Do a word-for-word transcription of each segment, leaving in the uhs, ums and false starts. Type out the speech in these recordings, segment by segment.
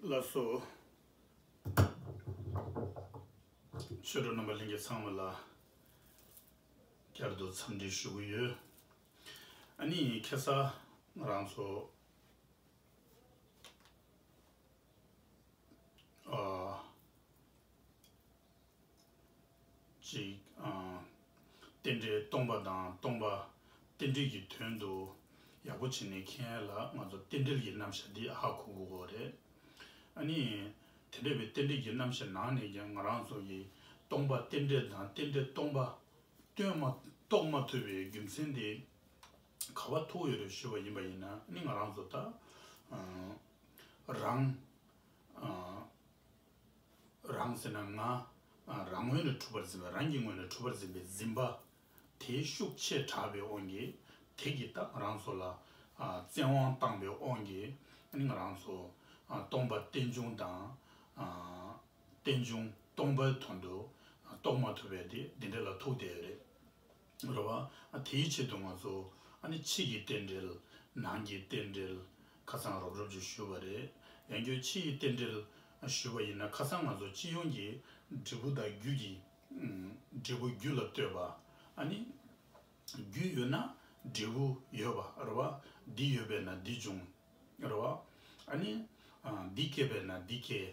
ལགས་སོ། ཆོས་གྲོགས་རྣམ་པ་ལྷན་རྒྱས་ཚང་མ་ལ་བསྐྱར་དུ་འཚམས་འདྲི་ཞུ་གི་ཡོད། ཨ་ནི་ཁ་སང་ང་རང་ཚོ་ཨ། ཅིག་ཨ། རྟེན་འབྲེལ་སྟོང་པ་དང་སྟོང་པ་རྟེན་འབྲེལ་གྱི་དོན་དུ་ཡག་པོ་བྱས་ནས་མཁྱེན་ཡ་ལ་ང་ཚོ་རྟེན་འབྲེལ་གྱི་རྣམ་གཞག་འདི་ཧ་གོ་དགོས་ཀྱི་རེད། ཨ་ནི་དེ་འདྲ་བའི་རྟེན་འབྲེལ་གྱི་རྣམ་གཞག་ནང་ནས་ཀྱང་ང་རང་ཚོ་གིས་སྟོང་པ་རྟེན་འབྲེལ་དང་རྟེན་འབྲེལ་སྟོང་པ་སྟོན་མ་རྟོགས་མ་ཐུབ་པའི་རྒྱུ་མཚན་དེ་ག་པར་ཐུག་ཡོད་རེད་ཞུས་པ་ཡིན་པ་ཡིན་ན། ཨ་ནི་ང་རང་ཚོ་ད་ཨ། རང་ཨ། རང་ཟེར་ན་ང་། ཨ། རང་ངོས་ནས་གྲུབ་པར་འཛིན་པའི། རང་གི་ངོས་ནས་གྲུབ་པར་འཛིན་པའི་འཛིན་པ་དེའི་ཤུགས་ཆེ་དྲགས་པའི་དབང་གིས། དེ་གིས་ད་ང་རང་ཚོ་ལ་ཨ། བཙན་དབང་བཏང་བའི་དབང་གིས། ཨ་ནི་ང་རང་ཚོ་ཨ། སྟོང་པ་རྟེན་འབྱུང་དང་། ཨ། རྟེན་འབྱུང་སྟོང་པའི་དོན་དུ་ཨ། རྟོགས་མ་ཐུབ་པའི་དེ་འདི་འདྲ་ལ་ཐུག་བསྡད་ཡོད་རེད། རེད་བ། ཨ། དེའི་ཆེད་དུ་ང་ཚོ་ཨ་ནི་ཕྱི་གི་རྟེན་འབྲེལ། ནང་གི་རྟེན་འབྲེལ་ཁ་སང་རོབ་རོབ་ཅིག་ཞུས་པ་རེད། ཡང་བསྐྱར་ཕྱི་ཡི་རྟེན་འབྲེལ་ཞུས་པ་ཡིན་ན། ཁ་སང་ང་ཚོ་སྤྱི་ཡོངས་ཀྱི་འབྲས་བུ་དང་རྒྱུ་གི་ཨ། འབྲས་བུ་རྒྱུ་ལ་ལྟོས་པ། ཨ་ནི་རྒྱུ་ཡོད་ན་འབྲས་བུ་ཡོད་པ་རེད་བ། འདི་ཡོད་པས་ན་འདི་འབྱུང་རེད་བ། ཨ་ནི་ཨ། འདི་སྐྱེས་པས་ན་འདི་སྐྱེ།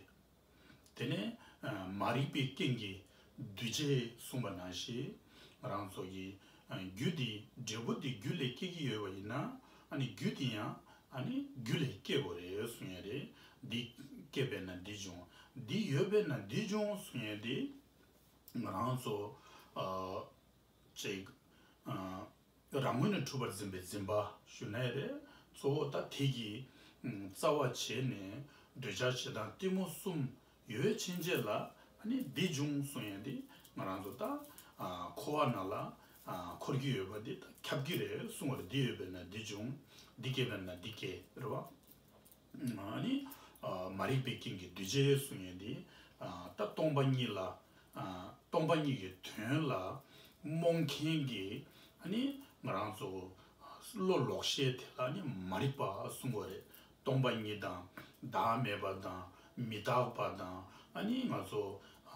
དེ་ནས་ཨ། མ་རིག་པའི་རྐྱེན་གྱིས་འདུས་བྱས་གསུངས་པ་ནང་བཞིན། ང་རང་ཚོ་གི་ཨ། རྒྱུ་འདི། འབྲས་བུ་འདི་རྒྱུ་ལས་སྐྱེ་གི་ཡོད་པ་ཡིན་ན། ཨ་ནི་རྒྱུ་འདི་ཡང་ཨ་ནི་རྒྱུ་ལས་སྐྱེ་དགོས་རེད་གསུང་ཡ་རེད། འདི་སྐྱེས་པས་ན་འདི་འབྱུང་། འདི་ཡོད་པས་ན་འདི་འབྱུང་གསུང་ཡ་དེ། ང་རང་ཚོ་ཨ། ཅིག་ཨ། རང་ངོས་ནས་གྲུབ་པར་འཛིན་པའི་འཛིན་པ་ཞུ་ན་ཡང་རེད། གཙོ་བོ་ད་དེ་གི་ཨ། རྩ་བ་བྱས་ནས་འདོད་ཆགས་ཞེ་སྡང་གཏི་མུག་གསུམ་ཡོད་ཕྱིན་ཆད་ལ། ཨ་ནི་འདི་འབྱུང་གསུང་ཡ་འདི་ང་རང་ཚོ་ད་ཨ། འཁོར་བ་ནང་ལ་ཨ། འཁོར་གྱི་ཡོད་པ་འདི་ད་ཁྱབ་ཀྱི་རེད་གསུང་བ་རེད། འདི་ཡོད་པས་ན་འདི་འབྱུང་། འདི་སྐྱེས་པས་ན་འདི་སྐྱེ་རེད་བ། ཨ་ནི་ཨ། མ་རིག་པའི་རྐྱེན་གྱིས་འདུས་བྱས་གསུང་ཡ་འདི་ཨ། ད་སྟོང་པ་ཉིད་ལ་ཨ། སྟོང་པ་ཉིད་ཀྱི་དོན་ལ་རྨོངས་མཁན་གྱི་ཨ་ནི་ང་རང་ཚོ་བློ་ལོག་ཤེས་དེ་ལ་ནི་མ་རིག་པ་གསུང་དགོས་རེད། སྟོང་པ་ཉིད་དང་བདག་མེད་པ་དང་མི་རྟག་པ་དང་། ཨ་ནི་ང་ཚོ་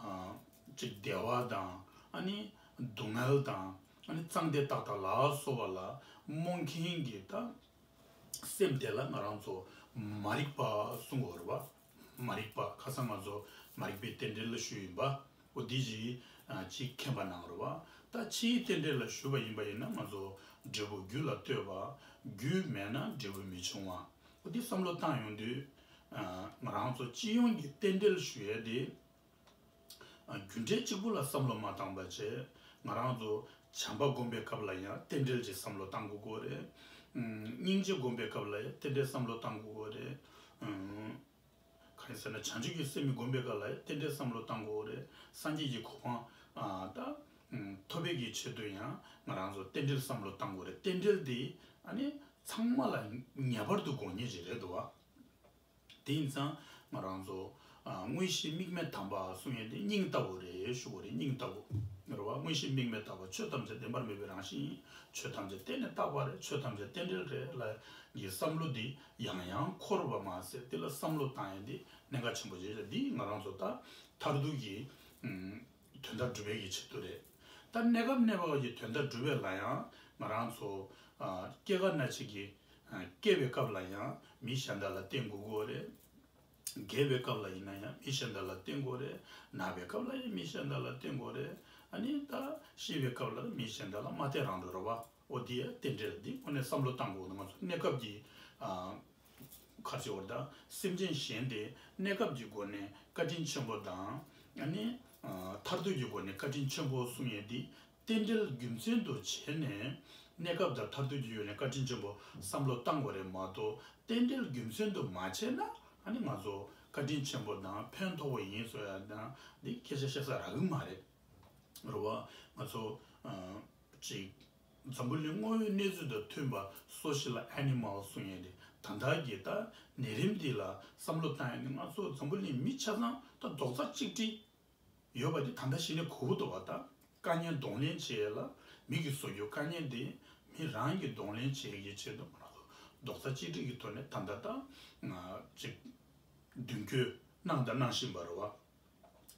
ཨ། ཅིག་བདེ་བ་དང་། ཨ་ནི་སྡུག་བསྔལ་དང་། ཨ་ནི་གཙང་བདེ་རྟག་པ་ལ་སོགས་པ་ལ་རྨོངས་མཁན་གྱི་ད་སེམས་དེ་ལ་ང་རང་ཚོ་མ་རིག་པ་གསུང་དགོས་རེད་བ། མ་རིག་པ། ཁ་སང་ང་ཚོ་མ་རིག་པའི་རྟེན་འབྲེལ་ལ་ཞུས་ཡིན་པ། འོ་འདི་ཅིག་ཨ། ཅིག་མཁྱེན་པ་གནང་རོགས་བ། ད་ཕྱིའི་རྟེན་འབྲེལ་ལ་ཞུས་པ་ཡིན་པ་ཡིན་ན། ང་ཚོ་འབྲས་བུ་རྒྱུ་ལ་ལྟོས་པ། རྒྱུ་མེད་ན་འབྲས་བུ་མི་འབྱུང་བ། འོ་འདི་བསམ་བློ་བཏང་ཡོང་དུས་ཨ། ང་རང་ཚོ་སྤྱི་ཡོངས་ཀྱི་རྟེན་འབྲེལ་ཞུ་ཡས་དེ། ཨ། རྒྱུ་འབྲས་གཅིག་པུ་ལ་བསམ་བློ་མ་བཏང་པ་བྱས། ང་རང་ཚོ་བྱམས་པ་སྒོམ་པའི་སྐབས་ལ་ཡང་རྟེན་འབྲེལ་གྱི་བསམ་བློ་བཏང་དགོས་ཀྱི་རེད། ཨ། སྙིང་རྗེ་སྒོམ་པའི་སྐབས་ལ་ཡང་རྟེན་འབྲེལ་བསམ་བློ་བཏང་དགོས་ཀྱི་རེད། ཨ། གང་ཡིན་ཟེར་ན། བྱང་ཆུབ་ཀྱི་སེམས་སྒོམ་པའི་སྐབས་ལ་ཡང་རྟེན་འབྲེལ་བསམ་བློ་བཏང་དགོས་ཀྱི་རེད། སངས་རྒྱས་ཀྱི་གོ་འཕང་ཨ། ད་ཨ། ཐོབ་པའི་གི་ཆེད་དུ་ཡང་ང་རང་ཚོ་རྟེན་འབྲེལ་བསམ་བློ་བཏང་དགོས་རེད། རྟེན་འབྲེལ་འདི་ཨ་ནི་ཚང་མ་ལ་ངེས་པར་དུ་དགོས་ངེས་ཅིག་རེད་འདུག་བ། དེ་ཡིན་ཙང་ང་རང་ཚོ་ཨ། དངོས་གཞི་དམིགས་མེད་དམ་པ་གསུང་ཡས་དེ་སྙིང་ལྟ་བུ་རེད་ཞུ་དགོས་རེད། སྙིང་ལྟ་བུ་རེད་བ། དངོས་གཞི་དམིགས་མེད་དམ་པ། ཆོས་ཐམས་ཅད་བདེན་པར་མེད་པའི་རང་བཞིན་ཡིན། ཆོས་ཐམས་ཅད་རྟེན་ནི་རྟག་པ་རེད། ཆོས་ཐམས་ཅད་རྟེན་འབྲེལ་རེད་ལབ་ཀྱི་བསམ་བློ་འདི་ཡང་ཡང་འཁོར་བ་མ་ཟད། དེ་ལ་བསམ་བློ་བཏང་ཡས་འདི་གནད་འགག་ཆེན་པོ་ཞིག་རེད། འདི་ང་རང་ཚོ་ད་མཐར་ཐུག་གི་ཨ། དོན་དག་སྒྲུབ་པའི་གི་ཆེད་དུ་རེད། ད་གནས་སྐབས་གནས་པ་གི་དོན་དག་སྒྲུབ་པའི་ལ་ཡང་ང་རང་ཚོ་ཨ། སྐྱེ་རྒ་ན་འཆི་གི་ཨ། སྐྱེ་བའི་སྐབས་ལ་ཡང་མི་གཞན་དག་ལ་བརྟེན་དགོས་ཀྱི་རེད། རྒས་པའི་སྐབས་ལ་ཡིན་ན་ཡང་མི་གཞན་དག་ལ་བརྟེན་དགོས་རེད། ན་བའི་སྐབས་ལ་ཡང་མི་གཞན་དག་ལ་བརྟེན་དགོས་རེད། ཨ་ནི་ད་ཤི་བའི་སྐབས་ལ་མི་གཞན་དག་ལ་མ་བརྟེན་རང་འགྲོ་རེད་བ། འོ་དེ་ཡང་རྟེན་འབྲེལ་འདི་དངོས་གནས་བསམ་བློ་བཏང་དགོས། ང་ཚོ་གནས་སྐབས་ཀྱི་ཨ། ག་རེ་ཟེར་དགོས་རེད། ད་སེམས་ཅན་གཞན་དེ་གནས་སྐབས་ཀྱི་སྒོ་ནས་བཀའ་དྲིན་ཆེན་པོ་དང་། ཨ་ནི་ཨ། མཐར་ཐུག་གི་སྒོ་ནས་བཀའ་དྲིན་ཆེན་པོ་གསུང་ཡས་འདི་རྟེན་འབྲེལ་རྒྱུ་མཚན་དུ་བྱས་ནས་གནས་སྐབས་དང་མཐར་ཐུག་གི་སྒོ་ནས་བཀའ་དྲིན་ཆེན་པོ་བསམ་བློ་བཏང་དགོས་རེད་མ་གཏོགས། རྟེན་འབྲེལ་རྒྱུ་མཚན་དུ་མ་བྱས་ན་ཨ་ནི་ང་ཚོ་བཀའ་དྲིན་ཆེན་པོ་དང་ཕན་ཐོགས་པ་ཡིན་ཟེར་ཡ་དང་འདི་སྐད་ཆ་བཤད་ས་རག་གི་མ་རེད། རེད་བ། ང་ཚོ་ཨ། ཅིག་འཛམ་བུ་གླིང་དངོས་ཡོད་གནས་ཚུལ་དང་མཐུན་པ་social animal གསུང་ཡས་དེ། ད་ལྟ་གི་ད་ནད་རིམས་འདི་ལ་བསམ་བློ་བཏང་ཡས་ནི། ང་ཚོ་འཛམ་བུ་གླིང་མི་ཆ་ཚང་ད་རྡོག་རྩ་གཅིག་སྒྲིལ་ཡོད་པ་འདི་ད་ལྟ་གཞི་ནས་གོ་གི་འདུག་བ། ད་དཀའ་ངལ་གདོང་ལེན་བྱེད་ཡས་ལ་མི་གིས་བཟོ་རྒྱུ་དཀའ་ངལ་འདི་མི་རང་གིས་གདོང་ལེན་བྱེད་ཡས་ཀྱི་ཆེད་དུ་ང་ཚོ་རྡོག་རྩ་གཅིག་སྒྲིལ་གྱི་ཐོག་ནས་ད་ལྟ་ད་ང་ཅིག་མདུན་ རྒྱུ་གནང་དང་གནང་བཞིན་པ་རེད་བ།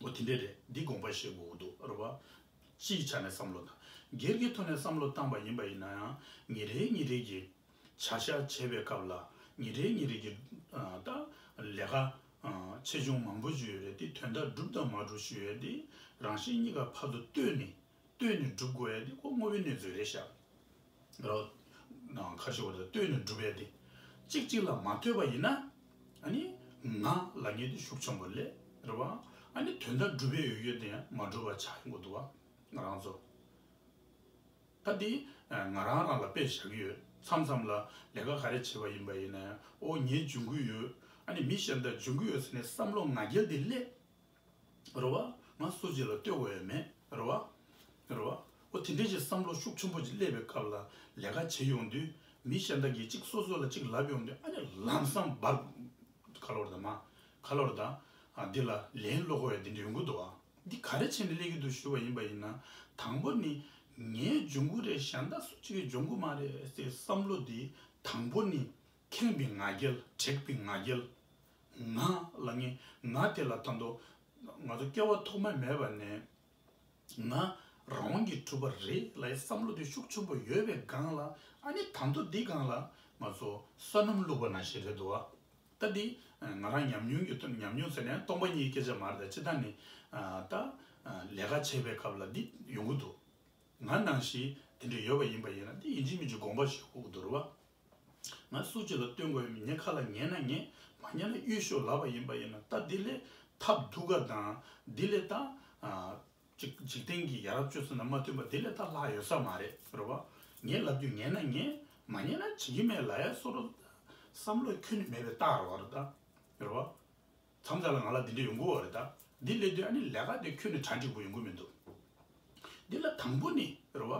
འོ་དེ་འདྲས་རེད། འདི་དགོངས་པ་བཞེས་དགོས་ཀྱི་འདུག་རེད་བ། སྤྱིའི་ཆ་ནས་བསམ་བློ་བཏང་། སྒེར་གྱི་ཐོག་ནས་བསམ་བློ་བཏང་པ་ཡིན་པ་ཡིན་ན་ཡང་ཉིན་རེ་ཉིན་རེ་གི་བྱ་གཞག་བྱེད་པའི་སྐབས་ལ་ཉིན་རེ་ཉིན་རེ་གི་ཨ་ད་ལས་ཀ་ཨ་ཆེ་ཆུང་མང་པོ་ཞིག་ཡོད་རེད། དེ་དོན་དག་འགྲུབ་དང་མ་འགྲུབ་ཞིག་ཡོད་དེ་རང་བཞིན་གཉིས་ཀ་ཕར་ཚུར་ལྟོས་ནས་ལྟོས་ནས་སྒྲུབ་དགོས་ཡ་དེ་ཁོ་དངོས་པོའི་གནས་ཚུལ་རེད་ཤག་རོ། ཁ་ཤོ་བར་ལྟོས་ནས་སྒྲུབ་པའི་དེ། གཅིག་གཅིག་ལ་མ་ལྟོས་པ་ཡིན་ན། ཨ་ནི། ང་ལབ་མཁན་དེ་ཤུགས་ཆེན་པོ་སླེབས་རེད་བ། ཨ་ནི་དོན་དག་སྒྲུབ་པའི་ཡོད་ཡོད་དེ་ཡང་མ་འགྲུབ་པ་ཆགས་ཡོང་གི་འདུག་བ། ང་རང་ཚོ། ད་དེ། ང་རང་རང་ལ་དཔེ་བཞག་གི་ཡོད། མཚམས་མཚམས་ལ་ལས་ཀ་ག་རེ་བྱེད་པ་ཡིན་པ་ཡིན་ན་ཡང་ཨོ་ངས་འཇོན་གི་ཡོད། ཨ་ནི་མི་གཞན་དག་འཇོན་གི་ཡོད་ཟེར་ནས་བསམ་བློ་ང་རྒྱལ་དེ་སླེབས། རེད་བ། ང་སུ་གཅིག་ལ་ལྟོས་དགོས་ཡ་མེད། རེད་བ། རེད་བ། འོ་དེ་འདྲའི་ཅིག་བསམ་བློ་ཤུགས་ཆེན་པོ་ཅིག་སླེབས་པའི་སྐབས་ལ་ལས་ཀ་བྱེད་ཡོང་དུས་མི་གཞན་དག་གིས་གཅིག་སོ་སོ་ལ་གཅིག་ལབ་ཡོང་དུས་ཨ་ནི་ལམ་སང་འབར། ག་ལོར་དང་མ། ག་ལོར་དང་། ཨ་འདི་ལ་ལན་སློག་དགོས་ཡ་དེ་འདྲ་ཡོང་གི་འདུག་བ། འདི་ག་རེ་བྱས་ནས་སླེབས་ཀྱི་འདུག་ཞུ་བ་ཡིན་པ་ཡིན་ན། དང་པོ་ནི། ངས་འཇོན་གི་རེད་གཞན་དག་སུ་གཅིག་གིས་འཇོན་གི་མ་རེད་ཟེར་བསམ་བློ་འདི་དང་པོ་ནི། ཁེངས་པའི་ང་རྒྱལ་དྲེགས་པའི་ང་རྒྱལ། ང་ལབ་མཁན་ང་དེ་ལ་ད་དུང་ང་ཚོ་སྐྱེ་བ་ཐོག་མ་མེད་པ་ནས་ང་རང་དབང་གིས་གྲུབ་པ་རེད་ལབ་ཡའི་བསམ་བློ་དེ་ཤུགས་ཆེན་པོ་ཡོད་པའི་སྒང་ལ་ཨ་ནི་ད་དུང་འདི་སྒང་ལ་ང་ཚོ་སོ་ནམ་བླུགས་པ་ནང་བཞིན་རེད་འདུག་ཨ། ད་འདི་ང་རང་ཉམས་མྱོང་གི་ཐོག་ཉམས་མྱོང་ཟེར་ནས་སྟོང་པ་ཉིད་ཀྱི་སྐད་ཆ་མ་རེད། ད་སྤྱིར་བཏང་ནི་ད་ལས་ཀ་བྱེད་པའི་སྐབས་ལ་འདི་ཡོང་གི་འདུག་ང་ནང་བཞིན་དེ་འདྲ་ཡོད་པ་ཡིན་པ་ཡིན་ན་དེ་ཡིན་གཅིག་མིན་གཅིག་དགོངས་པ་བཞེས་དགོས་ཀྱི་འདུག་རེད་བ། ང་སུ་གཅིག་ལ་སྟོན་དགོས་ཡོད་མེད། ངའི་ཁ་ལ་ཉན་ན་ཉན། མ་ཉན་ན་གཡུལ་ཤོག་ལབ་པ་ཡིན་པ་ཡིན་ན་ད་འདི་ལས་ཐབས་སྡུག་ག་དང་འདི་ལས་ད་ཨ་འཇིག་འཇིག་རྟེན་གྱི་ཡ་རབས་སྤྱོད་ཚུལ་ནང་མ་མཐུན་པ་འདི་ལས་ད་ལྷག་ཡོད་ས་མ་རེད། རེད་བ། ངས་ལབ་རྒྱུ་ཉན་ན་ཉན། མ་ཉན་ན་བྱེད་ཀྱི་མེད་ལབ་ཡ་བཟོ་འདྲ་བསམ་བློ་ཁྱོན་ནས་མེད་པའི་རྟགས་རེད་བ། རེད་ད། རེད་བ། མཚམས་མཚམས་ལ་ང་ལ་འདི་འདྲ་ཡོང་གི་ཡོད་རེད་ད། འདི་སླེབས་དུས་ཨ་ནི་ལས་ཀ་དེ་ཁྱོན་ནས་གྲ་འགྲིག་པོ་ཡོང་གི་མི་འདུག་འདི་ལ་དང་པོ་ནི་རེད་བ།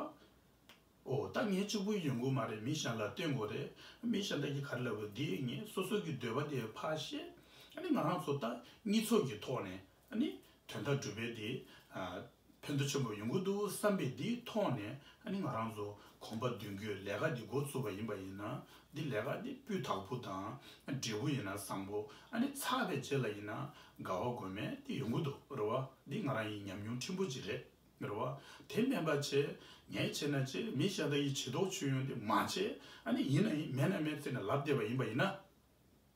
ཨོ་ད་ངས་གཅིག་པུ་ཡོང་གི་མ་རེད། མི་གཞན་ལ་སྟོན་དགོས་རེད། མི་གཞན་དག་གིས་ག་རེ་ལབ་དགོས་འདི་ངས་སོ་སོ་གི་འདོད་པ་དེ་ཕར་བཤད། ཨ་ནི་ང་རང་ཚོ་ད་གཉིས་ཚོགས་ཀྱི་ཐོག་ནས་ཨ་ནི་དོན་དག་སྒྲུབ་པའི་དེ་ཕན་ཐོགས་ཆེན་པོ་ཡོང་གི་འདུག་བསམ་པའི་དེའི་ཐོག་ནས་ཨ་ནི་ང་རང་ཚོ་གོམ་པ་མདུན་སྐྱོད་ལས་ཀ་འདི་འགོ་བཙུགས་པ་ཡིན་པ་ཡིན་ན་འདི་ལས་ཀ་འདི་སྤུས་དག་པོ་དང་འབྲས་བུ་ཡིན་ན་བཟང་པོ་ཨ་ནི་ཚར་བའི་རྗེས་ལ་ཡིན་ན་དགའ་བ་དགོས་མེད་དེ་ཡོང་གི་འདུག་རེད་བ། འདི་ང་རང་ཡི་ཉམས་མྱོང་ཕྲན་བུ་ཅིག་རེད། རེད་བ། དེ་མིན་པ་བྱས། ངས་བྱས་ན་བྱས། མི་གཞན་དག་གིས་བྱེད་མདོག་བྱེད་ཡོང་དེ་མ་བྱས། ཨ་ནི་ཡིན་ན་ཡིན་མེད་ན་མེད་ཟེར་ནས་ལབ་བསྡད་པ་ཡིན་པ་ཡིན་ན།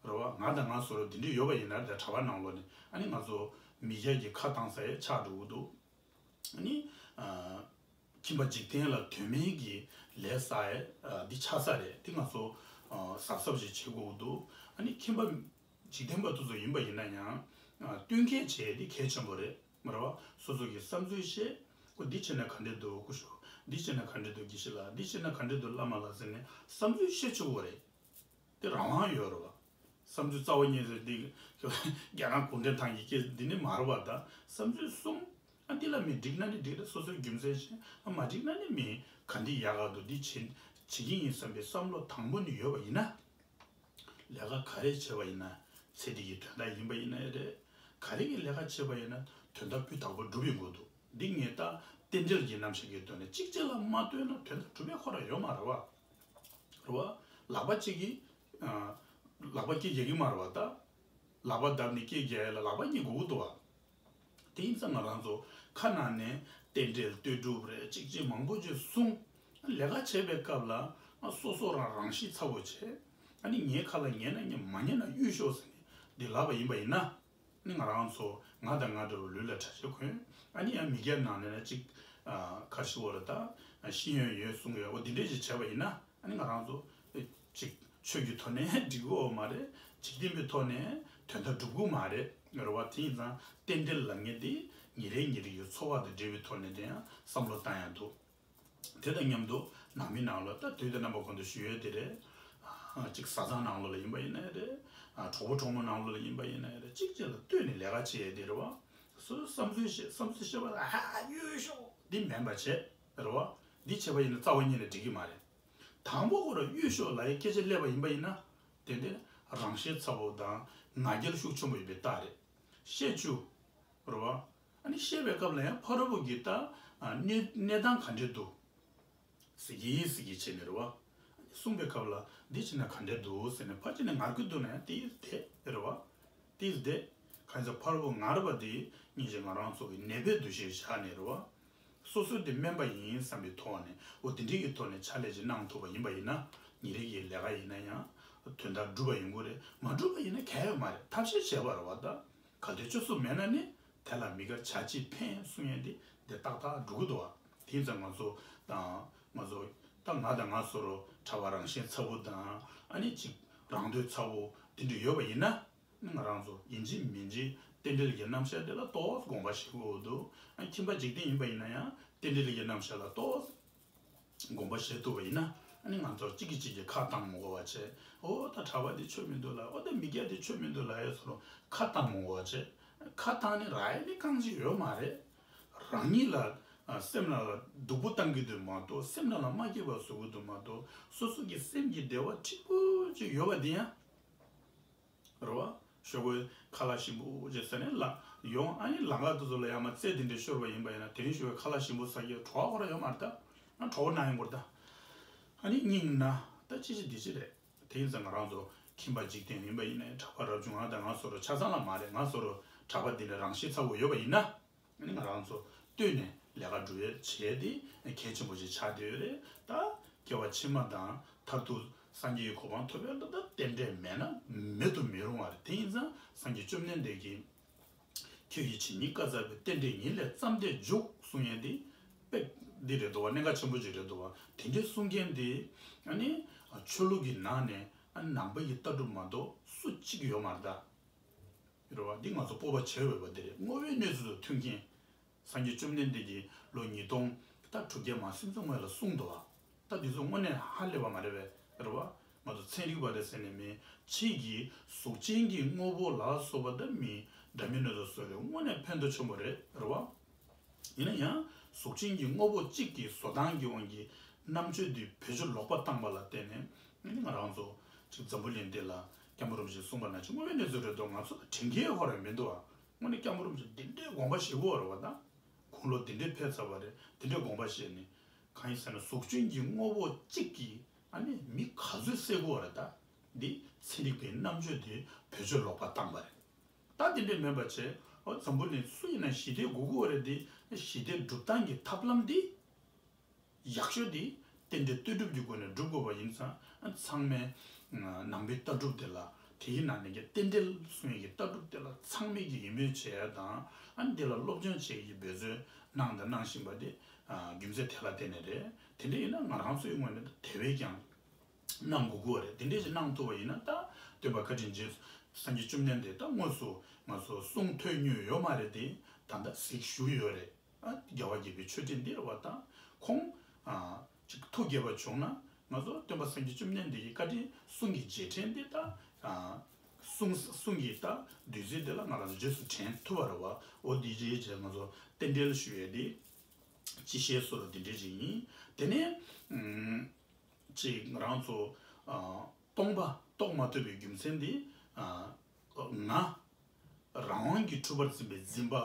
རེད་བ། ང་དང་ང་བཟོ་འདྲ་འདི་འདྲས་ཡོད་པ་ཡིན་ན་ད་གྲྭ་པ་ནང་ལོགས་ནས་ཨ་ནི་ང་ཚོ་མི་སྐྱ་གི་ཁ་བཏང་ས་ཡ་ཆགས་འགྲོ་གི་འདུག་ཨ་ནི། ཨ། ཁྱིམ་པ་འཇིག་རྟེན་ལ་དོན་མེད་ཀྱི་ལས་བསགས་ཡ་འདི་ཆགས་ས་རེད། འདི་ང་ཚོ་ཨ་གཟབ་གཟབ་ཅིག་བྱེད་དགོས་ཀྱི་འདུག་ཨ་ནི་ཁྱིམ་པ་འཇིག་རྟེན་པ་དེ་ཚོ་ཡིན་པ་ཡིན་ན་ཡང་ཨ་བསྟུན་མཁས་བྱེད་ཡ་འདི་གལ་ཆེན་པོ་རེད། མ་རེད་བ། སོ་སོ་གི་བསམ་ཚུལ་བཤད། ཁོ་འདི་བྱས་ན་ག་འདྲས་འདུག་སྐུ་ཞབས། འདི་བྱས་ན་ག་འདྲས་འདུག་དགེ་བཤེས་ལགས། འདི་བྱས་ན་ག་འདྲས་འདུག་བླ་མ་ལགས་ཟེར་ནས་བསམ་ཚུལ་བཤད་ཆོག་གི་རེད། དེ་རང་དབང་ཡོད་རེད་བ། བསམ་ཚུལ་རྩ་བ་ཉིད་ཟེར་འདི་རྒྱ་ནག་གུང་ཁྲན་ཏང་གི་སྐད་འདི་ནི་མ་རེད་བ། ད་བསམ་ཚུལ་གསུམ། ཨ་འདི་ལ་མི་འགྲིག་ན་ནི་འགྲིག་རེད། སོ་སོའི་རྒྱུ་མཚན་བཤད། ཨ་མ་འགྲིག་ན་ནི་མི་ག་འདི་ཡག་ག་འདུག་འདི་བྱེད་བྱེད་ཀྱི་ཡིན་བསམ་པའི་བསམ་བློ་དང་པོ་ནི་ཡོད་པ་ཡིན་ན། ལས་ཀ་ག་རེ་བྱས་པ་ཡིན་ན་ཚེ་འདི་གི་དོན་དག་ཡིན་པ་ཡིན་ན་ཡང་རེད། ག་རེ་གི་ལས་ཀ་བྱས་པ་ཡིན་ན་དོན་དག་སྤུས་དག་པོ་སྒྲུབ་ཡོང་དགོས་འདུག་འདི་ངས་ད་རྟེན་འབྲེལ་གྱི་རྣམ་གཞག་གི་དོན་ནས་གཅིག་གཅིག་ལ་མ་ལྟོས་ན་དོན་དག་སྒྲུབ་པའི་ཁོ་རང་ཡོད་མ་རེད་བ། རེད་བ། ལག་པ་གཅིག་གིས་ཨ་ལག་པ་སྐེ་རྒྱག་གི་མ་རེད་བ་ད། ལག་པ་བརྡབས་ནས་སྐེ་རྒྱག་ཡ་ལ་ལག་པ་གཉིས་དགོས་ཀྱི་འདུག་བ། དེ་ཡིན་ཙང་ང་རང་ཚོ་ཁ་ནང་ནས་རྟེན་འབྲེལ་ལྟོས་གྲུབ་རེད་གཅིག་གཅིག་མང་པོ་ཅིག་གསུངས། ལས་ཀ་བྱེད་པའི་སྐབས་ལ་ཨ་སོ་སོ་རང་རང་ཤེད་ཚ་བོ་བྱས། ཨ་ནི་ངའི་ཁ་ལ་ཉན་ན་ཉན་མ་ཉན་ན་གཡུལ་ཤོག་ཟེར་ནས་འདི་ལབ་པ་ཡིན་པ་ཡིན་ན། ཨ་ནི་ང་རང་ཚོ་ང་དང་ང་འདྲ་བོ་ལུས་ལ་གྲྭ་ཆས་གོན། ཨ་ནི་ཡང་མི་སྒེར་ནང་ནས་ན་གཅིག་ཨ་ཁ་ཤི་བོ་རེད་ད། ཤེས་ཡོན་ཡོད་གསུང་ཡོད་འོ་འདི་འདྲས་ཅིག་བྱས་པ་ཡིན་ན། ཨ་ནི་ང་རང་ཚོ་ཅིག་ཆོས་ཀྱི་ཐོག་ནས་འགྲིག་གི་ཡོད་མ་རེད། འཇིག་རྟེན་པའི་ཐོག་ནས་དོན་དག་སྒྲུབ་གི་མ་རེད། རེད་བ། དེ་ཡིན་ཙང་རྟེན་འབྲེལ་ལབ་མཁན་དེ་ཉིན་རེ་ཉིན་རེ་ཡི་འཚོ་བ་དང་འབྲེལ་བའི་ཐོག་ནས་དེ་ཡང་བསམ་བློ་བཏང་ཡ་འདུག་དེ་དང་མཉམ་དུ་ནང་མི་ནང་ལོགས་ད་དུས་དང་རྣམ་པ་ཀུན་ཏུ་ཞུ་ཡས་དེ་རེད། ཨ་གཅིག་བཟའ་ཚང་ནང་ལོགས་ལ་ཡིན་པ་ཡིན་ན་ཡང་རེད། ཨ་གྲོགས་པོ་གྲོགས་མོ་ནང་ལོགས་ལ་ཡིན་པ་ཡིན་ན་ཡང་རེད། གཅིག་གཅིག་ལ་ལྟོས་ནས་ལས་ཀ་བྱེད་ཡས་དེ་རེད་བ། སོ་སོའི་བསམ་ཚུལ་བཤད་བསམ་ཚུལ་བཤད་པ་ལ་ཧ་ཧ་གཡུལ་ཤོག་འདི་མིན་པ་བྱས་རེད་བ། འདི་བྱས་པ་ཡིན་ན་རྩ་བ་ཉིད་ནས་འགྲིག་གི་མ་རེད། དང་པོ་ཁོ་རང་གཡུལ་ཤོག་ལབ་ཡས་སྐད་ཆ་སླེབས་པ་ཡིན་པ་ཡིན་ན། དེ་འདི་རང་ཤེད་ཚ་བོ་དང་ང་རྒྱལ་ཤུགས་ཆེན་པོ་ཡོད་པའི་རྟགས་རེད། བཤད་རྒྱུ། རེད་བ། ཨ་ནི་བཤད་པའི་སྐབས་ལ་ཡང་ཕ་རོལ་པོ་གིས་ད་ཨ་གནས་གནས་སྟངས་ག་འདྲས་འདུག་ཟེར་གྱི་ཟེར་གྱི་བྱས་ནས་རེད་བ། ཨ་ནི་གསུངས་པའི་སྐབས་ལ་འདི་བྱས་ན་ག་འདྲས་འདུག་ཟེར་ནས་ཕར་བྱས་ནས་ངར་སྐད་བཏང་ན་ཡང་དེ་དེ་རེད་བ། ཏིས་དེ་གང་ཟག་ཕར་བོ་ངར་བ་དེ་སྙིང་རྗེ་ང་རང་ཚོ་གི་ནད་པའི་འདུ་ཤེས་བཞག་ནས་རེད་བ། སོ་སོ་དེ་སྨན་པ་ཡིན་བསམ་པའི་ཐོག་ནས་འོ་དེ་འདྲའི་གི་ཐོག་ནས་ཕྱག་ལས་ཅིག་གནང་ཐུབ་པ་ཡིན་པ་ཡིན་ན་ཉིན་རེ་གི་ལས་ཀ་ཡིན་ན་ཡང་དོན་དག་འགྲུབ་པ་ཡིན་དགོས་རེད། མ་འགྲུབ་པ་ཡིན་ན་གལ་ཡོད་མ་རེད། ཐབས་ཤེས་བྱས་པ་རེད་བ། ད་གལ་ཏེ་བཅོས་སུ་མེད་ན་ནི་དེ་ལ་མི་དགར་བྱ་ཕྱིར་ཕན་གསུང་ཡས་དེ་འདི་ཏག་ཏག་འགྲུབ་གི་འདུག་བ། དེ་ཡིན་ཙང་ང་ཚོ་དང་ང་ཚོ་ད་ང་དང་ང་སོ་རོ་གྲྭ་པ་རང་བཞིན་ཚ་བོ་དང་ཨ་ནི་ཅིག་རང་འདོད་ཚ་བོ་དེ་འདྲ་ཡོད་པ་ཡིན་ན། ང་རང་ཚོ་ཡིན་གཅིག་མིན་གཅིག་རྟེན་འབྲེལ་གྱི་རྣམ་གཞག་དེ་ལ་ཏོག་ཙམ་དགོངས་པ་བཞེས་དགོས་འདུག་ཨ་ཁྱིམ་པ་འཇིག་རྟེན་ཡིན་པ་ཡིན་ན་ཡང་རྟེན་འབྲེལ་གྱི་རྣམ་གཞག་ལ་ཏོག་ཙམ་དགོངས་པ་བཞེས་ཐུབ་པ་ཡིན་ན། ཨ་ནི་ང་ཚོ་གཅིག་གིས་གཅིག་གི་ཁ་བཏང་མི་དགོས་པ་བྱས། ཨོ་ད་གྲྭ་པ་འདི་ཆོས་མི་འདུག་ལ། ཨོ་ད་མི་སྐྱ་འདི་ཆོས་མི་འདུག་ལ་ཡ་ཟེར་རུང་ཁ་བཏང་མི་དགོས་པ་བྱས། ཁ་བཏང་ནི་རག་ཡ་ནི་རྐང་གཅིག་ཡོད་མ་རེད། རང་ཉིད་ལ་ཨ་སེམས་ནང་ལ་སྡུག་པོ་བཏང་གི་འདུག་མ་གཏོགས། སེམས་ནང་ལ་མ་སྐྱིད་པ་བཟོ་གི་འདུག་མ་གཏོགས། སོ་སོ་གི་སེམས་ཀྱི་བདེ་བ་ཕྲན་བུ་ཅིག་ཡོད་པ་འདི་ཡང་རེད་བ། ཞོགས་པའི་ཁ་ལག་ཞིམ་པོ་ཅིག་ཟ་ནས་ལ་ཡོང་། ཨ་ནི་ལམ་ཁ་དེ་ཚོ་ལ་ཡང་མ་རྩེ་དེ་འདྲ་ཤོར་བ་ཡིན་པ་ཡིན་ན། དེ་རིང་ཞོགས་པའི་ཁ་ལག་ཞིམ་པོ་ཟ་གི་གྲོད་ཁོག་ར་ཡོད་མ་རེད་ད། ཨ་གྲོད་ཁོག་ན་ཡོང་གི་རེད་ད། ཨ་ནི་སྙིང་ན་ད་ཅི་ཞིག་འདི་ཅི་རེད། དེ་ཡིན་ཙང་ང་རང་ཚོ་ཁྱིམ་པ་འཇིག་རྟེན་ཡིན་པ་ཡིན་ནའི་གྲྭ་པ་རབ་བྱུང་ང་དང་ང་སོ་རོ་ཆ་ཚང་ལ་མ་རེད། ང་སོ་རོ་གྲྭ་པ་འདི་འདྲ་རང་བཞིན་ཚ་བོ་ཡོད་པ་ཡིན་ན། ཨ་ནི་ང་རང་ཚོ་བསྟུན་ནས་ལས་ཀ་སྒྲུབ་ཡས་བྱས་ཏེ་གལ་ཆེན་པོ་ཞིག་ཆགས་བསྡད་ཡོད་རེད། ད་སྐྱེ་བ་ཕྱི་མ་དང་མཐར་ཐུག་སངས་རྒྱས་ཀྱི་གོ་འཕང་ཐོབ་ཡས་ལ་ད་རྟེན་འབྲེལ་མེད་ན་མེད་དུ་མི་རུང་བ་རེད། དེ་ཡིན་ཙང་སངས་རྒྱས་བཅོམ་ལྡན་འདས་ཀྱིས་ཁྱོད་ཀྱི་ཇི་སྙེད་བཀའ་སྩལ་པའི་རྟེན་འབྲེལ་ཉིད་ལས་བརྩམས་ཏེ་འཇུག་གསུང་ཡས་འདི་དཔེ་འདི་རེད་འདུག་བ། གནད་འགག་ཆེན་པོ་ཅིག་རེད་འདུག་བ། དེ་འདྲའི་གསུང་མཁན་འདི་ཨ་ནི་ཆོས་ལུགས་ཀྱི་ནང་ནས་ཨ་ནི་ནང་པ་ཡི་ལྟ་གྲུབ་མ་གཏོགས་སུ་གཅིག་ཡོད་མ་རེད་ད། རེད་བ། འདི་ང་ཚོ་སྤོབས་པ་བྱེད་འོས་པ་འདི་རེད། དངོས་པོའི་གནས་ཚུལ་དང་མཐུན་རྐྱེན། སངས་རྒྱས་བཅོམ་ལྡན་འདས་ཀྱིས་ལོ་ཉིས་སྟོང་ད་དྲུག་བརྒྱ་མ་ཟིན་ཙམ་སྔོན་ལ་གསུངས་འདུག་བ། ད་འདི་ཚོ་དངོས་གནས་ཧ་ལས་པ་མ་རེད་པས། རེད་བ། ང་ཚོ་ཚན་རིག་པ་རེད་ཟེར་ནས་མིན། ཕྱིས་ཀྱི་གཟུགས་ཅན་གྱི་དངོས་པོ་ལ་སོགས་པ་ད་མི་འདྲ་མིན་སྣ་ཚོགས་བཟོ་རེད། དངོས་གནས་ཕན་ཐོགས་ཆེན་པོ་རེད། རེད་བ། ཡིན་ན་ཡང་གཟུགས་ཅན་གྱི་དངོས་པོ་གཅིག་གི་བཟོ་སྟངས་ཀྱི་དབང་གིས་རྣམ་དཔྱོད་འདི་བེད་སྤྱོད་ལོག་པ་བཏང་པ་ལ་བརྟེན་ནས་ཨ་ནི་ང་རང་ཚོ་ཅིག་འཛམ་བུ་གླིང་འདི་ལ་སྐྱབས་མགོན་རིན་པོ་ཆེས་གསུངས་པ་ནང་བཞིན་དངོས་པོའི་གནས་ཚུལ་རེད་དོ། ང་ཚོ་ལ་དྲན་སྐལ་ཡོད་ཁོ་རང་མི་འདུག་ཨ། དངོས་གནས་སྐྱབས་མགོན་རིན་པོ་ཆེ་འདི་འདྲའི་དགོངས་པ་བཞེས་དགོས་རེད་བ། ད་དགུང་ལོ་འདི་འདྲའི་ཕེབས་ཚར་བ་རེད། འདི་འདྲའི་དགོངས་པ་བཞེས་ནས་གང་ཡིན་ཟེར་ན་གཟུགས་ཅན་གྱི་དངོས་པོ་གཅིག་གིས་ཨ་ནི་མི་ག་ཚོད་བསད་དགོས་རེད། ད་འདི་ཚན་རིག་པའི་རྣམ་དཔྱོད་དེ་བེད་སྤྱོད་ལོག་པ་བཏང་པ་རེད། ད་འདི་འདྲའི་མིན་པ་བྱས། འོ་འཛམ་བུ་གླིང་སུ་ཡིན་ན་ཞི་བདེ་དགོས་ཀྱི་ཡོད་རེད་དེ། ཞི་བདེ་སྒྲུབ་སྟངས་ཀྱི་ཐབས་ལམ་འདི་ཡག་ཤོས་དེ་རྟེན་འབྲེལ་ལྟོས་གྲུབ་ཀྱི་སྒོ་ནས་སྒྲུབ་དགོས་པ་ཡིན་ཙང་། ཨ་ཚང་མས་ནང་པའི་ལྟ་གྲུབ་དེ་ལ། དེའི་ནང་ནས་ཀྱི་རྟེན་འབྲེལ་གསུང་ཡས་ཀྱི་ལྟ་གྲུབ་དེ་ལ་ཚང་མས་ཀྱི་ཡིད་སྨོན་བྱེད་ཡ་དང་། ཨ་འདི་ལ་སློབ་སྦྱོང་བྱེད་ཡས་ཀྱི་འབད་བརྩོན་གནང་དང་གནང་བཞིན་པ་དེ་རྒྱུ་མཚན་དེ་ལ་བརྟེན་ནས་རེད། དེ་འདྲ་ཡིན་ན་ང་རང་ཚོའི་ངོས་ནས་དེ་བས་ཀྱང་གནང་དགོས་ཀྱི་ཡོད་རེད། དེ་འདྲ་ཞིག་གནང་ཐུབ་པ་ཡིན་ན། ད་སྟོན་པ་བཀའ་དྲིན་རྗེ་སངས་རྒྱས་བཅོམ་ལྡན་འདས་ད་དངོས་སུ་ང་ཚོ་གསུང་ཐོས་མྱོང་ཡོད་མ་རེད་དེ། ད་ལྟ་གཟིགས་བཞུགས་ཡོད་རེད། ཨ་རྒྱལ་བ་དགྱེས་པའི་མཆོད་སྤྲིན་འདི་རེད་བ། ད་ཁོང་ཨ་ཅིག་ཐུགས་དགྱེས་པ་བྱུང་ན་ང་ཚོ་སྟོན་པ་སངས་རྒྱས་བཅོམ་ལྡན་འདས་ཀྱི་བཀའ་དྲིན་གསུང་གི་རྗེས་དྲན་འདི་ད་ཨ་གསུང་གསུང་གི་ད་བདུད་རྩི་འདི་ལ་ང་རང་ཚོ་རྗེས་སུ་དྲན་ཐུབ་པ་རེད་བ། འོ་འདི་རྗེས་རྗེས་ང་ཚོ་རྟེན་འབྲེལ་ཞུ་ཡས་འདི་སྤྱི་བཤད་སོགས་ལ་འདི་འདྲས་ཅིག་ཡིན། དེ་ནས་ཨ་ཅིག་ང་རང་ཚོ་ཨ་སྟོང་པ་རྟོགས་མ་ཐུབ་པའི་རྒྱུ་མཚན་འདི་ཨ་ང་རང་དབང་གིས་འཁྲུལ་པར་འཛིན་པའི་འཛིན་པ་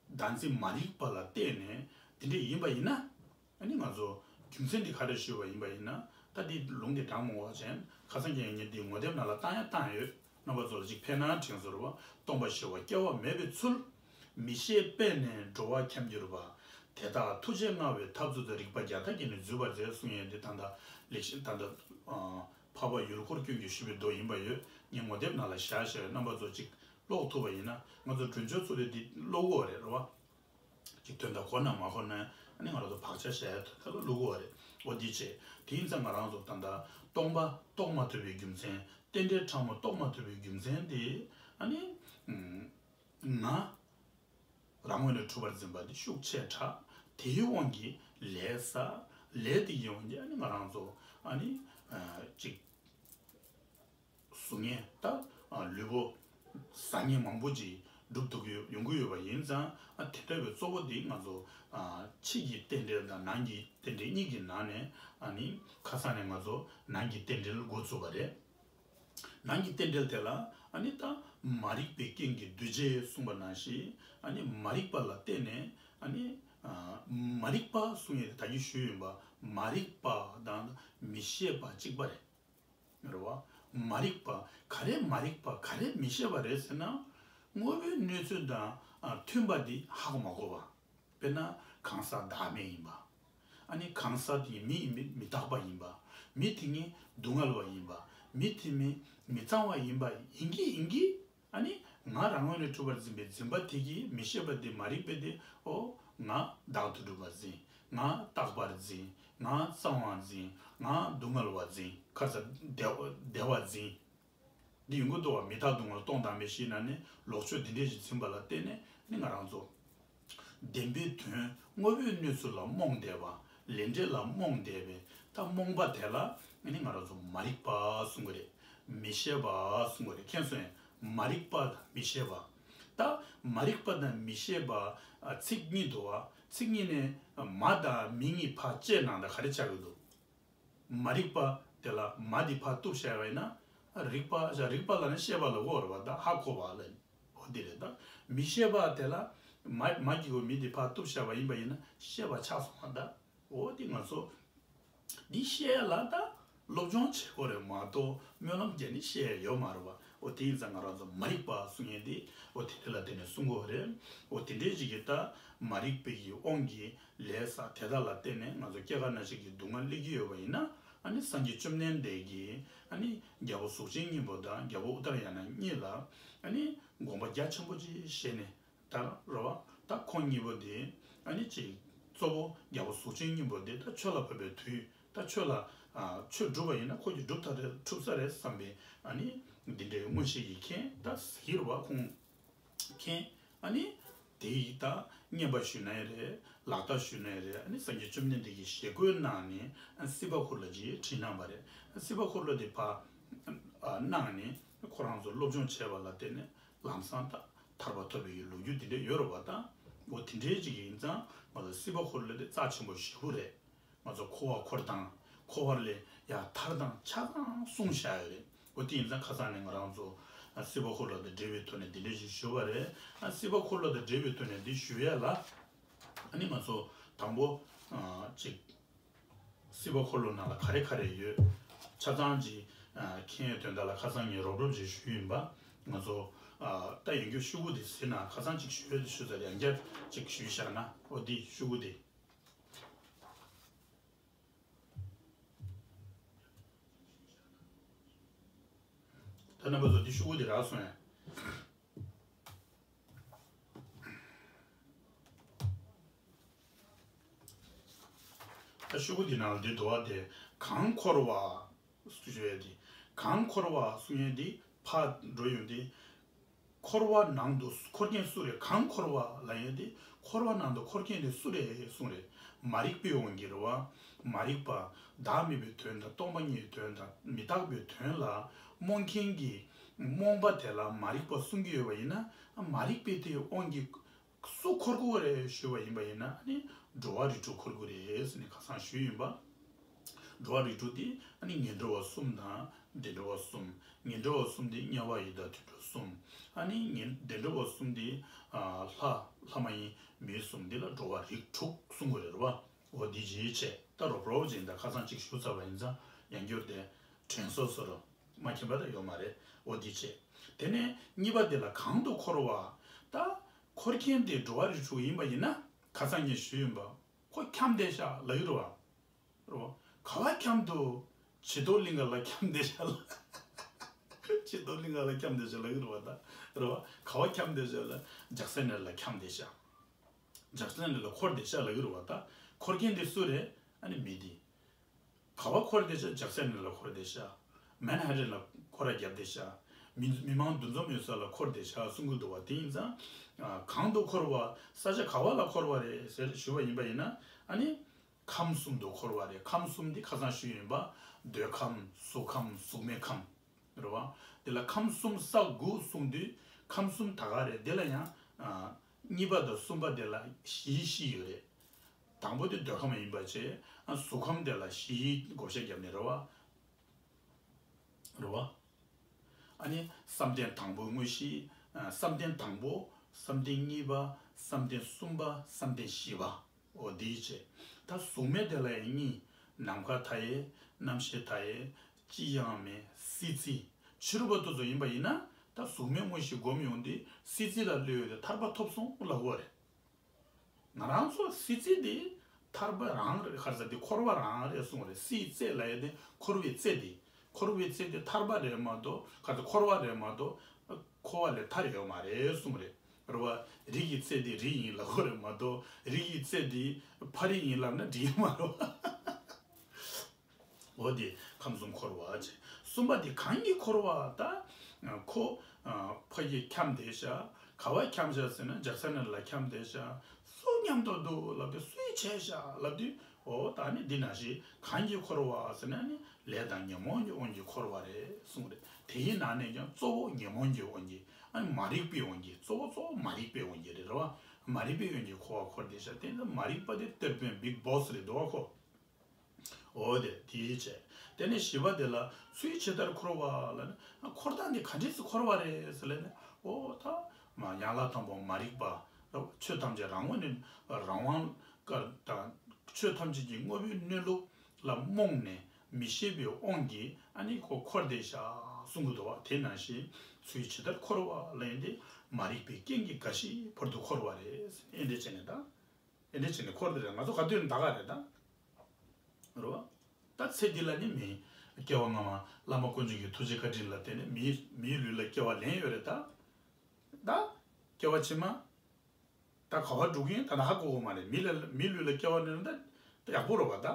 བདག་འཛིན་མ་རིག་པ་ལ་བརྟེན་ནས་དེ་འདྲ་ཡིན་པ་ཡིན་ན། ཨ་ནི་ང་ཚོ་རྒྱུ་མཚན་འདི་ག་རེ་ཞུས་པ་ཡིན་པ་ཡིན་ན། ད་འདི་ལུང་འདི་དྲང་མོ་བ་ཅན་ཁ་སང་རྒན་ངས་འདི་ངོ་དེབ་ནང་ལ་བཏང་ཡ་བཏང་ཡོད། རྣམ་པ་ཚོ་ལ་ཅིག་ཕན་ན་དྲན་གསོ་རུ་བ། སྟོང་པ་ཞི་བ་སྐྱེ་བ་མེད་པའི་ཚུལ། མི་ཤེས་པས་ནི་འགྲོ་བ་འཁྱམས་གྱུར་པ། དེ་དག་ཐུགས་རྗེ་མངའ་བའི་ཐབས་ཚུལ་དང་རིགས་པ་བརྒྱ་རྟགས་ཀྱིས་ནི་འཛུད་པར་མཛད་གསུང་ཡས་འདི་ད་ལྟ་ལེགས་བཤད་ད་ལྟ་ཨ་འཕགས་པ་ཡུལ་འཁོར་ཀུན་གྱིས་ཞུས་པའི་མདོ་ཡིན་པ་ཡོད། ངས་ངོ་དེབ་ནང་ལ་བཞག་བཞག་ཡོད། རྣམ་པ་ཚོ་ཅིག་ཀློག་ཐུབ་པ་ཡིན་ན། ང་ཚོ་མགྲོན་ཆོས་ཚོ་ལས་འདི་ཀློག་གི་ཡོད་རེད། རེད་བ། ཅིག་དོན་དག་གོ་ན་མ་གོ་ན་ཨ་ནི་ང་རང་ཚོ་བག་ཆགས་བཞག་ཡ་དོན་དག་ལ་ཀློག་གི་ཡོད་རེད། འོ་འདི་བྱས། དེ་ཡིན་ཙང་ང་རང་ཚོ་ད་ལྟ་སྟོང་པ་རྟོགས་མ་ཐུབ་པའི་རྒྱུ་མཚན། རྟེན་འབྲེལ་ཕྲ་མོ་རྟོགས་མ་ཐུབ་པའི་རྒྱུ་མཚན་དེ་ཨ་ནི་ང་རང་ངོས་ནས་འཁྲུལ་པར་འཛིན་པ་དེ་ཤུགས་ཆེ་དྲགས། དེའི་དབང་གིས་ལས་བསགས། ལས་དེ་ཡི་དབང་གིས་ཨ་ནི་ང་རང་ཚོ་ཨ་ནི་ཅིག་གཟུགས་བརྙན་ད་ལུས་པོ་ཟ་མཁན་མང་པོ་ཅིག་སྒྲུབ་ཐུབ་ཀྱི་ཡོང་གི་ཡོད་པ་ཡིན་ཙང་། ཨ་དེ་འདྲ་བའི་གཙོ་བོ་དེ་ང་ཚོ་ཕྱི་གི་རྟེན་འབྲེལ་དང་ནང་གི་རྟེན་འབྲེལ་གཉིས་ཀྱི་ནང་ནས་ཨ་ནི་ཁ་སང་ནས་ང་ཚོ་ནང་གི་རྟེན་འབྲེལ་འགོ་བཙུགས་པ་རེད། ནང་གི་རྟེན་འབྲེལ་དེ་ལ་ཨ་ནི་ད་མ་རིག་པའི་རྐྱེན་གྱིས་འདུས་བྱས་གསུངས་པ་ནང་བཞིན། ཨ་ནི་མ་རིག་པ་ལ་བརྟེན་ནས་ཨ་ནི་མ་རིག་པ་གསུང་ཡས་དེ་ད་གིན་ཞུས་ཡིན་པ། མ་རིག་པ་དང་མི་ཤེས་པ་གཅིག་པ་རེད། རེད་བ། མ་རིག་པ་ག་རེ་མ་རིག་པ་ག་རེ་མི་ཤེས་པ་རེད་ཟེར་ན། དངོས་པོའི་གནས་ཚུལ་དང་ཨ་མཐུན་པ་འདི་ཧ་གོ་མ་གོ་བ། དཔེར་ན་གང་ཟག་བདག་མེད་ཡིན་པ། ཨ་ནི་གང་ཟག་དེ་མི་ཡིན་མི་མི་རྟག་པ་ཡིན་པ། མི་དེ་ངའི་སྡུག་བསྔལ་བ་ཡིན་པ། མི་དེ་མི་མི་གཙང་བ་ཡིན་པ་ཡིན་གྱི་ཡིན་གྱི། ཨ་ནི་ང་རང་ངོས་ནས་གྲུབ་པར་འཛིན་པའི་འཛིན་པ་དེ་གིས་མི་ཤེས་པ་དེ་མ་རིག་པ་དེ་ཨོ་ང་བདག་ཏུ་གྲུབ་པར་འཛིན། ང་རྟག་པར་འཛིན། ང་གཙང་བ་འཛིན། ང་སྡུག་བསྔལ་བ་འཛིན། ཁ་ཚ་བདེ་བ་བདེ་བ་འཛིན། འདི་ཡོང་གི་འདུག་བ། མི་རྟག་སྡུག་བསྔལ་སྟོང་དང་མེད་ཤེས་ན་ནི་ལོག་ཆོས་འདི་འདྲས་ཞིག་འཛིན་པ་ལ་བརྟེན་ནས་ནི་ང་རང་ཚོ་བདེན་པའི་དོན་དངོས་པོའི་གནས་ཚུལ་ལ་རྨོངས་བསྡད་པ། ལས་འབྲས་ལ་རྨོངས་བསྡད་པའི་ད་རྨོངས་པ་དེ་ལ་ནི་ང་རང་ཚོ་མ་རིག་པ་གསུང་གི་རེད། མི་ཤེས་པ་གསུང་གི་རེད། མཁྱེན་སོང་ངས། མ་རིག་པ་དང་མི་ཤེས་པ། ད་མ་རིག་པ་དང་མི་ཤེས་པ་ཨ་ཚིག་གཉིས་འདུག་བ། ཚིག་གཉིས་ནས་མ་དང་མི་གཉིས་ཕར་བཅད་ན་ད་ག་རེ་ཆགས་ཀྱི་འདུག་མ་རིག་པ་དེ་ལ་མ་འདི་ཕར་གཏུབ་བྱས་པ་ཡིན་ན། རིག་པ་རིག་པ་ལ་ནི་ཤེས་པ་ལ་གོ་བ་རེད་བ། ད་ཧ་གོ་བ་ལ་ནི། འོ་འདི་རེད། ད་མི་ཤེས་པ་དེ་ལ་མ་མ་གི་གོ་མི་འདི་ཕར་གཏུབ་བྱས་པ་ཡིན་པ་ཡིན་ན་ཤེས་པ་ཆགས་སོང་བ། ད་འོ་འདི་ང་ཚོ་འདི་ཤེས་ཡ་ལ་ད་སློབ་སྦྱོང་བྱེད་དགོས་རེད་མ་གཏོགས་སྨོན་ལམ་རྒྱག་ནི་ཤེས་ཡ་ཡོད་མ་རེད་བ། འོ་དེ་ཡིན་ཙང་ང་རང་ཚོ་མ་རིག་པ་གསུང་ཡས་འདི་འོ་དེ་འདྲ་ལ་བརྟེན་ནས་གསུང་དགོས་རེད། འོ་དེ་འདྲའི་ཞིག་གི་ད་མ་རིག་པའི་གི་དབང་གིས། ལས་བསགས་དེ་དག་ལ་བརྟེན་ནས་ང་ཚོ་སྐྱེ་རྒ་ན་འཆི་གི་སྡུག་བསྔལ་སླེབས་ཀྱི་ཡོད་པ་ཡིན་ན། ཨ་ནི་སངས་རྒྱས་བཅོམ་ལྡན་འདས་ཀྱིས་ཨ་ནི་རྒྱལ་པོ་གཟུགས་ཅན་སྙིང་པོ་དང་རྒྱལ་པོ་ཨུ་ཏྲ་ཡ་ན་གཉིས་ལ་ཨ་ནི་དགོངས་པ་རྒྱ་ཆེན་པོ་ཅིག་བཞེས་ནས་ད་རེད་བ། ད་ཁོང་གཉིས་པོ་དེ་ཨ་ནི་ཅིག་གཙོ་བོ་རྒྱལ་པོ་གཟུགས་ཅན་སྙིང་པོ་དེ་ད་ཆོས་ལ་བབས་པའི་དུས་ད་ཆོས་ལ་ཨ་ཆོས་སྒྲུབ་པ་ཡིན་ན་ཁོ་གིས་སྒྲུབ་ཐག་རེད་ཐུབ་ས་རེད་བསམ་པའི་ཨ་ནི་འདི་འདྲའི་མངོན་ཤེས་ཀྱིས་མཁྱེན་ད་ཟེར་བ་ཁོང་། མཁྱེན། ཨ་ནི། དེ་ཡིས་ད་བསྙེན་པ་ཞུས་ན་ཡང་རེད། ལག་རྟགས་ཞུས་ན་ཡང་རེད། ཨ་ནི་སངས་རྒྱས་བཅོམ་ལྡན་འདས་ཀྱིས་ཞལ་བཀོད་གནང་ནས་ཨ་སྲིད་པ་འཁོར་ལོ་ཅིག་བྲིས་གནང་བ་རེད། ཨ་སྲིད་པ་འཁོར་ལོ་དེ་ཕར་ཨ་གནང་ནས་ཁོ་རང་ཚོ་སློབ་སྦྱོང་བྱས་པ་ལ་བརྟེན་ནས་ལམ་སང་ད་ཐར་པ་ཐོབ་པའི་ལོ་རྒྱུས་དེ་འདྲ་ཡོད་རེད་བ། ད་འོ་དེ་འདྲའི་ཅིག་ཡིན་ཙང་ང་ཚོ་སྲིད་པ་འཁོར་ལོ་དེ་རྩ་ཆེན་པོ་ཞེ་པོ་རེད། ང་ཚོ་འཁོར་བ་འཁོར་དང་འཁོར་བ་ལས་ཡར་ཐར་དང་ཆ་ཚང་གསུངས་བཞག་ཡོད་རེད། འོ་དེ་ཡིན་ཙང་ཁ་སང་ནས་ང་རང་ཚོ་ཨ་སྲིད་པ་འཁོར་ལོ་དང་འབྲེལ་བའི་ཐོག་ནས་འདི་འདྲ་ཞིག་ཞུ་བ་རེད། ཨ་སྲིད་པ་འཁོར་ལོ་དང་འབྲེལ་བའི་ཐོག་ནས་འདི་ཞུ་ཡ་ལ་ཨ་ནི་ང་ཚོ་དང་པོ་ཨ་ཅིག་སྲིད་པ་འཁོར་ལོ་ནང་ལ་ག་རེ་ག་རེ་ཡོད་ཆ་ཚང་ཅིག་ཨ་མཁྱེན་ཡོད་དོན་དག་ལ་ཁ་སང་ངས་རོབ་རོབ་ཅིག་ཞུས་ཡིན་པ། ང་ཚོ་ཨ་ད་ཡིན་རྒྱུ་ཤོག་གུ་དེ་ཟིན་ན་ཁ་སང་ཅིག་ཞུས་ཡོད་དེ་ཞུ་ཚར། ཡང་བསྐྱར་ཅིག་ཞུས་བཞག་ན་འོ་འདི་ཤོག་གུ་དེ། ད་རྣམ་པ་ཚོ་འདི་ཤོག་གུ་འདི་རག་སོང་ངས། ད་ཤོག་གུ་འདི་ནང་ལ་འདི་འདུག་བ། དེ་གང་འཁོར་བ་ཞུ་ཡས་འདི། གང་འཁོར་བ་གསུང་ཡས་འདི་ཕར་འགྲོ་ཡོང་དུས། འཁོར་བ་ནང་དུ་འཁོར་མཁན་སུ་རེད། གང་འཁོར་བ་ལབ་ཡས་དེ་འཁོར་བ་ནང་དུ་འཁོར་མཁན་དེ་སུ་རེད་གསུངས་རེད། མ་རིག་པའི་དབང་གིས་རེད་བ། མ་རིག་པ། བདག་མེད་པའི་དོན་དང་སྟོང་པ་ཉིད་ཀྱི་དོན་དང་མི་རྟག་པའི་དོན་ལ་རྨོངས་མཁན་གྱི་རྨོངས་པ་དེ་ལ་མ་རིག་པ་གསུང་གི་ཡོད་པ་ཡིན་ན། མ་རིག་པའི་དེའི་དབང་གིས་སུ་འཁོར་དགོས་རེད་ཞུས་པ་ཡིན་པ་ཡིན་ན་ནི་འགྲོ་བ་རིགས་དྲུག་འཁོར་དགོས་རེད་ཟེར་ནས་ཁ་སང་ཞུས་ཡིན་པ། འགྲོ་བ་རིགས་དྲུག་དེ་ཨ་ནི་ངན་འགྲོ་བ་གསུམ་དང་བདེ་འགྲོ་བ་གསུམ། ངན་འགྲོ་བ་གསུམ་དེ་དམྱལ་བ་ཡི་དྭགས་དུད་འགྲོ་གསུམ། ཨ་ནི་ངན་བདེ་འགྲོ་བ་གསུམ་དེ་ཨ་ལྷ་ལྷ་མ་ཡིན་མི་གསུམ། དེ་ལ་འགྲོ་བ་རིགས་དྲུག་གསུང་དགོས་རེད་བ། འོ་འདི་ཅིའི་ཆེད་ད་རོབ་རོབ་ཅིག་ད་ཁ་སང་ཅིག་ཞུ་ཚར་བ་ཡིན་ཙང་ཡང་བསྐྱར་དེ་དྲན་གསོ་ཚོར་མ་མཁྱེན་པ་ད་ཡོད་མ་རེད། འོ་འདི་ཆེད། དེ་ནས་གཉིས་པ་དེ་ལ་གང་དུ་འཁོར་བ། ད་འཁོར་མཁན་དེ་འགྲོ་བ་རིགས་དྲུག་ཡིན་པ་ཡིན་ན་ཁ་སང་ངས་ཞུས་ཡིན་པ། ཁོ་འཁྱམས་བསྡད་ཤག་ལབ་ཀྱི་རེད་བ། རེད་བ། ག་བ་འཁྱམས་འདུག་བྱི་དོར་གླིང་ག་ལ་འཁྱམས་བསྡད་ཤག་ལ། བྱི་དོར་གླིང་ག་ལ་འཁྱམས་བསྡད་ཤག་ལབ་ཀྱི་རེད་བ་ད། རེད་བ། ག་བ་འཁྱམས་བསྡད་ཤག་ལ། ལྗགས་སྲེག་ནད་ལ་འཁྱམས་བསྡད་ཤག་ལྗགས་སྲེག་ནད་ལ་འཁོར་བསྡད་ཤག་ལབ་ཀྱི་རེད་བ་ད། འཁོར་མཁན་དེ་སུ་རེད། ཨ་ནི་མི་དེ། ག་བ་འཁོར་བསྡད་ཤག་ལྗགས་སྲེག་ནད་ལ་འཁོར་བསྡད་ཤག་མན་ཧ་ཊན་ལ་སྐོར་ར་བརྒྱབ་བསྡད་ཤག་མི་མི་མང་འདུ་འཛོམས་ཡོད་ས་ལ་འཁོར་བསྡད་ཤག་གསུང་གི་འདུག་བ། དེ་ཡིན་ཙང་། ཨ་གང་དུ་འཁོར་བ། ས་ཆ་ག་བ་ལ་འཁོར་བ་རེད་ཟེར་ཞུས་པ་ཡིན་པ་ཡིན་ན། ཨ་ནི། ཁམས་གསུམ་དུ་འཁོར་བ་རེད། ཁམས་གསུམ་འདི་ཁ་སང་ཞུས་ཡིན་པ། འདོད་ཁམས། གཟུགས་ཁམས། གཟུགས་མེད་ཁམས། རེད་བ། དེ་ལ་ཁམས་གསུམ་ས་དགུ་གསུངས་དུས་ཁམས་གསུམ་ད་ག་རེད། དེ་ལ་ཡང་ཨ་གཉིས་པ་དང་གསུམ་པ་དེ་ལ་བཞི་བཞི་ཡོད་རེད། དང་པོ་དེ་འདོད་ཁམས་ཡིན་པ་བྱས། ཨ་གཟུགས་ཁམས་དེ་ལ་བཞི་བགོ་བཤའ་བརྒྱབ་ནས་རེད་བ། རེད་བ། ཨ་ནི་བསམ་གཏན་དང་པོའི་དངོས་གཞི། ཨ་བསམ་གཏན་དང་པོ། བསམ་གཏན་གཉིས་པ། བསམ་གཏན་གསུམ་པ། བསམ་གཏན་བཞི་པ། འོ་དེའི་ཆེད། ད་གཟུགས་མེད་དེ་ལ་ཡང་གཉིས། ནམ་མཁའ་མཐའ་ཡས། རྣམ་ཤེས་མཐའ་ཡས། ཅི་ཡང་མེད། སྲིད་རྩེ། ཕྱི་རོལ་པ་དེ་ཚོ་ཡིན་པ་ཡིན་ན། ད། ད་གཟུགས་མེད་དངོས་གཞི་སྒོམ་ཡོང་དུས་སྲིད་རྩེ་ལ་སླེབས་ཡོང་དུས་ཐར་པ་ཐོབ་སོང་ལབ་དགོས་རེད། ང་རང་ཚོ་སྲིད་རྩེ་དེ་ཐར་པ་རང་རེད། ག་རེ་ཟེར་དེ་འཁོར་བ་རང་རེད་གསུངས་རེད། སྲིད་རྩེ་ལབ་ཡ་དེ་འཁོར་བའི་རྩེ་དེ། འཁོར་བའི་རྩེ་དེ་ཐར་པ་རེད་མ་གཏོགས། ག་རེ་ཟེར། འཁོར་བ་རེད་མ་གཏོགས་འཁོར་བ་ལས་ཐར་ཡོད་མ་རེད་གསུངས་རེད། རེད་བ། རིགས་ཀྱི་རྩེ་དེ་རིགས་ཡིན་ལབ་དགོས་རེད་མ་གཏོགས། རིགས་ཀྱི་རྩེ་དེ་ཕ་རིགས་ཡིན་ལབ་ན་འགྲིག་ཡོད་མ་རེད་བ། འོ་དེ་ཁམས་གསུམ་འཁོར་བ་བྱས། གསུམ་པ་དེ་གང་གིས་འཁོར་བ། ད་ཁོ་ཕ་གིར་འཁྱམས་བསྡད་ཤག་ག་བར་འཁྱམས་ཤག་ཟེར་ན་ཇག་ཚ་ནང་ལ་འཁྱམས་བསྡད་ཤག་སུ་མཉམ་དུ་འདུག་ལབ་དུས་སུ་ཡིས་བྱས་ཤག་ལབ་དུས། འོ་ད་ནི་འདི་ནང་བཞིན་གང་གིས་འཁོར་བ་ཟེར་ན་ནི་ལས་དང་ཉོན་མོངས་ཀྱི་དབང་གིས་འཁོར་བ་རེད་གསུངས་རེད། དེའི་ནང་ནས་ཀྱང་གཙོ་བོ་ཉོན་མོངས་ཀྱི་དབང་གིས། ཨ་ནི་མ་རིག་པའི་དབང་གིས། གཙོ་བོ་གཙོ་བོ་མ་རིག་པའི་དབང་གིས་རེད། རེད་བ། མ་རིག་པའི་དབང་གིས་འཁོར་བ་འཁོར་བསྡད་ཤག་དེ་ནི་མ་རིག་པ་དེ་གཏེར་སྟོན་བིག་བོ་སི་རེད་འདུག་བ་ཁོ། འོ་དེ་དེའི་ཆེད། དེ་ནས་བཞི་པ་དེ་ལ་སུ་ཡིས་ཇི་ལྟར་འཁོར་བ་ལབ་ན། འཁོར་སྟངས་འདི་ག་འདྲས་སེ་འཁོར་བ་རེད་ཟེར་ལབ་ན། འོ་ད་མ་ཡན་ལག་དང་པོ་མ་རིག་པ། རེད་བ། ཆོས་ཐམས་ཅད་རང་ངོས་ནས་རང་དབང་བཀར་དང་། ཆོས་ཐམས་ཅད་ཀྱི་དངོས་པོའི་གནས་ལུགས་ལ་རྨོངས་ནས་མི་ཤེས་པའི་དབང་གིས་ཨ་ནི་ཁོ་འཁོར་བསྡད་ཤག་གསུང་གི་འདུག་བ། དེ་ནང་བཞིན་སུ་ཡིས་ཇི་ལྟར་འཁོར་བ་ལབ་ཡིན་ཏེ། མ་རིག་པའི་རྐྱེན་གྱིས་རྒ་ཤིའི་བར་དུ་འཁོར་བ་རེད། ཨེ་འདྲས་བྱས་ནས་ད། དེ་འདྲ་བྱས་ནས་འཁོར་དེ་རེད། ང་ཚོ་ག་དུས་ནས་ད་ག་རེད་ད། རེད་བ། ད་ཚེ་འདི་ལ་ནི་མི། སྐྱེ་བ་སྔ་མ་བླ་མ་དཀོན་མཆོག་གི་ཐུགས་རྗེ་བཀའ་དྲིན་ལ་བརྟེན་ནས་མིའི་མིའི་ལུས་ལ་སྐྱེ་བ་ལེན་ཡོད་རེད་ད། ད། སྐྱེ་བ་ཕྱི་མ། ད་ག་བ་འགྲོ་གི་ཡིན་ད་ན་ཧ་གོ་གི་མ་རེད། མི་ལ་མིའི་ལུས་ལ་སྐྱེ་བ་ལེན་ན་ད་ཡག་པོ་རེད་བ་ད།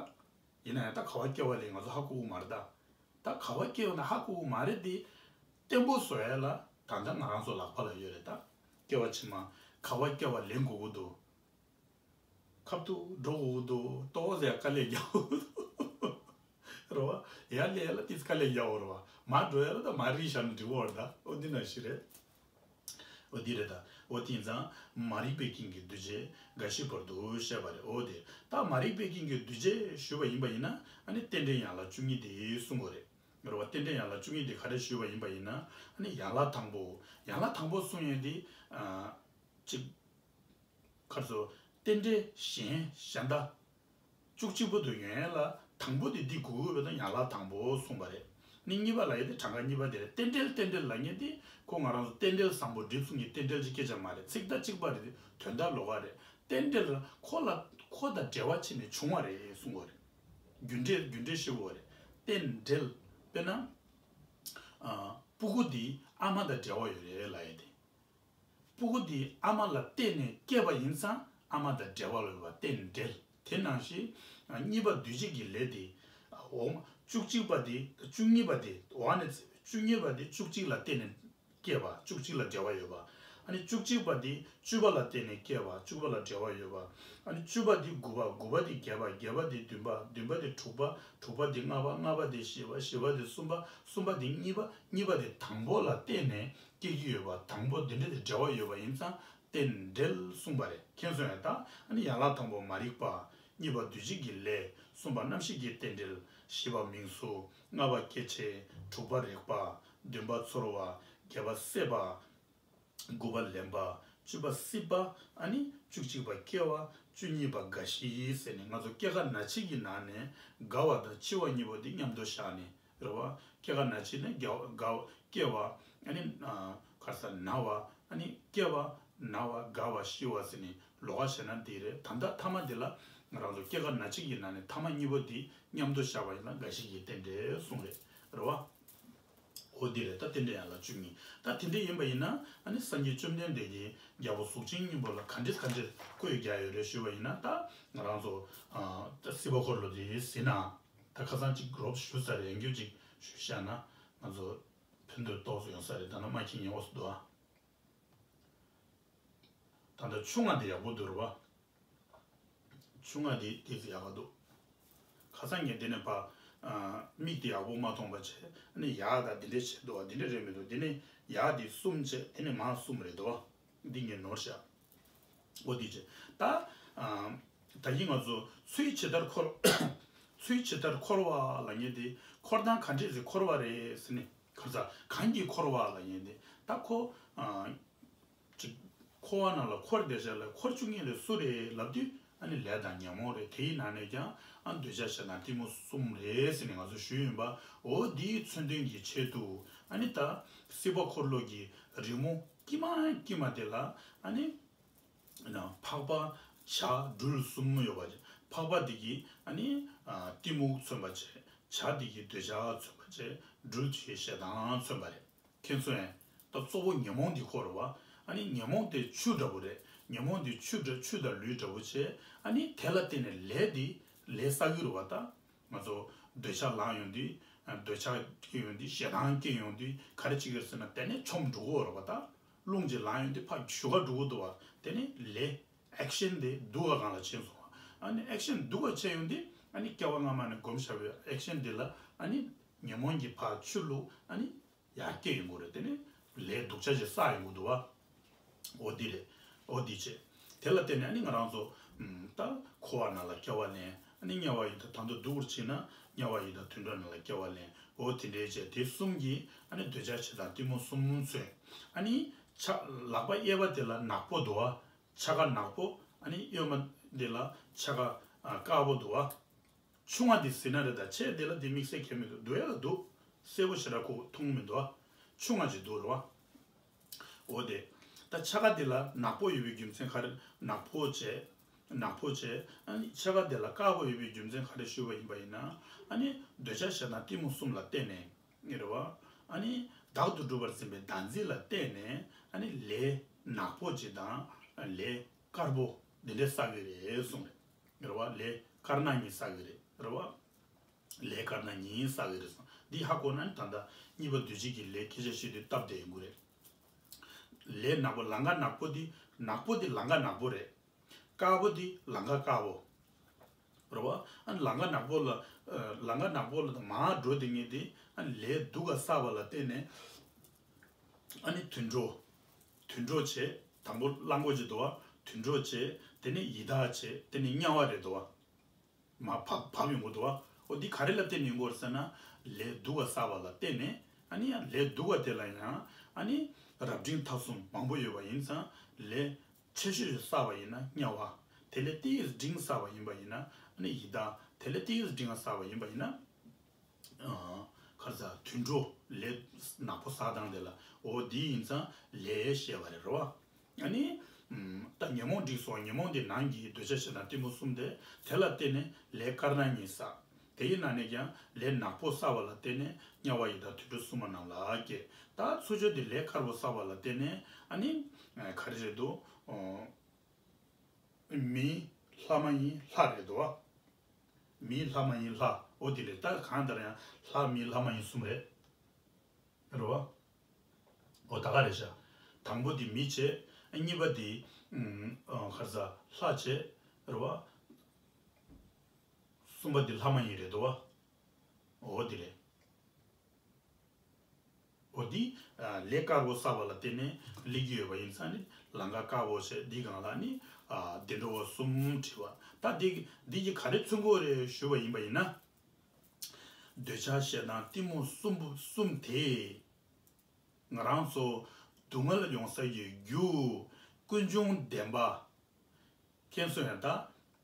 ཡིན་ན་ཡང་ད་ག་བ་སྐྱེ་བ་ལེན་ང་ཚོ་ཧ་གོ་གི་མ་རེད་ད། ད་ག་བ་སྐྱེ་བ་ན་ཧ་གོ་གི་མ་རེད་དེ། བརྟན་པོ་བཟོ་ཡ་ལ་ད་ལྟ་ང་རང་ཚོ་ལག་པ་ལ་ཡོད་རེད་ད། སྐྱེ་བ་ཕྱི་མ་ག་བ་སྐྱེ་བ་ལེན་དགོས་ཀྱི་འདུག་ཁབ་ཏུ་འགྲོ་འུ་དུ་ཏོག་ཙམ་དཀའ་ལས་རྒྱག་འུ་དུ། རེད་བ། ཡར་སླེབས་ལ་ཏིས་དཀའ་ལས་རྒྱག་འོ་རེད་བ། མར་འགྲོ་ཡ་ལ་ད་མར་རིལ་བཞག་ན་འགྲིག་འོ་རེད་ད། འོ་འདི་ན་ཞིག་རེད། འོ་འདི་རེད་ད། འོ་དེ་ཡིན་ཙང་མ་རིག་པའི་རྐྱེན་གྱིས་འདུ་བྱེད་རྒ་ཤིའི་བར་དུ་བཤད་པ་རེད། འོ་དེ་ད་མ་རིག་པའི་རྐྱེན་གྱིས་འདུ་བྱེད་ཞུས་པ་ཡིན་པ་ཡིན་ན། ཨ་ནི་རྟེན་འབྲེལ་ཡན་ལག་བཅུ་གཉིས་དེ་གསུང་དགོས་རེད། རེད་བ། རྟེན་འབྲེལ་ཡན་ལག་བཅུ་གཉིས་དེ་ག་རེ་ཞུས་པ་ཡིན་པ་ཡིན་ན། ཨ་ནི་ཡན་ལག་དང་པོ། ཡན་ལག་དང་པོ་གསུང་ཡས་དེ། ཨ། གཅིག་ག་རེ་ཟེར། རྟེན་འབྲེལ་གཞན་གཞན་དག་བཅུ་གཅིག་པོ་དེ་ཡོང་ཡས་ལ་དང་པོ་དེ་འདི་དགོས་ཀྱི་ཡོད་པ་དང་ཡན་ལག་དང་པོ་གསུངས་པ་རེད། ནི་གཉིས་པ་ལབ་ཡས་དེ་གྲངས་ཀ་གཉིས་པ་དེ་རེད། རྟེན་འབྲེལ་རྟེན་འབྲེལ་ལབ་མཁན་དེ་ཁོ་ང་རང་ཚོ་རྟེན་འབྲེལ་བཟང་པོ་སྒྲིབ་གསུམ་གྱི་རྟེན་འབྲེལ་གྱི་སྐད་ཆ་མ་རེད། ཚིག་མཐའ་གཅིག་པ་རེད། དོན་དག་ལོགས་ཀ་རེད། རྟེན་འབྲེལ་ཁོ་ལ་ཁོ་དང་འབྲེལ་བ་བྱས་ནས་བྱུང་བ་རེད་གསུངས་པ་རེད། རྒྱུ་འབྲས་རྒྱུ་འབྲས་ཞེས་པ་རེད། རྟེན་འབྲེལ། དཔེར་ན། ཨ། སྤུ་གུ་འདི་ཨ་མ་དང་འབྲེལ་བ་ཡོད་རེད་ལབ་ཡས་དེ། སྤུ་གུ་འདི་ཨ་མ་ལ་བརྟེན་ནས་སྐྱེས་པ་ཡིན་ཙང་ཨ་མ་དང་འབྲེལ་བ་ཡོད་པ་རྟེན་འབྲེལ། དེ་ནང་བཞིན་གཉིས་པ་འདུས་བྱས་ཀྱི་ལས་དེ། འོག་མ་བཅུ་གཅིག་པ་དེ་བཅུ་གཉིས་པ་དེ་འོག་ནས་བཅུ་གཉིས་པ་དེ་བཅུ་གཅིག་ལ་བརྟེན་ནས་སྐྱེས་པ། བཅུ་གཅིག་ལ་འབྲེལ་བ་ཡོད་པ། ཨ་ནི་བཅུ་གཅིག་པ་དེ་བཅུ་པ་ལ་བརྟེན་ནས་སྐྱེས་པ། བཅུ་པ་ལ་འབྲེལ་བ་ཡོད་པ། ཨ་ནི་བཅུ་པ་དེ་དགུ་པ། དགུ་པ་དེ་བརྒྱད་པ། བརྒྱད་པ་དེ་བདུན་པ། བདུན་པ་དེ་དྲུག་པ། དྲུག་པ་དེ་ལྔ་པ། ལྔ་པ་དེ་བཞི་པ། བཞི་པ་དེ་གསུམ་པ། གསུམ་པ་དེ་གཉིས་པ། གཉིས་པ་དེ་དང་པོ་ལ་བརྟེན་ནས་སྐྱེ་གི་ཡོད་པ། དང་པོ་འདི་འདྲ་དེ་འབྲེལ་བ་ཡོད་པ་ཡིན་ཙང་རྟེན་འབྲེལ་གསུངས་པ་རེད། མཁྱེན་སོང་ཡ། ད་ཨ་ནི་ཡན་ལག་དང་པོ་མ་རིག་པ། གཉིས་པ་འདུས་བྱས་ཀྱི་ལས། གསུམ་པ་རྣམ་ཤེས་ཀྱི་རྟེན་འབྲེལ། བཞི་པ་མིང་གཟུགས། ལྔ་པ་སྐྱེ་མཆེད། དྲུག་པ་རེག་པ། བདུན་པ་ཚོར་བ། བརྒྱད་པ་སྲེད་པ། དགུ་པ་ལེན་པ། བཅུ་པ་སྲིད་པ། ཨ་ནི་བཅུ་གཅིག་པ་སྐྱེ་བ། བཅུ་གཉིས་པ་རྒ་ཤི་ཟེར་ནས་ང་ཚོ་སྐྱེ་རྒ་ན་འཆི་གི་ནང་ནས་རྒ་བ་དང་འཆི་བ་གཉིས་པོ་འདི་མཉམ་དུ་བཞག་ནས། རེད་བ། སྐྱེ་རྒ་ན་འཆི་ནས་རྒ་རྒ་སྐྱེ་བ། ཨ་ནི་ཨ་ག་རེ་ཟེར། ན་བ། ཨ་ནི་སྐྱེ་བ། ན་བ། རྒ་བ། ཤི་བ་ཟེར་ནས་ལོགས་ཀ་བྱས་ན་འདི་རེད། ད་ལྟ་ཐ་མ་འདི་ལ་ང་རང་ཚོ་སྐྱེ་རྒ་ན་འཆི་གི་ནང་ནས་ཐ་མ་གཉིས་པོ་འདི་མཉམ་དུ་བཞག་པ་ཡིན་ན་རྒ་ཤི་གི་རྟེན་འབྲེལ་གསུངས་རེད། རེད་བ། འོ་འདི་རེད། ད་རྟེན་འབྲེལ་ཡན་ལག་བཅུ་གཉིས། ད་དེ་འདྲ་ཡིན་པ་ཡིན་ན་ཨ་ནི་སངས་རྒྱས་བཅོམ་ལྡན་འདས་ཀྱིས་རྒྱལ་པོ་གཟུགས་ཅན་སྙིང་པོ་ལ་ག་འདྲས་ག་འདྲས་བཀོད་རྒྱག་ཡོད་རེད་ཞུས་པ་ཡིན་ན། ད་ང་རང་ཚོ་ཨ་ད་སྲིད་པ་འཁོར་ལོ་དེ་ཟིན་ན། ད་ཁ་སང་ཅིག་རོབ་ཞུ་ས་རེད། ཡང་བསྐྱར་ཅིག་ཞུས་བཞག་ན་ང་ཚོ་ཕན་ཐོགས་ཏོག་ཙམ་ཡོང་ས་རེད། ད་ནང་མ་མཁྱེན་ཡོང་བ་སུ་འདུག་ཨ། ད་ལྟ་ཆུ་ལྔ་དེ་ཡག་པོ་འདུག་རེད་བ། ཆུ་ལྔ་དེ་ཏོག་ཙམ་ཡག་ག་འདུག་ཁ་སང་ངས་འདི་ནས་ཕར་ཨ་མིག་དེ་ཡག་པོ་མ་མཐོང་བ་བྱས། ཨ་ནི་ཡག་ད་འདི་འདྲས་བྱས་འདུག་བ། འདི་འདྲས་རེད་མི་འདུག་འདི་ནས་ཡག་དེ་གསུམ་བྱས། དེ་ནས་མར་གསུམ་རེད་འདུག་བ། འདི་ངས་ནོར་བཞག་འོ་དེ་བྱས། ད་ཨ་ད་གིན་ང་ཚོ་སུ་ཡིས་ཇི་ལྟར་འཁོར། སུ་ཡིས་ཇི་ལྟར་འཁོར་བ་ལབ་མཁན་དེ། འཁོར་སྟངས་ག་འདྲས་སེ་འཁོར་བ་རེད་ཟེར་ནས། ག་རེ་ཟེར། གང་གིས་འཁོར་བ་ལབ་མཁན་དེ། ད་ཁོ་ཨ་ཅིག་འཁོར་བ་ནང་ལ་འཁོར་བསྡད་བྱས་ལ་འཁོར་བཅུག་མཁན་དེ་སུ་རེད་ལབ་དུས། ཨ་ནི་ལས་དང་ཉོན་མོངས་རེད། དེ་ཡི་ནང་ནས་ཀྱང་ཨ་འདོད་ཆགས་ཞེ་སྡང་གཏི་མུག་གསུམ་རེད་ཟེར་ནས་ང་ཚོ་ཞུས་ཡིན་པ། འོ་འདིའི་མཚོན་དོན་གྱི་ཆེད་དུ་ཨ་ནི་ད་སྲིད་པ་འཁོར་ལོ་གི་རི་མོ་དཀྱིལ་མ་དཀྱིལ་མ་དེ་ལ་ཨ་ནི་ན་འཕགས་པ་བྱ་སྦྲུལ་གསུམ་ཡོད་པ་ཅིག་འཕགས་པ་འདི་གིས་ཨ་ནི་ཨ་གཏི་མུག་མཚོན་པ་བྱས། བྱ་འདི་གིས་འདོད་ཆགས་མཚོན་པ་བྱས། སྦྲུལ་འདི་གིས་ཞེ་སྡང་མཚོན་པ་རེད། མཁྱེན་སོང་ངས། ད་གཙོ་བོ་ཉོན་མོངས་འདི་ཁོ་རེད་བ། ཨ་ནི་ཉོན་མོངས་དེ་ཆུ་འདྲ་པོ་རེད། ཉོན་མོངས་འདི་ཆུ་འདྲ་ཆུ་དང་ལུད་འདྲ་པོ་བྱས། ཨ་ནི་དེ་ལ་བརྟེན་ནས་ལས་འདི་ལས་བསགས་ཀྱི་རེད་བ། ད་ང་ཚོ་འདོད་ཆགས་ལངས་ཡོང་དུས། འདོད་ཆགས་སྐྱེ་ཡོང་དུས། ཞེ་སྡང་སྐྱེ་ཡོང་དུས་ག་རེ་བྱེད་ཀྱི་རེད་ཟེར་ན། དེ་ནས་ཆོམ་འགྲོ་གི་རེད་བ། ད་རླུང་ཅིག་ལངས་ཡོང་དུས་ཕར་ཞུ་ག་འགྲོ་གི་འདུག་བ། དེ་ནས་ལས་ཨེག་ཤན་དེ་སྡུག་ག་སྒང་ལ་ཕྱིན་སོང་བ། ཨ་ནི་ཨེག་ཤན་སྡུག་ག་ཕྱིན་ཡོང་དུས་ཨ་ནི་སྐྱེ་བ་སྔ་མ་ནས་གོམས་བཞག་པའི་ཨེག་ཤན་དེ་ལ་ཨ་ནི་ཉོན་མོངས་ཀྱི་ཕར་ཆུ་བླུགས། ཨ་ནི་ཡར་སྐྱེ་ཡོང་གི་རེད། དེ་ནས་ལས་སྡུག་ཅག་ཅིག་བསགས་ཡོང་གི་འདུག་བ། འོ་འདི་རེད། འོ་འདི་བྱས། དེ་ལ་བརྟེན་ནས་ཨ་ནི་ང་རང་ཚོ་ཨམ་ད་འཁོར་བ་ནང་ལ་སྐྱེ་བ་ལེན། ཨ་ནི་དམྱལ་བ་ཡི་དྭགས། ད་དུང་སྡུག་པོར་ཕྱིན་ན་དམྱལ་བ་ཡི་དྭགས་དུད་འགྲོ་ནང་ལ་སྐྱེ་བ་ལེན། འོ་དེ་འདྲའི་བྱས། དེ་གསུམ་གྱིས་ཨ་ནི་འདོད་ཆགས་ཞེ་སྡང་གཏི་མུག་གསུམ་མཚོན། ཨ་ནི་ཕྱག་ལག་པ་གཡས་པ་དེ་ལ་ནག་པོ་འདུག་བ། ཕྱག་ཁ་ནག་པོ། ཨ་ནི་གཡོན་མ་དེ་ལ་ཕྱག་ཁ་ཨ་དཀར་པོ་འདུག་བ། ཆུང་བ་འདི་ཟིན་ན་རེད། ད་ཆེ་དེ་ལ་འདི་དམིགས་བསལ་ཁྱད་མི་འདུག་འདུག་ཡ་ལ་འདུག་གསལ་པོ་ཞེ་དྲག་ཁོ་མཐོང་མི་འདུག་ཆུང་བ་ཅིག་འདུག་རེད་བ། འོ་དེ། ད་ཕྱག་ཁ་འདི་ལ་ནག་པོ་ཡོད་པའི་རྒྱུ་མཚན་ག་རེ། ནག་པོ་བྱས། ནག་པོ་བྱས། ཨ་ནི་ཕྱག་ཁ་འདི་ལ་དཀར་པོ་ཡོད་པའི་རྒྱུ་མཚན་ག་རེ་ཞུས་པ་ཡིན་པ་ཡིན་ན། ཨ་ནི་འདོད་ཆགས་ཞེ་སྡང་གཏི་མུག་གསུམ་ལ་བརྟེན་ནས་རེད་བ། ཨ་ནི་བདག་ཏུ་གྲུབ་པར་འཛིན་པའི་བདག་འཛིན་ལ་བརྟེན་ནས་ཨ་ནི་ལས་ནག་པོ་ཅིག་དང་ལས་དཀར་པོ་འདི་འདྲ་བསགས་ཀྱི་རེད་གསུངས་རེད། རེད་བ། ལས་དཀར་ནག་གཉིས་བསགས་ཀྱི་རེད། རེད་བ། ལས་དཀར་ནག་གཉིས་བསགས་ཀྱི་རེད་གསུངས། འདི་ཧ་གོ་ན་ནི་ད་ལྟ་གཉིས་པ་འདུས་བྱས་ཀྱི་ལས་སྐད་ཆ་བཤད་དུས་སྟབས་བདེ་ཡོང་གི་རེད། ལས་ནག་པོ། ལམ་ཁ་ནག་པོ་འདི། ནག་པོ་འདི་ལམ་ཁ་ནག་པོ་རེད། དཀར་པོ་འདི་ལམ་ཁ་དཀར་པོ། རེད་བ། ཨ་ནི་ལམ་ཁ་ནག་པོ་ལ། ཨ་ལམ་ཁ་ནག་པོ་ལ་མར་འགྲོ་བསྡད་མཁན་དེ་ཨ་ནི་ལས་སྡུག་ག་བསགས་པ་ལ་བརྟེན་ནས་ཨ་ནི་དུད་འགྲོ། དུད་འགྲོ་བྱས། དང་པོ་གླང་པོ་ཆེ་འདུག་བ། དུད་འགྲོ་བྱས། དེ་ནས་ཡི་དྭགས་བྱས། དེ་ནས་དམྱལ་བ་རེད་འདུག་བ། མར་བབས་བབས་ཡོང་གི་འདུག་བ། འོ་འདི་ག་རེ་ལ་བརྟེན་ནས་ཡོང་གི་ཡོད་རེད་ཟེར་ན། ལས་སྡུག་ག་བསགས་པ་ལ་བརྟེན་ནས། ཨ་ནི་ཡང་ལས་སྡུག་ག་དེ་ལ་ཡང་ཨ་ནི་རབ་འབྲིང་ཐ་གསུམ་མང་པོ་ཡོད་པ་ཡིན་ཙང་། ལས་ཆེ་ཤོས་ཤིག་བསགས་པ་ཡིན་ན་དམྱལ་བ། དེ་ལས་ཏོག་ཙམ་འབྲིང་བསགས་པ་ཡིན་པ་ཡིན་ན་ཨ་ནི་ཡི་དྭགས། དེ་ལས་ཏོག་ཙམ་འབྲིང་བ་བསགས་པ་ཡིན་པ་ཡིན་ན། ཨ་ག་རེ་ཟ། དུད་འགྲོ། ལས་ནག་པོ་བསགས་སྟངས་དེ་ལ། འོ་འདི་ཡིན་ཙང་ལས་ཞེས་པ་རེད། རེད་བ། ཨ་ནི་ཨམ་ད་ཉོན་མོངས་འགྲིག་སོང་། ཉོན་མོངས་དེ་ནང་གི་འདོད་ཆགས་ཞེ་སྡང་གཏི་མུག་གསུམ་དེ། དེ་ལ་བརྟེན་ནས་ལས་དཀར་ནག་གཉིས་བསགས། དེ་ཡི་ནང་ནས་ཀྱང་ལས་ནག་པོ་བསགས་པ་ལ་བརྟེན་ནས་དམྱལ་བ་ཡི་དྭགས་དུད་འགྲོ་སྲུང་མ་རྣམས་ལ་སྐྱེ། ད་ཚུར་ཕྱོགས་དེ་ལས་དཀར་པོ་བསགས་པ་ལ་བརྟེན་ནས་ཨ་ནི་ཨ་ག་རེ་རེད་འདུག་ཨོ། མི་ལྷ་མ་ཡིན་ལྷ་རེད་འདུག་བ། མི་ལྷ་མ་ཡིན་ལྷ། འོ་དེ་རེད། ད་གང་ལྟར་ཡང་ལྷ་མི་ལྷ་མ་ཡིན་གསུམ་རེད། རེད་བ། འོ་ད་ག་རེད་ཤག་དང་པོ་དེ་མི་བྱས། གཉིས་པ་དེ་ཨ་ག་རེ་ཟ། ལྷ་བྱས། རེད་བ། གསུམ་པ་དེ་ལྷ་མ་ཡིན་རེད་འདུག་བ། འོ་དེ་རེད། འོ་འདི་ཨ་ལས་དཀར་པོ་བསགས་པ་ལ་བརྟེན་ནས་སླེབས་ཀྱི་ཡོད་པ་ཡིན་ཙང་ནི། ལམ་ཁ་དཀར་པོ་བྱས། འདིའི་སྒང་ལ་ནི་ཨ་བདེ་འགྲོ་བ་གསུམ་བྲིས་པ། ད་འདི་འདི་གིས་ག་རེ་མཚོན་གྱི་ཡོད་རེད་ཞུས་པ་ཡིན་པ་ཡིན་ན། འདོད་ཆགས་ཞེ་སྡང་གཏི་མུག་གསུམ་པོ་གསུམ་དེ་ང་རང་ཚོ་སྡུག་བསྔལ་ཡོང་ས་ཀྱི་རྒྱུ། ཀུན་འབྱུང་བདེན་པ། མཁྱེན་སོང་ངས། ད་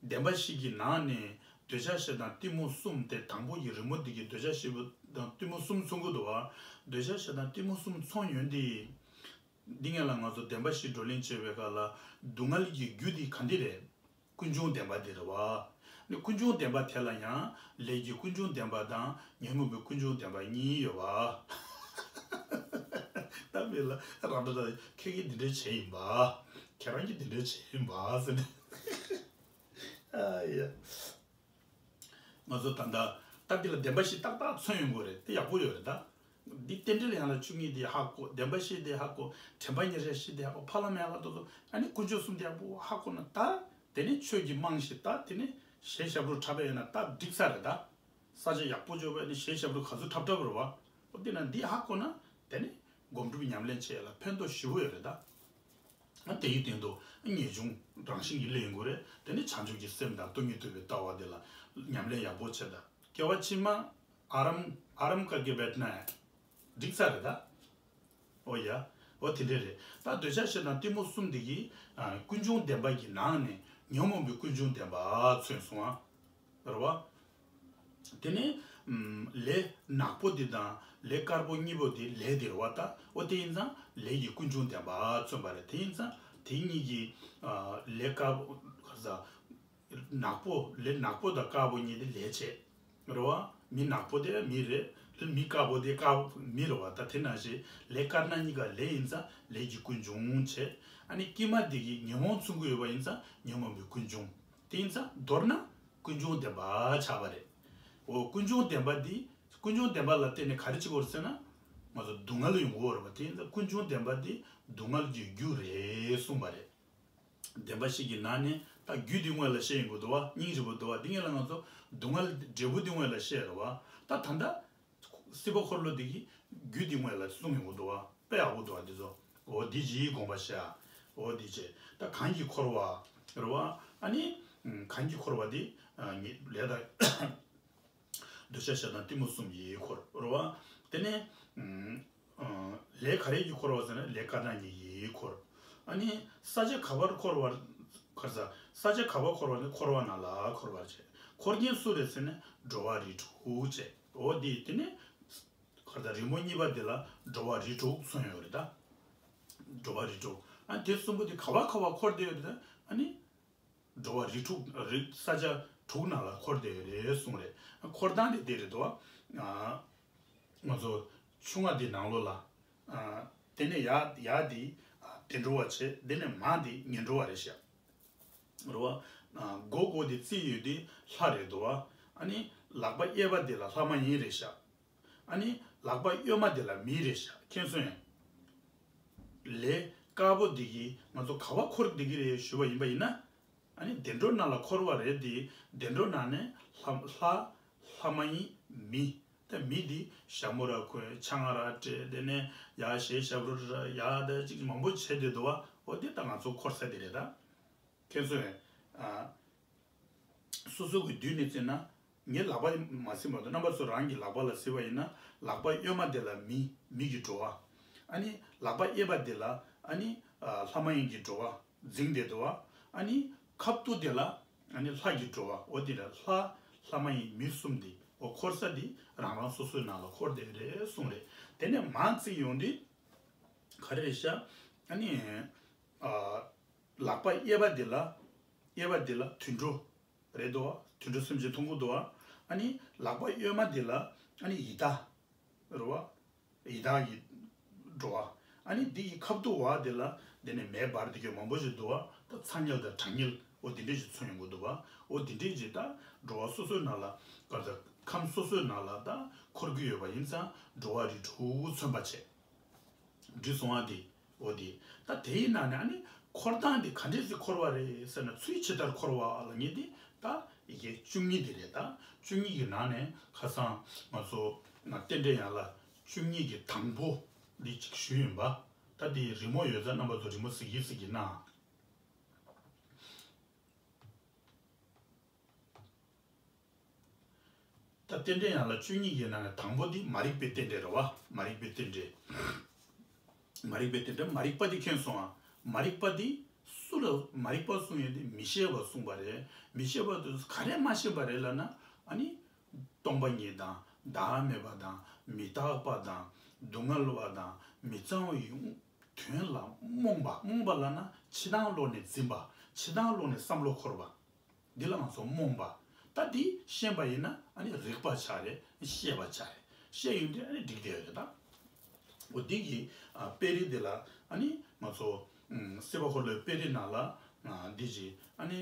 བདེན་པ་བཞི་གི་ནང་ནས་འདོད་ཆགས་ཞེ་སྡང་གཏི་མུག་གསུམ་དེ། དང་པོ་ཡི་རི་མོ་འདི་གི་འདོད་ཆགས་ཞེ་སྡང་གཏི་མུག་གསུམ་མཚོན་གྱི་འདུག་བ། འདོད་ཆགས་ཞེ་སྡང་གཏི་མུག་གསུམ་མཚོན་ཡོང་དུས། འདི་སྔོན་ལ་ང་ཚོ་བདེན་པ་བཞི་བགྲོ་གླེང་བྱས་པའི་སྐབས་ལ། སྡུག་བསྔལ་གྱི་རྒྱུ་འདི་ག་འདི་རེད། ཀུན་འབྱུང་བདེན་པ་འདི་རེད་བ། ནི་ཀུན་འབྱུང་བདེན་པ་དེ་ལ་ཡང་ལས་ཀྱི་ཀུན་འབྱུང་བདེན་པ་དང་ཉོན་མོངས་པའི་ཀུན་འབྱུང་བདེན་པ་གཉིས་ཡོད་བ། ད་མི་ལ་རང་འདྲ་འདྲ། ཁྱེད་ཀྱིས་འདི་འདྲ་བྱས་ཡིན་པ། ཁྱེད་རང་གིས་འདི་འདྲ་བྱས་ཡིན་པ་ཟེར་ནས། ཨ་ཡ། ང་ཚོ་ད་ལྟ་སྟབས་བདེ་ལ་བདེན་པ་བཞི་ཏག་ཏག་མཚོན་ཡོང་གི་རེད། དེ་ཡག་པོ་ཡོད་རེད་ད། འདི་རྟེན་འབྲེལ་ཡན་ལག་བཅུ་གཉིས་དེ་ཧ་གོ། བདེན་པ་བཞི་དེ་ཧ་གོ། དྲན་པ་ཉེར་བཞག་བཞི་དེ་ཧ་གོ། འཕགས་ལམ་ཡན་ལག་དེ་ཚོ། ཨ་ནི་དཀོན་མཆོག་གསུམ་དེ་ཡག་པོ་ཧ་གོ་ན། ད་དེ་ནས་ཆོས་ཀྱི་རྨང་གཞི། ད་དེ་ནས་གཞས་ཞབས་བྲོ་འཁྲབ་པ་ཡིན་ན་ད་འགྲིག་ས་རེད་ད། ས་ཆ་ཡག་པོ་འཇོག་པ་ཡིན་ན་གཞས་ཞབས་བྲོ་ག་ཚོད་འཁྲབ་འཁྲབ་རེད་བ། འོ་དེ་ན་འདི་ཧ་གོ་ན་དེ་ནས་སྒོམ་སྒྲུབ་ཉམས་ལེན་བྱེད་ཡ་ལ་ཕན་ཐོགས་ཞེ་པོ་ཡོད་རེད་ད། ཨ་དེའི་སྟེང་དུ་ངེས་འབྱུང་རང་བཞིན་གྱིས་སླེབས་ཡོང་གི་རེད། དེ་ནས་བྱང་ཆུབ་ཀྱི་སེམས་དང་སྟོང་ཉིད་རྟོགས་པའི་ལྟ་བ་དེ་ལ་ཉམས་ལེན་ཡག་པོ་བྱེད་ད། སྐྱེ་བ་ཕྱི་མ་ཨ་རམ་ཨ་རམ་ཀར་གེ་བེད་ན་འགྲིག་ས་རེད་ད། ཨོ་ཡ། ཨོ་དེ་འདྲས་རེད། ད་འདོད་ཆགས་ཞེ་སྡང་གཏི་མུག་གསུམ་དེ་གིས་ཨ་ཀུན་འབྱུང་བདེན་པ་གི་ནང་ནས་ ཉོན་མོངས་པའི་ཀུན་འབྱུང་བདེན་པ་མཚོན་སོང་ཨ། རེད་བ། དེ་ནས་ཨམ་ལས་ནག་པོ་འདི་དང་ལས་དཀར་པོ་གཉིས་པོ་འདི་ལས་འདི་རེད་བ། ད་འོ་དེ་ཡིན་ཙང་ལས་ཀྱི་ཀུན་འབྱུང་བདེན་པ་མཚོན་པ་རེད། དེ་ཡིན་ཙང་དེ་གཉིས་ཀྱི་ཨ་ལས་དཀར་པོ་ག་ས་ནག་པོ་ལས་ནག་པོ་དང་དཀར་པོ་གཉིས་དེ་ལས་བྱེད། རེད་བ། མི་ནག་པོ་དེ་མི་རེད། མི་དཀར་པོ་དེ་དཀར་མི་རེད་བ། ད་དེ་ནང་བཞིན་ལས་དཀར་ནག་གཉིས་ཀ་ལས་ཡིན་ཙང་ལས་ཀྱི་ཀུན་འབྱུང་བྱེད། ཨ་ནི་དཀྱིལ་མ་དེ་གི་ཉོན་མོངས་མཚོན་གྱི་ཡོད་པ་ཡིན་ཙང་ཉོན་མོངས་པའི་ཀུན་འབྱུང་། དེ་ཡིན་ཙང་མདོར་ན་ཀུན་འབྱུང་བདེན་པ་ཆགས་པ་རེད། འོ་ཀུན་འབྱུང་བདེན་པ་འདི་ཀུན་འབྱུང་བདེན་པ་ལ་བརྟེན་ནས་ག་རེ་བྱེད་དགོས་རེད་ཟེར་ན། ང་ཚོ་སྡུག་བསྔལ་ཡོང་གི་ཡོད་རེད་བ། དེ་ཡིན་ཙང་ཀུན་འབྱུང་བདེན་པ་འདི་སྡུག་བསྔལ་གྱི་རྒྱུ་རེད་གསུངས་པ་རེད། བདེན་པ་བཞི་གི་ནང་ནས་ད་རྒྱུ་འདི་དངོས་ལ་བཤད་ཡོང་གི་འདུག་བ། སྙིང་རྗེ་པོ་འདུག་བ། འདི་ངེད་ལ་ང་ཚོ་སྡུག་བསྔལ་འབྲས་བུ་འདི་དངོས་ལ་བཤད་རེད་བ། ད་ད་ལྟ་སྲིད་པ་འཁོར་ལོ་འདི་གི་རྒྱུ་འདི་དངོས་ལ་གསུངས་ཡོང་གི་འདུག་བ། དཔེ་ཡག་པོ་འདུག་བ་འདི་ཚོ། འོ་འདི་བཞིའི་དགོངས་པ་བཞག་འོ་འདི་བྱས། ད་གང་གིས་འཁོར་བ་རེད་བ། ཨ་ནི་གང་གིས་འཁོར་བ་འདི་ལས་དང་འདོད་ཆགས་ཞེ་སྡང་གཏི་མུག་གསུམ་གྱིས་འཁོར་རེད་བ། དེ་ནས་ཨ་ལས་ག་རེ་གིས་འཁོར་བ་ཟེར་ན་ལས་དཀར་ནག་གཉིས་ཀྱིས་འཁོར། ཨ་ནི་ས་ཆ་ག་པར་འཁོར་བར་གར་ས་ས་ཆ་ག་པར་འཁོར་བ་ནི་འཁོར་བ་ནང་ལ་འཁོར་བར་བྱེད། འཁོར་མཁན་སུ་རེད་ཟེར་ན་འགྲོ་བ་རིགས་དྲུག་བྱེད། འོ་འདི་དེ་ནས་གར་རིང་མོ་གཉིས་པ་འདི་ལ་འགྲོ་བ་རིགས་དྲུག་མཚོན་ཡོད་རེད་ད། འགྲོ་བ་རིགས་དྲུག་ཨ་དེ་གསུམ་པོ་དེ་ག་པར་ག་པར་འཁོར་བསྡད་ཡོད་རེད་ད། ཨ་ནི། འགྲོ་བ་རིགས་དྲུག་རིགས་ས་ཆ་དྲུག་ནང་ལ་འཁོར་བསྡད་ཡོད་རེད་གསུངས་རེད། འཁོར་སྟངས་དེ་དེ་རེད་དོ། ང་ཚོ་ཆུང་བ་དེ་ནང་ལོགས་ལ། དེ་ནས་ཡར་ཡར་དེ་བདེ་འགྲོ་བ་བྱས། དེ་ནས་མར་དེ་ངན་འགྲོ་བ་རེད་ཤག་རེད་བ། མགོ་མགོ་དེ་བརྩིས་ཡོད་དེ་ལྷ་རེད་དོ། ཨ་ནི་ལག་པ་གཡས་པ་དེ་ལ་ལྷ་མ་ཡིན་རེད་ཤག་ཨ་ནི་ལག་པ་གཡོན་མ་དེ་ལ་མི་རེད་ཤག་མཁྱེན་སོང་ངས། ལས་དཀར་པོ་འདི་གིས་ང་ཚོ་ག་པར་འཁོར་བསྡད་ཀྱི་རེད་ཞུས་པ་ཡིན་པ་ཡིན་ན། ཨ་ནི་བདེ་འགྲོ་ནང་ལ་འཁོར་བ་རེད་དེ། བདེ་འགྲོ་ནང་ནས་ལྷ་ལྷ་ལྷ་མ་ཡིན་མི། ད་མི་འདི་ཞྭ་མོ་ར་གོན། ཆང་ར་སྤྲད། དེ་ནས་ཡ་ཞེ་ཞབས་བྲོ་ར་ཡ་ད་ཅིག་མང་པོ་བྱས་བསྡད་འདུག་བ། འོ་དེ་ད་ང་ཚོ་འཁོར་ས་དེ་རེད་ད། མཁྱེན་སོང་ངས། ཨ། སོ་སོ་གི་མདུན་ནས་བརྩིས་ན། ངའི་ལག་པ་མ་ཟིན་པ་དང་། རྣམ་པ་ཚོ་རང་གི་ལག་པ་ལ་གཟིགས་པ་ཡིན་ན། ལག་པ་གཡོན་མ་དེ་ལ་མི་མི་གི་འགྲོ་བ། ཨ་ནི་ལག་པ་གཡས་པ་དེ་ལ་ཨ་ནི་ལྷ་མ་ཡིན་གྱི་འགྲོ་བ་འཛིངས་བསྡད་འདུག་བ། ཨ་ནི་ཁ་ཐུག་དེ་ལ་ཨ་ནི་ལྷ་གི་འགྲོ་བ། འོ་དེ་ལ་ལྷ་ལྷ་མ་ཡིན་མི་གསུམ་དེ་འོ་འཁོར་ས་དེ་རང་རང་སོ་སོའི་ནང་ལ་འཁོར་བསྡད་རེད་གསུངས་རེད། དེ་ནས་མར་བརྩིས་ཡོང་དུས་ག་རེ་རེད་ཤག་ཨ་ནི། ཨ། ལག་པ་གཡས་པ་འདི་ལ། གཡས་པ་འདི་ལ་དུད་འགྲོ་རེད་དོ། དུད་འགྲོ་སེམས་ཅན་མཐོང་གི་འདུག་བ། ཨ་ནི་ལག་པ་གཡོན་མ་འདི་ལ་ཨ་ནི་ཡི་དྭགས་རེད་བ། ཡི་དྭགས་ཀྱི་འགྲོ་བ། ཨ་ནི་འདི་ཡི་ཁ་ཐུག་བ་འདི་ལ་འདི་ནས་མེ་འབར་འདི་གྱོད་མང་པོ་ཞིག་འདུག་བ། ད་ཚ་དམྱལ་དང་གྲང་དམྱལ་འོ་འདི་འདྲས་ཞིག་མཚོན་ཡོང་གི་འདུག་བ། འོ་འདི་འདྲས་ཀྱི་ད་འགྲོ་བ་སོ་སོའི་ནང་ལ་ག་ཚ་ཁམས་སོ་སོའི་ནང་ལ་ད་འཁོར་གྱི་ཡོད་པ་ཡིན་ཙང་འགྲོ་བ་རིགས་དྲུག་མཚོན་པ་བྱས། འདྲི་སོང་བ་དེ། འོ་དེ། ད་དེའི་ནང་ནས་ཨ་ནི་འཁོར་སྟངས་དེ་ག་འདྲས་སེ་འཁོར་བ་རེད་ཟེར་ན། ཚུལ་ཇི་ལྟར་འཁོར་བ་ལབ་མཁན་དེ་ད་ཡི་གེ་བཅུ་གཉིས་དེ་རེད། ད་བཅུ་གཉིས་ཀྱི་ནང་ནས་ཁ་སང་ང་ཚོ་ང་རྟེན་འབྲེལ་ཡན་ལག་བཅུ་གཉིས་ཀྱི་དང་པོ་འདི་གཅིག་ཞུས་ཡིན་པ། ད་དེ་རི་མོ་ཡོད་ཙང་རྣམ་པ་ཚོ་རི་མོ་གཟིགས་ཀྱིན་གཟིགས་ཀྱིན་གནང་། ད་རྟེན་འབྲེལ་ཡན་ལག་བཅུ་གཉིས་ཀྱི་ནང་ནས་དང་པོ་འདི་མ་རིག་པའི་རྟེན་འབྲེལ་རེད་བ། མ་རིག་པའི་རྟེན་འབྲེལ། མ་རིག་པའི་རྟེན་འབྲེལ། མ་རིག་པ་འདི་མཁྱེན་སོང་ང་། མ་རིག་པ་འདི་སུ་ལ་མ་རིག་པ་གསུངས་ཡོད་དེ། མི་ཤེས་པ་གསུངས་པ་རེད། མི་ཤེས་པ་དེ་ག་རེ་མ་ཤེས་པ་རེད་ལབ་ན། ཨ་ནི་སྟོང་པ་ཉིད་དང་། བདག་མེད་པ་དང་། མི་རྟག་པ་དང་། སྡུག་བསྔལ་བ་དང་། མི་གཙང་བའི་དོན་ལ་རྨོངས་པ། རྨོངས་པ་ལབ་ན་ཕྱི་ནང་ལོགས་ནས་འཛིན་པ། ཕྱི་ནང་ལོགས་ནས་བསམ་བློ་འཁོར་བ། འདི་ལ་ང་ཚོ་རྨོངས་པ། ད་འདི་ཤེས་པ་ཡིན་ན་ཨ་ནི་རིག་པ་ཆགས་རེད། ཤེས་པ་ཆགས་རེད། ཤེས་ཡོང་དུས་ཨ་ནི་འགྲིག་བསྡད་ཡོད་རེད་ད། འོ་འདི་གི་ཨ་དཔེ་རིས་འདི་ལ་ཨ་ནི་ང་ཚོ་ཨམ་སྲིད་པ་འཁོར་ལོའི་དཔེ་རིས་ནང་ལ་ཨ་འདི་གི་ཨ་ནི་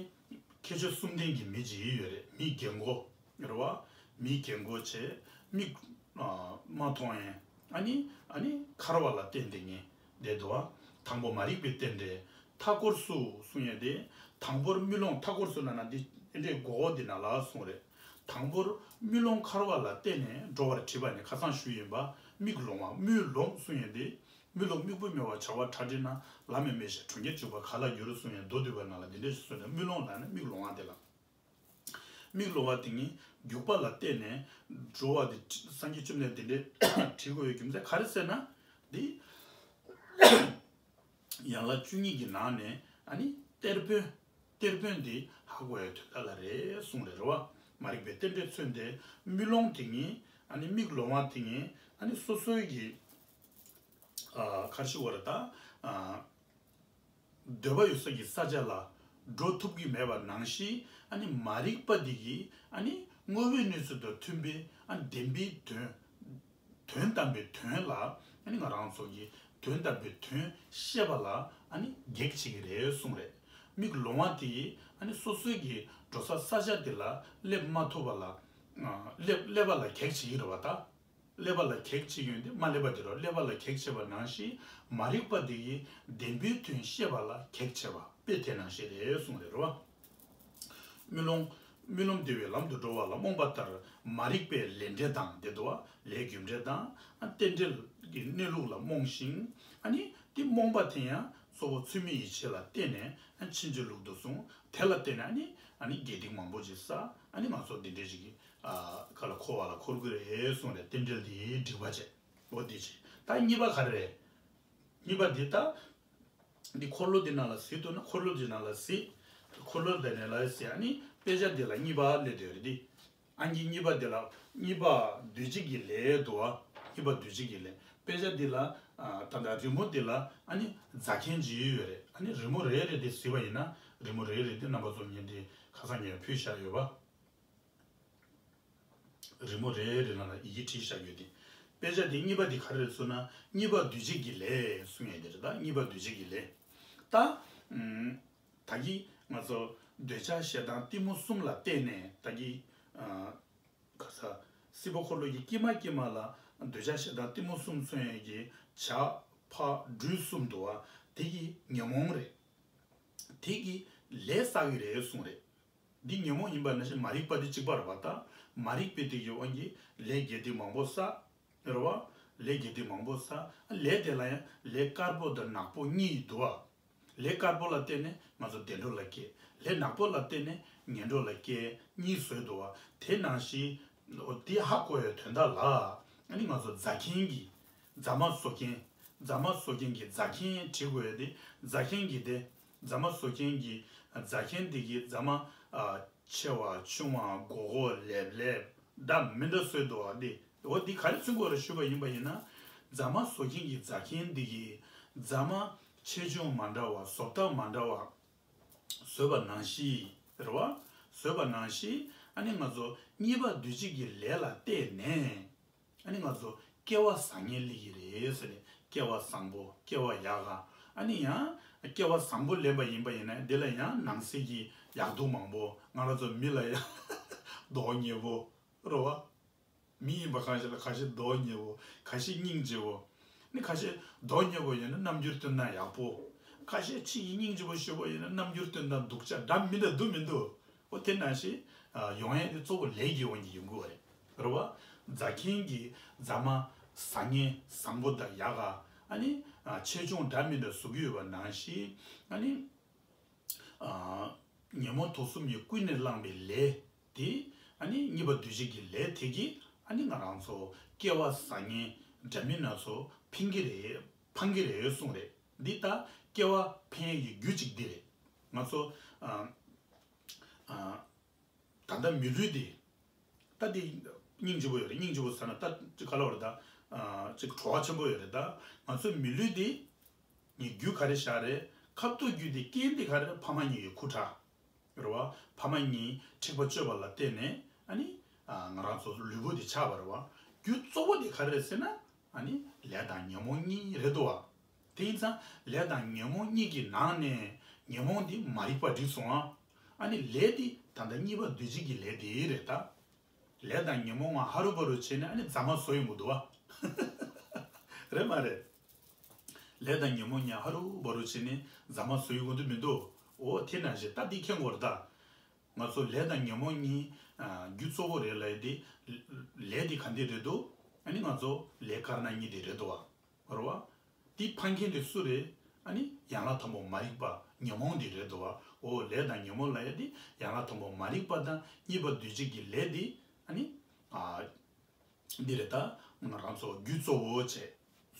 ཁྱད་ཆོས་གསུམ་ལྡན་གྱི་མི་གཅིག་ཡོད་རེད། མི་རྒན་གོག་རེད་བ། མི་རྒན་གོག་བྱས། མིག་ཨ་མ་མཐོང་ཡས། ཨ་ནི་ཨ་ནི་འཁར་བ་ལ་བརྟེན་ཏེ་ངེས་བསྡད་འདུག་བ། དང་པོ་མ་རིག་པའི་རྟེན་འབྲེལ། མཐའ་སྐོར་སུ་གསུང་ཡས་དེ། དང་པོར་དམུས་ལོང་། མཐའ་སྐོར་སུ་ན་ན་འདི་རྟེན་འབྲེལ་མགོ་བོ་འདི་ན་ལ་གསུང་རེད། དང་པོར་དམུས་ལོང་འཁར་བ་ལ་བརྟེན་ནས་འགྲོ་བར་བྲིས་པ་ནི་ཁ་སང་ཞུས་ཡིན་པ། མིག་ལོང་བ། དམུས་ལོང་གསུང་ཡས་དེ། དམུས་ལོང་དམིགས་བུ་མེད་པར་བྱ་བ་གྲ་སྒྲིག་ན། ལམ་མེ་མེ་ཞིང་གྲོང་ཁྱེར་འཇུག་པ་ག་ལ་འགྱུར་གསུང་ཡས་མདོ་སྡུད་པ་ནང་ལ་འདི་འདྲ་ཞིག་གསུངས་ནས། དམུས་ལོང་ལ་ནི་མིག་ལོང་བ་དེ་ལ། མིག་ལོང་བ་དེ་ཉིད་རྒྱུག་པ་ལ་བརྟེན་ནས་འགྲོ་བ་དེ་སངས་རྒྱས་བཅོམ་ལྡན་འདས་འདི་འདྲས་བྲིས་དགོས་པའི་རྒྱུ་མཚན་ག་རེ་ཟེར་ན། འདི་ཡན་ལག་བཅུ་གཉིས་ཀྱི་ནང་ནས་ཨ་ནི་གཏེར་དཔོན་ གཏེར་དཔོན་དེ་ཧ་གོ་ཡའི་དོན་དག་ལ་རེད་གསུངས་རེད། རེད་བ། མ་རིག་པའི་རྟེན་འབྲེལ་མཚོན་ཏེ་དམུས་ལོང་དེ་ཉིད་ཨ་ནི་མིག་ལོང་བ་དེ་ཉིད་ཨ་ནི་སོ་སོའི་གི་ཨ་ག་རེ་ཞུ་དགོས་རེད་ད། ཨ་འདོད་པ་ཡོད་ས་ཀྱི་ས་ཆ་ལ་འགྲོ་ཐུབ་ཀྱི་མེད་པ་ནང་བཞིན་ཨ་ནི་མ་རིག་པ་འདི་གིས་ཨ་ནི་དངོས་པོའི་གནས་ཚུལ་དང་མཐུན་པའི་ཨ་ནི་བདེན་པའི་དོན། དོན་དམ་པའི་དོན་ལ་ཨ་ནི་ང་རང་ཚོ་གིས་དོན་དམ་པའི་དོན་ཤེས་པ་ལ་ཨ་ནི་གེགས་བྱེད་ཀྱི་རེད་གསུངས་རེད། མིག་ལོང་བ་དེ་ཡིས་ཨ་ནི་སོ་སོའི་གི་འགྲོ་ས་ས་ཆ་དེ་ལ་སླེབས་མ་ཐུབ་པ་ལ་ཨ་སླེབས་སླེབས་པ་ལ་གེགས་བྱེད་ཀྱི་རེད་བ་ད། སླེབས་པ་ལ་གེགས་བྱེད་ཀྱི་ཡོད་དེ་མ་སླེབས་པ་དེ་རོ་སླེབས་པ་ལ་གེགས་བྱེད་པ་ནང་བཞིན་མ་རིག་པ་དེ་ཡིས་བདེན་པའི་དོན་ཤེས་པ་ལ་གེགས་བྱེད་པ་དཔེ་དེ་ནང་བཞིན་རེད་གསུངས་རེད་རོ། དམུས་ལོང་། དམུས་ལོང་བདེ་བའི་ལམ་དུ་འགྲོ་བ་ལ་རྨོངས་པ་ལྟར་མ་རིག་པའི་ལས་འབྲས་དང་དེ་འདུ་བ་ལས་རྒྱུ་འབྲས་དང་རྟེན་འབྲེལ་གྱི་གནས་ལུགས་ལ་རྨོངས་ཤིང་ཨ་ནི་དེ་རྨོངས་པ་དེ་ཡང་གཙོ་བོ་ཚུལ་མིན་ཡིད་བྱེད་ལ་བརྟེན་ནས་ཕྱིན་ཅི་ལོག་ཏུ་སོང་དེ་ལ་བརྟེན་ནས་ཨ་ནི་ཨ་ནི་དགེ་སྡིག་མང་པོ་ཅིག་བསགས་ཨ་ནི་ང་ཚོ་འདི་འདྲའི་ཞིག་གི་ཨ་ག་ལ་འཁོར་བ་ལ་འཁོར་གི་རེད་གསུངས་ནས་རྟེན་འབྲེལ་འདི་འགྲིག་པ་བྱས་འོ་འདི་བྱས་ད་གཉིས་པ་ག་རེ་རེད། གཉིས་པ་འདི་ད། འདི་འཁོར་ལོ་འདི་ནང་ལ་གཟིགས་འདུག་ན་འཁོར་ལོ་འདི་ནང་ལ་གཟིགས། འཁོར་ལོ་འདི་ནང་ལ་གཟིགས་ཨ་ནི་དཔེ་ཆ་འདི་ལ་གཉིས་པ་སླེབས་བསྡད་ཡོད་རེད་འདི། ཨ་ནི་གཉིས་པ་འདི་ལ་གཉིས་པ་འདུས་བྱས་ཀྱི་ལས་འདུག་ཨ། གཉིས་པ་འདུས་བྱས་ཀྱི་ལས། དཔེ་ཆ་འདི་ལ་ཨ་ད་ལྟ་རི་མོ་འདི་ལ་ཨ་ནི་རྫ་མཁན་ཅིག་ཡོད་རེད། ཨ་ནི་རི་མོ་རེ་རེ་འདི་གཟིགས་པ་ཡིན་ན་རི་མོ་རེ་རེ་འདི་རྣམ་པ་ཚོ་ངས་འདི་ཁ་སང་ངས་ཕུལ་བཞག་ཡོད་པ། རི་མོ་རེ་རེ་ནང་ལ་ཡི་གེ་བྲིས་བཞག་ཡོད་དེ། དཔེ་ཆ་དེ་གཉིས་པ་དེ་ག་རེ་རེད་ཟེར་ན་གཉིས་པ་འདུས་བྱས་ཀྱི་ལས་གསུང་ཡས་དེ་རེད་ད་གཉིས་པ་འདུས་བྱས་ཀྱི་ལས། ད། ཨུམ། ད་གི་ང་ཚོ་འདོད་ཆགས་ཞེ་སྡང་གཏི་མུག་གསུམ་ལ་བརྟེན་ནས་ད་གི་ཨ། ག་ས། སྲིད་པ་འཁོར་ལོ་གི་དཀྱིལ་མ་དཀྱིལ་མ་ལ་འདོད་ཆགས་ཞེ་སྡང་གཏི་མུག་གསུམ་མཚོན་ཡས་ཀྱི་བྱ་ཕ་སྦྲུལ་གསུམ་འདུག་བ་དེ་གི་ཉོན་མོངས་རེད། དེ་གི་ལས་བསགས་ཀྱི་རེད་གསུངས་རེད། འདི་ཉོན་མོངས་ཡིན་པ་ནང་བཞིན་མ་རིག་པ་དེ་གཅིག་པ་རེད་བ་ད། མ་རིག་པའི་དེ་ཡི་དབང་གིས་ལས་དགེ་སྡིག་མང་པོ་བསགས། རེད་བ། ལས་དགེ་སྡིག་མང་པོ་བསགས། ལས་དེ་ལ་ཡང་ལས་དཀར་པོ་དང་ནག་པོ་གཉིས་འདུག་བ། ལས་དཀར་པོ་ལ་བརྟེན་ནས་ང་ཚོ་བདེ་འགྲོ་ལ་སྐྱེ། ལས་ནག་པོ་ལ་བརྟེན་ནས་ངན་འགྲོ་ལ་སྐྱེ་གཉིས་བཟོས་འདུག་བ། དེ་ནང་བཞིན་འོ་དེ་ཧ་གོ་བའི་དོན་དག་ལ་ཨ་ནི་ང་ཚོ་རྫ་མཁན་གྱི་རྫ་མ་བཟོ་མཁན། རྫ་མ་བཟོ་མཁན་གྱི་རྫ་མཁན་བྲིས་དགོས་ཡ་དེ་རྫ་མཁན་གྱི་དེ། རྫ་མ་བཟོ་མཁན་གྱི་རྫ་མཁན་དེ་གི་རྫ་མ་ཨ་ཆེ་བ་ཆུང་བ་སྒོར་སྒོར་ལེབ་ལེབ་འདྲ་མི་འདྲ་བཟོས་འདུག་བ་དེ། འོ་འདི་ག་རེ་མཚོན་དགོས་རེད་ཞུས་པ་ཡིན་པ་ཡིན་ན། རྫ་མ་བཟོ་མཁན་གྱི་རྫ་མཁན་འདི་གིས་རྫ་མ་ཆེ་ཆུང་མ་འདྲ་བ་བཟོ་ལྟ་མ་འདྲ་བ་བཟོས་པ་ནང་བཞིན་རེད་བ། བཟོས་པ་ནང་བཞིན་ཨ་ནི་ང་ཚོ་གཉིས་པ་འདུས་བྱས་ཀྱི་ལས་ལ་བརྟེན་ནས་ཨ་ནི་ང་ཚོ་སྐལ་བ་བཟང་ངན་སླེབས་ཀྱི་རེད་ཟེར་ནས་སྐལ་བ་བཟང་པོ་སྐལ་བ་ཡག་ག་ཨ་ནི་ཡང་སྐལ་བ་བཟང་པོ་ལེན་པ་ཡིན་པ་ཡིན་ན་འདི་ལ་ཡང་ནང་གསེས་ཀྱི་ཡག་སྡུག་མང་པོ་ང་རང་ཚོ་མི་ལ་ཡང་མདོག་ཉེས་པོ་རེད་བ། མི་ཡིན་པ་ཁ་ཤས་ལ་ཁ་ཤས་མདོག་ཉེས་པོ། ཁ་ཤས་སྙིང་རྗེ་བོ། ནི་ཁ་ཤས་མདོག་ཉེས་པོ་ཡིན་ན་རྣམ་འགྱུར་སྟོན་སྟངས་ཡག་པོ། ཁ་ཤས་ཕྱི་ཡི་སྙིང་རྗེ་བོ་ཞེ་པོ་ཡིན་ན་རྣམ་འགྱུར་སྟོན་སྟངས་སྡུག་ཅག་འདྲ་མི་འདྲ་འདུག་མི་འདུག་འོ་དེ་ནང་བཞིན་ཡོང་ཡས་དེ་གཙོ་བོ་ལས་ཀྱི་དབང་གིས་ཡོང་གི་ཡོད་རེད། རེད་བ། རྫ་མཁན་གྱི་རྫ་མ་བཟང་ངན་བཟང་པོ་དང་ཡག་ག་ཨ་ནི་ཆེ་ཆུང་འདྲ་མི་འདྲ་བཟོ་གི་ཡོད་པ་ནང་བཞིན་ཨ་ནི། ཉོན་མོངས་དུག་གསུམ་གྱིས་ཀུན་ནས་བསླངས་པའི་ལས་དེ་ཨ་ནི་གཉིས་པ་འདུས་བྱས་ཀྱི་ལས་དེ་གིས་ཨ་ནི་ང་རང་ཚོ་སྐལ་བ་བཟང་ངན་འདྲ་མིན་སྣ་ཚོགས་ཕན་གྱི་རེད་ཕན་གྱི་རེད་གསུངས་རེད། འདི་ད་སྐལ་བ་ཕན་ཡས་ཀྱི་རྒྱུ་གཅིག་འདི་རེད། ང་ཚོ་ཨ་ཨ། ད་ལྟ་མི་ལུས་འདི། ད་འདི་སྙིང་རྗེ་པོ་ཡོད་རེད། སྙིང་རྗེ་པོ་ཟེར་ན་ད་ཅིག་ག་ལ་བར་ད། ཅིག་བྲོ་བ་ཆེན་པོ་ཡོད་རེད་ད། ང་ཚོའི་མི་ལུས་འདི། ནི་རྒྱུ་ག་རེ་བཞག་རེད། ཁ་ཐུག་རྒྱུ་འདི་རྐྱེན་འདི་ག་རེ་རེད། ཕ་མ་གཉིས་ཀྱི་ཁུ་ཁྲག་རེད་བ། ཕ་མ་གཉིས་འཁྲིག་པ་སྤྱོད་པ་ལ་བརྟེན་ནས་ཨ་ནི། ང་རང་ཚོ་ལུས་པོ་འདི་ཆགས་པ་རེད་བ། རྒྱུ་གཙོ་བོ་འདི་ག་རེ་རེད་ཟེར་ན། ཨ་ནི་ལས་དང་ཉོན་མོངས་གཉིས་རེད་འདུག་བ། དེ་ཡིན་ཙང་ལས་དང་ཉོན་མོངས་གཉིས་ཀྱི་ནང་ནས་ཉོན་མོངས་འདི་མ་རིག་པ་འགྲིག་སོང་ཨ། ཨ་ནི་ལས་འདི་ད་ལྟ་གཉིས་པ་འདུས་བྱས་ཀྱི་ལས་དེ་རེད་ད། ལས་དང་ཉོན་མོངས་ང་ཧ་རུ་བ་རུ་བྱས་ནས་ཨ་ནི་རྫ་མ་བཟོ་ཡོང་གི་འདུག་བ། རེད་མ་རེད། ལས་དང་ཉོན་མོངས་ང་ཧ་རུ་བ་རུ་བྱས་ནས་རྫ་མ་བཟོ་ཡོང་གི་འདུག་མི་འདུག་འོ་དེ་ནང་བཞིན་ད་འདི་མཁྱེན་དགོས་རེད་ད། ང་ཚོ་ལས་དང་ཉོན་མོངས་གཉིས་རྒྱུ་གཙོ་བོ་རེད་ལབ་ཡ་དེ། ལས་དེ་ག་འདི་རེད་འདུག་ཨ་ནི་ང་ཚོ་ལས་དཀར་ནག་གཉིས་དེ་རེད་འདུག་བ། རེད་བ། དེ་འཕང་མཁན་དེ་སུ་རེད། ཨ་ནི་ཡན་ལག་དང་པོ་མ་རིག་པ་ཉོན་མོངས་དེ་རེད་འདུག་བ། འོ་ལས་དང་ཉོན་མོངས་ལབ་ཡ་དེ་ཡན་ལག་དང་པོ་མ་རིག་པ་དང་གཉིས་པ་འདུས་བྱས་ཀྱི་ལས་དེ་ཨ་ནི། ཨ། འདི་རེད་ད། ང་རང་ཚོ་རྒྱུ་གཙོ་བོ་བྱས།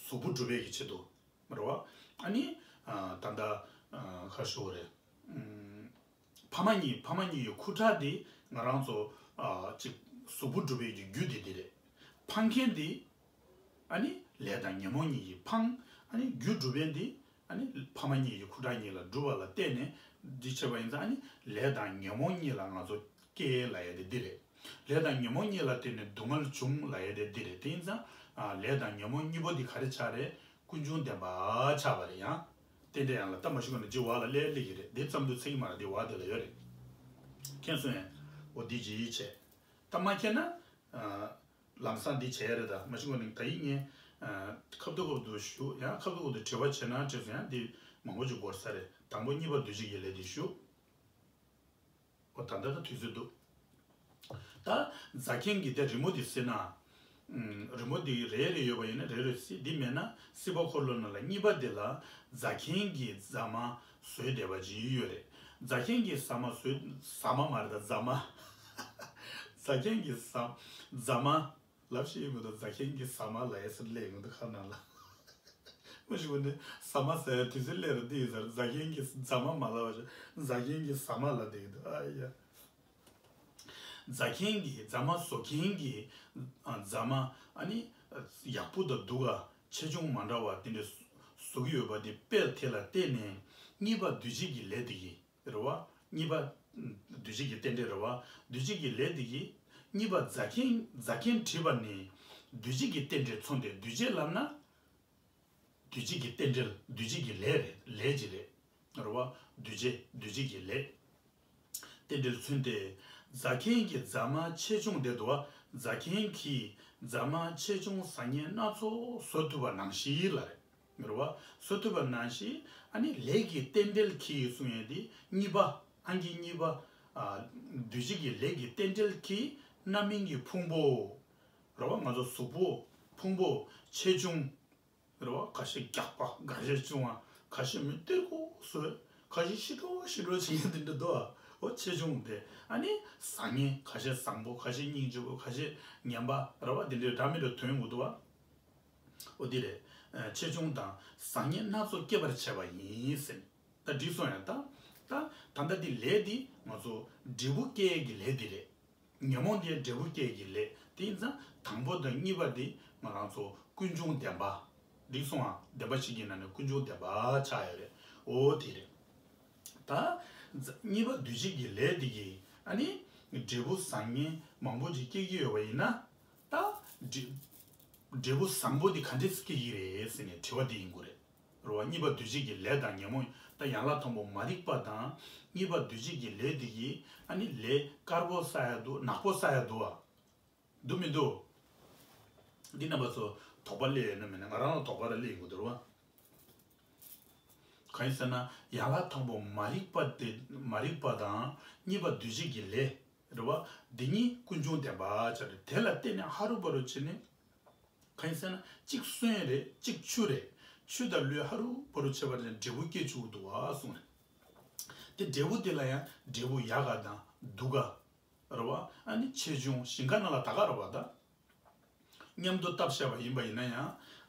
གཟུགས་པོ་སྒྲུབ་པའི་གི་ཆེད་དུ། རེད་བ། ཨ་ནི། ཨ། ད་ལྟ། ཨ། ག་རེ་ཞུ་དགོས་རེད། ཨུམ། ཕ་མ་གཉིས་ཕ་མ་གཉིས་ཀྱི་ཁུ་ཁྲག་དེ་ང་རང་ཚོ་ཨ་ཅིག་གཟུགས་པོ་གྲུབ་པའི་གི་རྒྱུ་དེ་དེ་རེད། ཕངས་མཁན་དེ་ཨ་ནི་ལས་དང་ཉོན་མོངས་གཉིས་ཀྱིས་ཕངས། ཨ་ནི་རྒྱུ་སྒྲུབ་མཁན་དེ་ཨ་ནི་ཕ་མ་གཉིས་ཀྱི་ཁུ་ཁྲག་གཉིས་ལ་གྲུབ་པ་ལ་བརྟེན་ནས་འདི་བྱས་པ་ཡིན་ཙང་ཨ་ནི་ལས་དང་ཉོན་མོངས་གཉིས་ལ་ང་ཚོ་སྐྱེ་ལབ་ཡ་དེ་འདི་རེད། ལས་དང་ཉོན་མོངས་གཉིས་ལ་བརྟེན་ནས་སྡུག་བསྔལ་བྱུང་ལབ་ཡ་དེ་འདི་རེད། དེ་ཡིན་ཙང་ཨ་ལས་དང་ཉོན་མོངས་གཉིས་པོ་འདི་ག་རེ་ཆགས་རེད། ཀུན་འབྱུང་བདེན་པ་ཆགས་པ་རེད། ཡང་རྟེན་འབྲེལ་ཡང་ལ་ད་མ་ཤི་གོ་ནས་ཇི་བ་ལ་ལས་སླེབས་ཀྱི་རེད། དེ་ཙམ་དུ་ཚིག་མ་ར་དེ་བ་དེ་ལ་ཡོད་རེད། མཁྱེན་སོང་ཡང་འོ་འདི་ཇི་ཡིས་བྱས། ད་མ་མཁྱེན་ན། ལམ་སང་འདི་བྱས་རེད། ད་མ་ཤི་གོ་ནས་ད་ཡིག་ངས་ཁ་བརྡ་ཁ་བརྡ་ཞུ་ཡང་ཁ་བརྡ་ཁ་བརྡ་དྲི་བ་བྱས་ན་དྲིས་སོང་ཡང་འདི་མང་པོ་ཅིག་འགོར་ས་རེད། དང་པོ་གཉིས་པ་འདུས་བྱས་ཀྱི་ལས་འདི་ཞུ། འོ་ད་ལྟ་ད་དུས་ཚོད་འདུག་ད་རྫ་མཁན་གྱི་དེ་རི་མོ་དེ་སྲིད་ན། ཨུམ། རི་མོ་དེ་རེ་རེ་ཡོད་པ་ཡིན་ན་རེ་རེ་སྲིད། འདི་མེད་ན་སྲིད་པ་འཁོར་ལོ་ནང་ལ་གཉིས་པ་དེ་ལ་རྫ་མཁན་གྱི་རྫ་མ་བཟོས་བསྡད་པ་ཅིག་ཡོད་རེད། རྫ་མཁན་གྱི་ཟ་མ་བཟོས། ཟ་མ་མ་རེད་ད་རྫ་མ། རྫ་མཁན་གྱི་ཟ་རྫ་མ། ལབ་ཤེས་ཡོད་མི་འདུག་རྫ་མཁན་གྱི་ཟ་མ་ལབ་ཡས་སུ་སླེབས་ཡོང་འདུག་ཁ་ནང་ལ། མ་ཞུ་བ་ནི་ཟ་མ་ཟ་ཡ་དུས་ཚོད་སླེབས་རེད་འདི་ཡིན་ཟེར། རྫ་མཁན་གྱི་རྫ་མ་མ་ལབ་པ་ཞིག་རྫ་མཁན་གྱི་ཟ་མ་ལབ་བསྡད་ཀྱི་འདུག་ཨ་ཡ། རྫ་མཁན་གྱི་རྫ་མ་བཟོ་མཁན་གྱི་ཨ་རྫ་མ་ཨ་ནི་ཡག་པོ་དང་སྡུག་ག་ཆེ་ཆུང་མ་འདྲ་བ་དེ་འདྲ་བཟོ་གི་ཡོད་པ་དེ་དཔེ་དེ་ལ་བརྟེན་ནས་གཉིས་པ་འདུས་བྱས་ཀྱི་ལས་དེ་གི་རེད་བ། གཉིས་པ་འདུས་བྱས་ཀྱི་རྟེན་འབྲེལ་རེད་བ། འདུས་བྱས་ཀྱི་ལས་དེ་གི་གཉིས་པ་རྫ་མཁན་རྫ་མཁན་བྲིས་པ་ནི་འདུས་བྱས་ཀྱི་རྟེན་འབྲེལ་མཚོན་ཏེ་འདུས་བྱས་ལབ་ན། འདུས་བྱས་ཀྱི་རྟེན་འབྲེལ་འདུས་བྱས་ཀྱི་ལས་རེད། ལས་ཅིག་རེད། རེད་བ། འདུས་བྱས་འདུས་བྱས་ཀྱི་ལས། རྟེན་འབྲེལ་མཚོན་ཏེ། རྫ་མཁན་གྱི་རྫ་མ་ཆེ་ཆུང་དེ་འདུག་བ། རྫ་མཁན་གྱིས་རྫ་མ་ཆེ་ཆུང་ཟ་མཁན་སྣ་ཚོགས་བཟོ་ཐུབ་པ་ནང་བཞིན་ལ་རེད། རེད་བ། བཟོ་ཐུབ་པ་ནང་བཞིན་ཨ་ནི་ལས་ཀྱི་རྟེན་འབྲེལ་གྱིས་གསུང་ཡས་དེ་གཉིས་པ། ཨང་ཀི་གཉིས་པ། ཨ། འདུས་བྱས་ཀྱི་ལས་ཀྱི་རྟེན་འབྲེལ་གྱིས་རྣམ་སྨིན་གྱི་ཕུང་པོ། རེད་བ། ང་ཚོ་གཟུགས་པོ། ཕུང་པོ་ཆེ་ཆུང་། རེད་བ། ཁ་ཤས་རྒྱགས་པ། ཁ་ཤས་ཆུང་བ། ཁ་ཤས་མི་སྟེར་དགོས་བཟོས། ཁ་ཤས་ཤི་འགྲོ་ཤི་འགྲོ་བྱེད་མཁན་དེ་འདྲ་འདུག་ཨ། འོ་ཆེ་ཆུང་དེ་ཨ་ནི་ཟ་མཁན། ཁ་ཤས་བཟང་པོ། ཁ་ཤས་སྙིང་རྗེ་པོ། ཁ་ཤས་ངན་པ། རེད་བ། དེ་འདྲའི་འདྲ་མི་འདྲ་དོན་ཡོང་གི་འདུག་ཨ། འོ་དེ་རེད། ཨ། ཆེ་ཆུང་དང་ཟ་མཁན་སྣ་ཚོགས་སྐྱེད་པར་བྱེད་པ་ཡིན་ཟེར། ད་འགྲིག་སོང་ཡང་ད། ད་ད་ལྟ་འདི་ལས་འདི་ང་ཚོ་འབྲས་བུ་སྐྱེ་ཡས་ཀྱི་ལས་འདི་རེད། ཉོན་མོངས་དེ་འབྲས་བུ་སྐྱེ་ཡས་ཀྱི་ལས། དེ་ཡིན་ཙང་དང་པོ་དང་གཉིས་པ་འདི་ང་རང་ཚོ་ཀུན་འབྱུང་བདེན་པ། འགྲིག་སོང་ཨ། བདེན་པ་བཞི་གི་ནང་ནས་ཀུན་འབྱུང་བདེན་པ་ཆགས་ཡོད་རེད། འོ་དེ་རེད། ད་གཉིས་པ་འདུས་བྱས་ཀྱི་ལས་འདི་གིས་ཨ་ནི་འབྲས་བུ་བཟང་ངན་མང་པོ་ཅིག་སྐྱེ་གི་ཡོད་པ་ཡིན་ན། ད་འབྲས་འབྲས་བུ་བཟང་པོ་འདི་ག་འདྲས་སྐྱེ་གི་རེད་ཟེར་ནས་དྲི་བ་འདི་ཡིན་དགོས་རེད། རེད་བ། གཉིས་པ་འདུས་བྱས་ཀྱི་ལས་དང་ཉོན་མོངས། ད་ཡན་ལག་དང་པོ་མ་རིག་པ་དང་གཉིས་པ་འདུས་བྱས་ཀྱི་ལས་འདི་གིས་ཨ་ནི་ལས་དཀར་པོ་བསགས་ཡ་འདུག་ནག་པོ་བསགས་ཡ་འདུག་བ། འདུག་མི་འདུག་འདི་རྣམ་པ་ཚོ་དོགས་པ་སླེབས་ཡོད་ན་མེད་ན་ང་རང་ལ་དོགས་པ་ར་སླེབས་ཡོང་གི་འདུག་རེད་བ། གང་ཡིན་ཟེར་ན་ཡན་ལག་དང་པོ་མ་རིག་པ་དེ་མ་རིག་པ་དང་གཉིས་པ་འདུས་བྱས་ཀྱི་ལས། རེད་བ། འདི་གཉིས་ཀུན་འབྱུང་བདེན་པ་ཆགས་རེད། དེ་ལ་བརྟེན་ནས་ཧ་རུ་བ་རུ་བྱས་ནས། གང་ཡིན་ཟེར་ན་གཅིག་སོན་རེད། གཅིག་ཆུ་རེད། ཆུ་དང་ལུད་ཧ་རུ་བ་རུ་བྱས་པ་ནས་འབྲས་བུ་སྐྱེ་བཅུག་འདུག་བ་གསུངས་རེད། དེ་འབྲས་བུ་དེ་ལ་ཡང་འབྲས་བུ་ཡག་ག་དང་སྡུག་ག་རེད་བ། ཨ་ནི་ཆེ་ཆུང་ཞིང་ཁ་ནང་ལ་ད་ག་རེད་བ་ད། མཉམ་དུ་བཏབ་བཞག་པ་ཡིན་པ་ཡིན་ན་ཡང་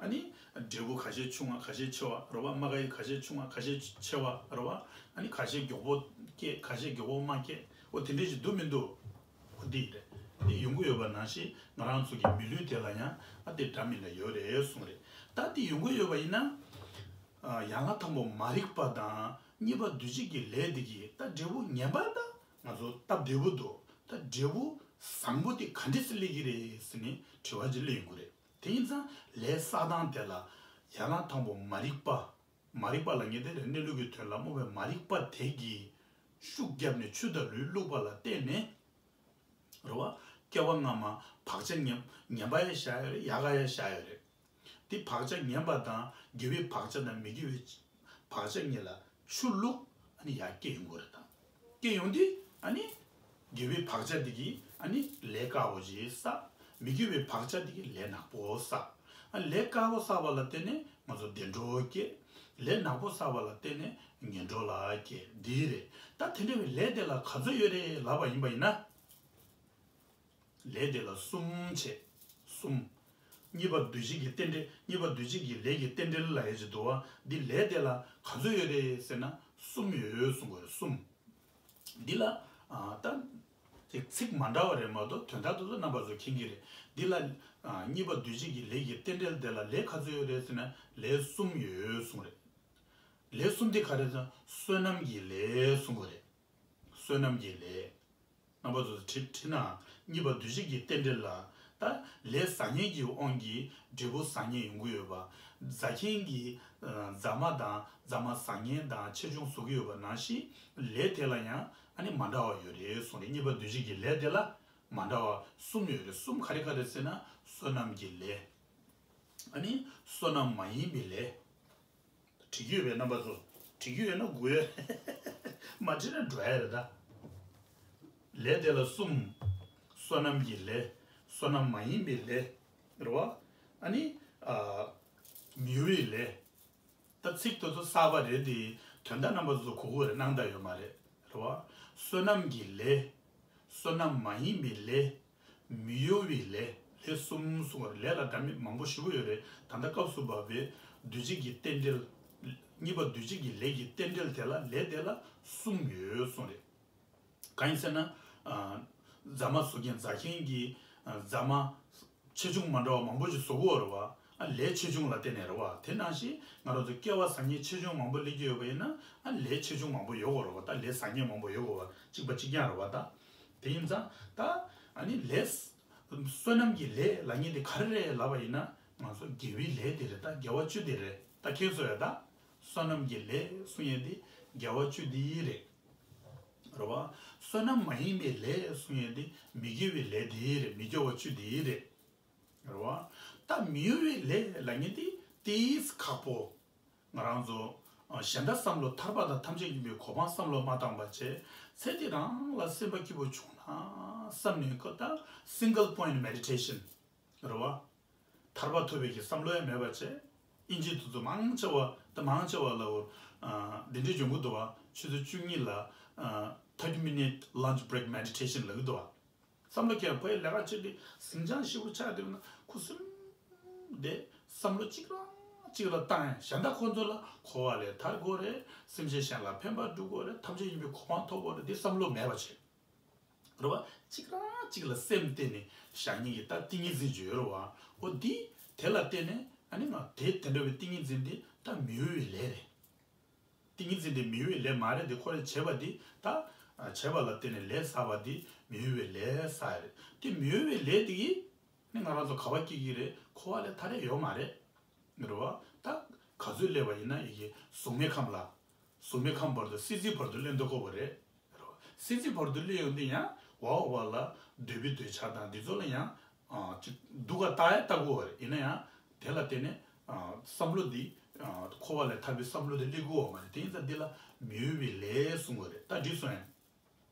ཨ་ནི་འབྲས་བུ་ཁ་ཤས་ཆུང་བ་ཁ་ཤས་ཆེ་བ་རེད་བ། རྨ་ཁ་ཡི་ཁ་ཤས་ཆུང་བ་ཁ་ཤས་ཆེ་བ་རེད་བ། ཨ་ནི་ཁ་ཤས་མགྱོགས་པོ་སྐྱེ་ཁ་ཤས་མགྱོགས་པོ་མ་སྐྱེ། འོ་དེ་འདྲས་ཞིག་འདུག་མི་འདུག་འོ་འདི་རེད། འདི་ཡོང་གི་ཡོད་པ་ནང་བཞིན་ང་རང་ཚོ་གི་མི་ལུས་དེ་ལ་ཡང་ཨ་དེ་འདྲ་མིན་ལ་ཡོད་རེད་གསུངས་རེད། ད་འདི་ཡོང་གི་ཡོད་པ་ཡིན་ན། ཡན་ལག་དང་པོ་མ་རིག་པ་དང་གཉིས་པ་འདུས་བྱས་ཀྱི་ལས་འདི་གིས་ད་འབྲས་བུ་ངན་པ་ད་ང་ཚོ་སྟབས་བདེ་པོ་འདུག་ད་འབྲས་བུ་བཟང་པོ་དེ་ག་འདྲས་སེ་སླེབས་ཀྱི་རེད་ཟེར་ནས་དྲི་བ་ཅིག་སླེབས་ཡོང་གི་རེད། དེ་ཡིན་ཙང་ལས་བསགས་སྟངས་དེ་ལ་ཡན་ལག་དང་པོ་མ་རིག་པ། མ་རིག་པ་ལབ་མཁན་དེ་རེད། གནས་ལུགས་ཀྱི་དོན་ལ་རྨོངས་པའི་མ་རིག་པ་དེ་གིས་ཤུགས་བརྒྱབ་ནས་ཆུ་དང་ལུད་བླུགས་པ་ལ་བརྟེན་ནས། རེད་བ། སྐྱེ་བ་སྔ་མ་བག་ཆགས་ངན་ངན་པ་ཡང་བཞག་ཡོད་རེད། ཡག་ག་ཡང་བཞག་ཡོད་རེད། དེ་བག་ཆགས་ངན་པ་དང་དགེ་བའི་བག་ཆགས་དང་མི་དགེ་བའི་བག་ཆགས་གཉིས་ལ་ཆུ་བླུགས། ཨ་ནི་ཡར་སྐྱེ་ཡོང་གི་རེད་ད། སྐྱེ་ཡོང་དུས་ཨ་ནི་དགེ་བའི་བག་ཆགས་དེ་གིས་ཨ་ནི་ལས་དཀར་པོ་ཞིག་བསགས། མི་དགེ་བའི་བག་ཆགས་དེ་གིས་ལས་ནག་པོ་བསགས། ཨ་ལས་དཀར་པོ་བསགས་པ་ལ་བརྟེན་ནས་ང་ཚོ་བདེ་འགྲོ་སྐྱེ། ལས་ནག་པོ་བསགས་པ་ལ་བརྟེན་ནས་ངན་འགྲོ་ལ་སྐྱེ། འདི་རེད། ད་དེ་འདྲ་བའི་ལས་དེ་ལ་ག་ཚོད་ཡོད་རེད་ལབ་པ་ཡིན་པ་ཡིན་ན། ལས་དེ་ལ་གསུམ་བྱས། གསུམ། གཉིས་པ་འདུས་བྱས་ཀྱི་རྟེན་འབྲེལ། གཉིས་པ་འདུས་བྱས་ཀྱི་ལས་ཀྱི་རྟེན་འབྲེལ་ལབ་ཡ་ཅིག་འདུག་བ། འདི་ལས་དེ་ལ་ག་ཚོད་ཡོད་རེད་ཟེར་ན་གསུམ་ཡོད་གསུང་གི་ཡོད། གསུམ། འདི་ལ་ཨ་ད་ཚིག་ཚིག་མ་འདྲ་བ་རེད་མ་གཏོགས་དོན་དག་ཏུ་ཚོ་རྣམ་པ་ཚོ་མཁྱེན་གྱི་རེད། འདི་ལ་ཨ་གཉིས་པ་འདུས་བྱས་ཀྱི་ལས་ཀྱི་རྟེན་འབྲེལ་དེ་ལ་ལས་ག་ཚོད་ཡོད་རེད་ཟེར་ན་ལས་གསུམ་ཡོད་གསུངས་རེད། ལས་གསུམ་དེ་ག་རེ་ཟེར་ན་བསོད་ནམས་ཀྱི་ལས་གསུང་གི་རེད། བསོད་ནམས་ཀྱི་ལས། རྣམ་པ་ཚོ་དྲི་དྲི་ན་གཉིས་པ་འདུས་བྱས་ཀྱི་རྟེན་འབྲེལ་ལ་ད་ལས་བཟང་ངན་གྱི་དབང་གིས་འབྲས་བུ་བཟང་ངན་ཡོང་གི་ཡོད་པ། བཟའ་མཁན་གྱི་ཨ་རྫ་མ་དང་རྫ་མ་བཟང་ངན་དང་ཆེ་ཆུང་བཟོ་གི་ཡོད་པ་ནང་བཞིན་ལས་དེ་ལ་ཡང་ཨ་ནི་མ་འདྲ་བ་ཡོད་རེད་གསུངས་རེད། གཉིས་པ་འདུས་བྱས་ཀྱི་ལས་དེ་ལ་མ་འདྲ་བ་གསུམ་ཡོད་རེད། གསུམ་ག་རེ་ག་རེ་ཟེར་ན་བསོད་ནམས་ཀྱི་ལས། ཨ་ནི་བསོད་ནམས་མ་ཡིན་པའི་ལས། བྲིས་ཡོད་པའི་རྣམ་པ་ཚོ། བྲིས་ཡོད་ན་དགོས། མ་བྲིས་ན་འགྲོ་ཡ་རེད་ད། ལས་དེ་ལ་གསུམ། བསོད་ནམས་ཀྱི་ལས། བསོད་ནམས་མ་ཡིན་པའི་ལས། རེད་བ། ཨ་ནི་ཨ་མི་གཡོ་བའི་ལས། ད་ཚིག་དེ་ཚོ་གསར་པ་རེད་དེ། དོན་དག་རྣམ་པ་ཚོ་གོ་གི་རེད། སྣང་དག་ཡོད་མ་རེད། རེད་བ། བསོད་ནམས་ཀྱི་ལས། བསོད་ནམས་མ་ཡིན་པའི་ལས། མི་གཡོ་བའི་ལས། ལས་གསུམ་གསུངས་པ་རེད། ལས་ལ་འདྲ་མིན་མང་པོ་ཞེ་པོ་ཡོད་རེད། ད་ལྟ་སྐབས་སུ་བབས་པའི་འདུས་བྱས་ཀྱི་རྟེན་འབྲེལ། གཉིས་པ་འདུས་བྱས་ཀྱི་ལས་ཀྱི་རྟེན་འབྲེལ་དེ་ལ་ལས་དེ་ལ་གསུམ་ཡོད་གསུངས་རེད། གང་ཡིན་ཟེར་ན། ཨ་རྫ་མ་བཟོ་མཁན་རྫ་མཁན་གྱིས་ཨ་རྫ་མ་ཆེ་ཆུང་མ་འདྲ་བ་མང་པོ་ཞིག་བཟོ་གི་ཡོད་རེད་བ། ཨ་ལས་ཆེ་ཆུང་ལ་བརྟེན་ནས་རེད་བ། དེ་ནང་བཞིན་ང་རང་ཚོ་སྐལ་བ་བཟང་ངན་ཆེ་ཆུང་མང་པོ་སླེབས་ཀྱི་ཡོད་པ་ཡིན་ན་ཨ་ལས་ཆེ་ཆུང་མང་པོ་ཡོད་དགོས་རེད་བ། ད་ལས་བཟང་ངན་མང་པོ་ཡོད་དགོས་བ། གཅིག་པ་གཅིག་རྐྱང་རེད་བ་ད། དེ་ཡིན་ཙང་ད་ཨ་ནི་ལས། བསོད་ནམས་ཀྱི་ལས་ལབ་མཁན་དེ་ག་རེ་རེད་ལབ་པ་ཡིན་ན་ང་ཚོ་དགེ་བའི་ལས་དེ་རེད། ད་དགེ་བ་བཅུ་དེ་རེད། ད་མཁྱེན་སོང་ཡ་ད། བསོད་ནམས་ཀྱི་ལས་གསུང་ཡས་དེ་དགེ་བ་བཅུ་དེ་རེད། རེད་བ། བསོད་ནམས་མ་ཡིན་པའི་ལས་གསུང་ཡས་དེ་མི་དགེ་བའི་ལས་དེ་རེད། མི་དགེ་བ་བཅུ་དེ་རེད། རེད་བ། ད་མི་གཡོ་བའི་ལས་ལབ་མཁན་དེ་ཏིས་ཁག་པོ། ང་རང་ཚོ་ཨ་གཞན་དག་བསམ་བློ་ཐར་པ་དང་ཐམས་ཅད་མཁྱེན་པའི་གོ་འཕང་བསམ་བློ་མ་བཏང་བ་བྱས། ཚེ་འདི་རང་ལ་སེམས་པ་སྐྱིད་པོ་བྱུང་ན་བསམ་ནས་ཀོ་ད་single point meditation རེད་བ། ཐར་པ་ཐོབ་པའི་གི་བསམ་བློ་ཡང་མེད་པ་བྱས། ཨིན་ཇི་དེ་ཚོ་མང་ཆེ་བ་ད་མང་ཆེ་བ་ལ་འོ་ཨ་འདི་འདྲའི་འཇོན་གི་འདུག་བ། ཆུ་ཚོད་བཅུ་གཉིས་ལ་ཨ་thirty minute lunch break meditation ལབ་གི་འདུག་བ། བསམ་བློ་ཁྱེད་ཁོའི་ལས་ཀ་བྱེད་དུས་ཟིང་ཆ་ཞེ་པོ་ཆགས་བསྡད་ན་ཁུ་སིམ་དེ་བསམ་བློ་གཅིག་རང་གཅིག་ལ་བཏང་ཡང་གཞན་དག་ཁོ་ཚོ་ལ་འཁོར་བ་ལས་ཐར་དགོས་རེད། སེམས་ཅན་གཞན་ལ་ཕན་པ་སྒྲུབ་དགོས་རེད། ཐམས་ཅད་མཁྱེན་པའི་གོ་འཕང་ཐོབ་དགོས་རེད། དེ་བསམ་བློ་མེད་པ་བྱེད། རེད་བ། གཅིག་རང་གཅིག་ལ་སེམས་གཏད་ནས་བཞག་མཁན་གྱི་ད་ཏིང་ངེ་འཛིན་ཅིག་ཡོད་རེད་བ། འོ་འདི་དེ་ལ་བརྟེན་ནས་ཨ་ནི་ང་དེ་དེ་འདྲ་བའི་ཏིང་ངེ་འཛིན་འདི་ད་མི་གཡོ་བའི་ལས་རེད། ཏིང་ངེ་འཛིན་དེ་མི་གཡོ་བའི་ལས་མ་རེད་དེ། ཁོ་རེ་བྱས་པ་འདི་ད་བྱས་པ་ལ་བརྟེན་ནས་ལས་བསགས་པ་འདི་མི་གཡོ་བའི་ལས་བསགས་རེད། དེ་མི་གཡོ་བའི་ལས་དེ་གིས་ནི་ང་རང་ཚོ་ག་བ་སྐྱེ་གི་རེད། འཁོར་བ་ལས་ཐར་ཡ་ཡོད་མ་རེད། རེད་བ། ད་ག་ཚོད་སླེབས་པ་ཡིན་ན་ཡི་གེ་གཟུགས་མེད་ཁམས་ལ། གཟུགས་མེད་ཁམས་བར་དུ་སྲིད་རྩེའི་བར་དུ་སླེབས་འདུག་གོ་བ་རེད། སྲིད་རྩེའི་བར་དུ་སླེབས་ཡོང་དུས་ཡང་བ་འོག་བ་ལ་འདོད་པའི་འདོད་ཆགས་དང་འདི་ཚོ་ལ་ཡང་ཨ་ཅིག་སྡུག་ག་ལྟ་ཡ་ལྟ་དགོས་པ་རེད། ཡིན་ན་ཡང་དེ་ལ་བརྟེན་ནས་ཨ་བསམ་བློ་འདི་ཨ་འཁོར་བ་ལས་ཐར་པའི་བསམ་བློ་དེ་སླེབས་དགོས་པ་མ་རེད། དེ་ཡིན་ཙང་འདི་ལ་མི་གཡོ་བའི་ལས་གསུང་བ་རེད། ད་འགྲིག་སོང་ཡང་།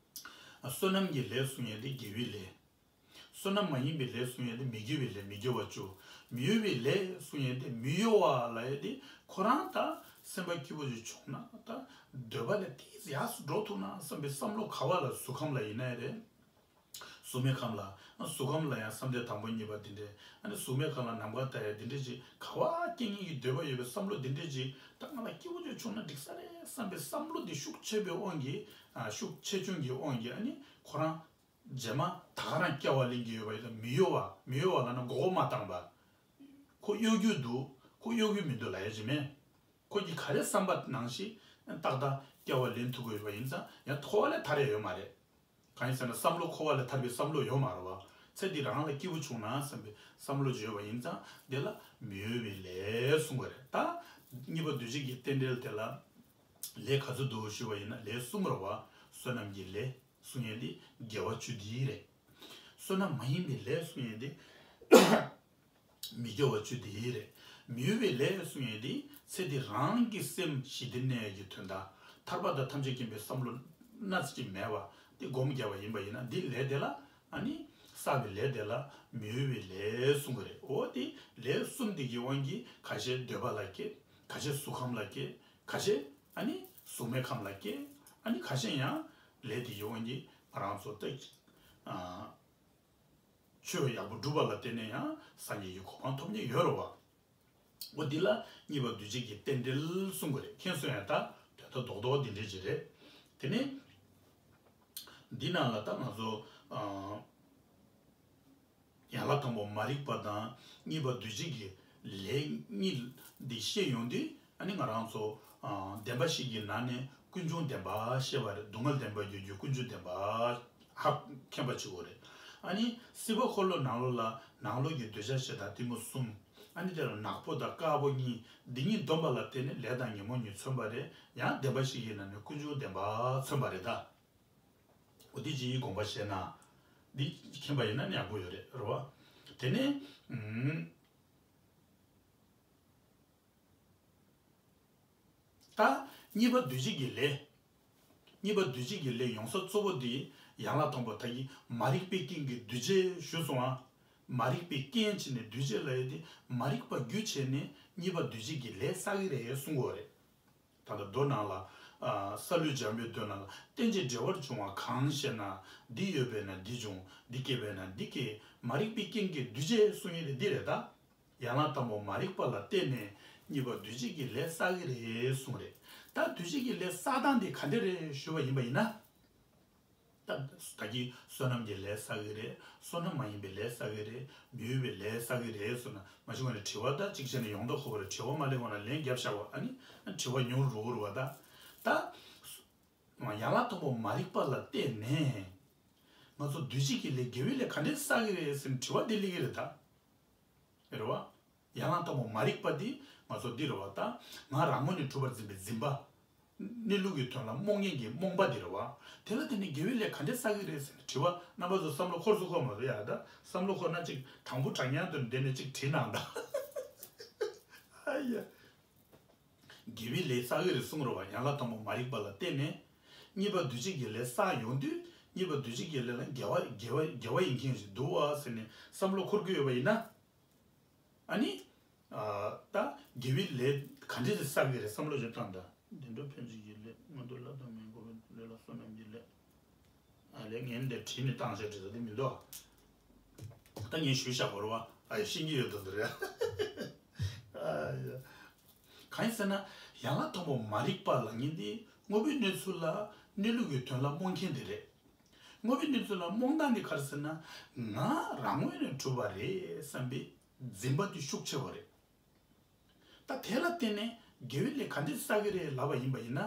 བསོད་ནམས་ཀྱི་ལས་གསུང་ཡས་དེ་དགེ་བའི་ལས། བསོད་ནམས་མ་ཡིན་པའི་ལས་གསུང་ཡས་དེ་མི་དགེ་བའི་ལས། མི་དགེ་བ་བཅུ། མི་གཡོ་བའི་ལས་གསུང་ཡས་དེ་མི་གཡོ་བ་ལབ་ཡས་དེ་ཁོ་རང་ད་སེམས་པ་སྐྱིད་པོ་ཞིག་བྱུང་ན་ད་འདོད་པ་ལས་ཏིས་ཡགས་སུ་འགྲོ་ཐུབ་ན་བསམ་པའི་བསམ་བློ་ག་བ་ལ་གཟུགས་ཁམས་ལ་ཡིན་ན་ཡང་རེད། གཟུགས་མེད་ཁམས་ལ། གཟུགས་ཁམས་ལ་ཡང་བསམ་གཏན་དང་པོ་གཉིས་པ་འདི་འདྲས། ཨ་ནི་གཟུགས་མེད་ཁམས་ལ་ནམ་མཁའ་ལྟ་ཡ་འདི་འདྲས་ཅིག་ག་བ་སྐྱེ་ངེས་ཀྱི་འདོད་པ་ཡོད་པའི་བསམ་བློ་འདི་འདྲས་ཅིག་ད་ང་ལ་སྐྱིད་པོ་ཅིག་བྱུང་ན་འགྲིག་ས་རེད་བསམ་པའི་བསམ་བློ་འདི་ཤུགས་ཆེ་བའི་དབང་གིས། ཨ་ཤུགས་ཆེ་ཆུང་གི་དབང་གིས་ཨ་ནི་ཁོ་རང་རྗེས་མ་ད་ག་རང་སྐྱེ་བ་ལེན་གྱི་ཡོད་པ་ཡིན་ཙང་མི་གཡོ་བ། མི་གཡོ་བ་ལབ་ན་མགོ་སྐོར་མ་བཏང་བ། ཁོ་གཡོ་རྒྱུ་འདུག་ཁོ་གཡོ་རྒྱུ་མི་འདུག་ལབ་ཡ་ཅིག་མེད། ཁོ་གིས་ག་རེ་བསམ་པ་ནང་བཞིན་ཏག་ཏག་སྐྱེ་བ་ལེན་ཐུབ་ཀྱི་ཡོད་པ་ཡིན་ཙང་ཡང་འཁོར་བ་ལས་ཐར་ཡ་ཡོད་མ་རེད། གང་ཡིན་ཟེར་ན་བསམ་བློ་འཁོར་བ་ལས་ཐར་པའི་བསམ་བློ་ཡོད་མ་རེད་བ། ཚེ་འདི་རང་ལ་སྐྱིད་པོ་བྱུང་ན་བསམ་པའི་བསམ་བློ་ཅིག་ཡོད་པ་ཡིན་ཙང་དེ་ལ་མི་གཡོ་བའི་ལས་གསུང་གི་རེད། ད་གཉིས་པ་འདུས་བྱས་ཀྱི་རྟེན་འབྲེལ་དེ་ལ་ལས་ག་ཚོད་འདུག་ཞུས་པ་ཡིན་ན་ལས་གསུམ་རེད་བ། བསོད་ནམས་ཀྱི་ལས་གསུང་ཡས་འདི་དགེ་བ་བཅུ་འདི་རེད། བསོད་ནམས་མ་ཡིན་པའི་ལས་གསུང་ཡས་འདི་མི་དགེ་བ་བཅུ་དེ་རེད། མི་གཡོ་བའི་ལས་གསུང་ཡས་དེ་ཚེ་འདི་རང་གི་སེམས་ཞི་བདེ་གནས་ཡས་ཀྱི་དོན་དག་ཐར་པ་དང་ཐམས་ཅད་མཁྱེན་པའི་བསམ་བློ་སྣ་ཚོགས་ཀྱིས་མེད་པ་དེ་སྒོམ་རྒྱབ་པ་ཡིན་པ་ཡིན་ན་འདི་ལས་དེ་ལ་ཨ་ནི་བསགས་པའི་ལས་དེ་ལ་མི་གཡོ་བའི་ལས་གསུང་གི་རེད། འོ་དེ་ལས་གསུམ་དེ་གི་དབང་གིས་ཁ་ཤས་འདོད་པ་ལ་སྐྱེ། ཁ་ཤས་གཟུགས་ཁམས་ལ་སྐྱེ། ཁ་ཤས་ཨ་ནི་གཟུགས་མེད་ཁམས་ལ་སྐྱེ། ཨ་ནི་ཁ་ཤས་ཡང་ལས་དེ་གི་དབང་གིས་ང་རང་ཚོ་ལྟ་ཨ། ཆོས་ཡག་པོ་སྒྲུབ་པ་ལ་བརྟེན་ནས་ཡང་སངས་རྒྱས་ཀྱི་གོ་འཕང་ཐོབ་ཉེན་ཡོད་རེད་བ། འོ་འདི་ལ་གཉིས་པ་འདུས་བྱས་ཀྱི་རྟེན་འབྲེལ་གསུང་གི་རེད། མཁྱེན་སོང་ཡང་ད་དོན་དག་རྡོག་རྡོག་འདི་འདྲས་ཅིག་རེད། དེ་ནས་ འདི་ནང་ལ་ད་ང་ཚོ་ཨ། ཡན་ལག་དང་པོ་མ་རིག་པ་དང་གཉིས་པ་འདུས་བྱས་ཀྱི་ལས་གཉིས་འདི་བཤད་ཡོང་དུས། ཨ་ནི་ང་རང་ཚོ་ཨ། བདེན་པ་བཞི་གི་ནང་ནས་ཀུན་འབྱུང་བདེན་པ་བཤད་པ་རེད། སྡུག་བསྔལ་བདེན་པ་བརྗོད་རྒྱུ་ཀུན་འབྱུང་བདེན་པ་ཧ་མཁྱེན་པ་བྱེད་དགོས་རེད། ཨ་ནི་སྲིད་པ་འཁོར་ལོ་ནང་ལོགས་ལ་ནང་ལོགས་ཀྱི་འདོད་ཆགས་ཞེ་སྡང་གཏི་མུག་གསུམ། ཨ་ནི་དེ་ལ་ནག་པོ་དང་དཀར་པོ་གཉིས། འདི་གཉིས་བསྡོམས་པ་ལ་བརྟེན་ནས་ལས་དང་ཉོན་མོངས་གཉིས་མཚོན་པ་རེད། ཡང་བདེན་པ་བཞི་གི་ནང་ནས་ཀུན་འབྱུང་བདེན་པ་མཚོན་པ་རེད་ད། འོ་དེ་ཅིག་དགོངས་པ་བཞེས་ན། འདི་མཁྱེན་པ་ཡིན་ན་ནི་ཡག་པོ་ཡོད་རེད། རེད་བ། དེ་ནས་ཨུམ། ད་གཉིས་པ་འདུས་བྱས་ཀྱི་ལས། གཉིས་པ་འདུས་བྱས་ཀྱི་ལས་ཡོང་ས་གཙོ་བོ་འདི་ཡན་ལག་དང་པོ་ད་གིན་མ་རིག་པའི་རྐྱེན་གྱིས་འདུས་བྱས་ཞུས་སོང་ཨ། མ་རིག་པའི་རྐྱེན་བྱས་ནས་འདུས་བྱས་ལབ་ཡས་དེ་མ་རིག་པ་རྒྱུ་བྱས་ནས་གཉིས་པ་འདུས་བྱས་ཀྱི་ལས་བསགས་ཀྱི་རེད་གསུང་གི་ཡོད་རེད། ད་ལྟ་མདོ་ནང་ལ། ཨ། སཱ་ལུ་འཇམ་པའི་མདོ་ནང་ལ་རྟེན་ཅིང་འབྲེལ་བར་འབྱུང་བ་གང་ཞེ་ན། འདི་ཡོད་པས་ན་འདི་འབྱུང་། འདི་སྐྱེས་པས་ན་འདི་སྐྱེ། མ་རིག་པའི་རྐྱེན་གྱིས་འདུས་བྱས་གསུང་ཡས་དེ་འདི་རེད་ད། ཡན་ལག་དང་པོ་མ་རིག་པ་ལ་བརྟེན་ནས་གཉིས་པ་འདུས་བྱས་ཀྱི་ལས་བསགས་ཀྱི་རེད་གསུངས་རེད། ད་འདུས་བྱས་ཀྱི་ལས་བསགས་སྟངས་དེ་ག་འདྲ་རེད་ཞུས་པ་ཡིན་པ་ཡིན་ན། ད་ད་གིན་བསོད་ནམས་ཀྱི་ལས་བསགས་ཀྱི་རེད། བསོད་ནམས་མ་ཡིན་པའི་ལས་བསགས་ཀྱི་རེད། མི་འོས་པའི་ལས་བསགས་ཀྱི་རེད་ཟེར་ན། མ་གཞི་ངོས་ནས་དྲི་བ་ད་གཅིག་བྱས་ནས་ཡོང་མདོག་ཁ་པོ་རེད། དྲི་བ་མ་སླེབས་གོང་ལ་ལན་བརྒྱབ་བཞག་པ། ཨ་ནི་དྲི་བ་ཉུང་རུ་འགྲོ་གི་རེད་བ་ད། ད་ཡན་ལག་དང་པོ་མ་རིག་པ་ལ་བརྟེན་ནས་ང་ཚོ་འདུས་བྱས་ཀྱི་ལས་དགེ་བའི་ལས་ག་འདྲས་བསགས་ཀྱི་རེད་ཟེར་ནས་དྲི་བ་འདི་སླེབས་ཀྱི་རེད་ད། རེད་བ། ཡན་ལག་དང་པོ་མ་རིག་པ་འདི་ང་ཚོ་འདི་རེད་བ་ད། ང་རང་ངོས་ནས་གྲུབ་པར་འཛིན་པའི་འཛིན་པ། གནས་ལུགས་ཀྱི་དོན་ལ་རྨོངས་ངེས་ཀྱི་རྨོངས་པ་འདི་རེད་བ། དེ་ལ་བརྟེན་ནས་དགེ་བའི་ལས་ག་འདྲས་བསགས་ཀྱི་རེད་ཟེར་ནས་དྲི་བ། རྣམ་པ་ཚོ་བསམ་བློ་འཁོར་སོང་འཁོར་མ་སོང་ཡ་ད། བསམ་བློ་འཁོར་ན་ཅིག་དྲང་པོ་དྲང་ཡག་ཏུ་འདི་ནས་ཅིག་དྲིས་གནང་ད། ཨ་ཡ། དགེ་བའི་ལས་བསགས་ཀྱི་རེད་གསུངས་རེད་བ། ཡན་ལག་དང་པོ་མ་རིག་པ་ལ་བརྟེན་ནས། གཉིས་པ་འདུས་བྱས་ཀྱི་ལས་བསགས་ཡོང་དུས། གཉིས་པ་འདུས་བྱས་ཀྱི་ལས་ལ་དགེ་བ་དགེ་བ་དགེ་བ་ཡིན་མཁན་ཞིག་འདུག་བ་ཟེར་ནས་བསམ་བློ་འཁོར་གྱི་ཡོད་པ་ཡིན་ན། ཨ་ནི། ཨ། ད་དགེ་བའི་ལས་ག་འདྲས་ཞིག་བསགས་ཀྱི་རེད་བསམ་བློ་ཞིག་བཏང་ད། བདེ་འགྲོ་ཕན་ཕྱིར་གྱི་ལས། མངོན་མཐོ་ལྷ་དང་མིའི་གོ་འཕང་ལས་ལ་བསོད་ནམས་ཀྱི་ལས། ཨ་ལས་ངན་འདིར་བྲིས་ནས་བཏང་བཞག་བྲིས་ས་དེ་མི་འདུག་ད་ངས་ཞུས་བཞག་པ་རེད་བ། ཨ་ཡ་ཤེས་ཀྱི་ཡོད་དོ་དེ་རེད། ཨ་ཡ། གང་ཡིན་ཟེར་ན། ཡན་ལག་དང་པོ་མ་རིག་པ་ལབ་མཁན་དེ་དངོས་པོའི་གནས་ཚུལ་ལ་གནས་ལུགས་ཀྱི་དོན་ལ་རྨོངས་མཁན་དེ་རེད། དངོས་པོའི་གནས་ཚུལ་ལ་རྨོངས་སྟངས་དེ་ག་རེ་ཟེར་ན། ང་རང་ངོས་ནས་གྲུབ་པ་རེད་བསམ་པའི་འཛིན་པ་དེ་ཤུགས་ཆེ་བ་རེད། ད་དེ་ལ་བརྟེན་ནས་དགེ་བའི་ལས་ག་འདྲས་བསགས་ཀྱི་རེད་ལབ་པ་ཡིན་པ་ཡིན་ན།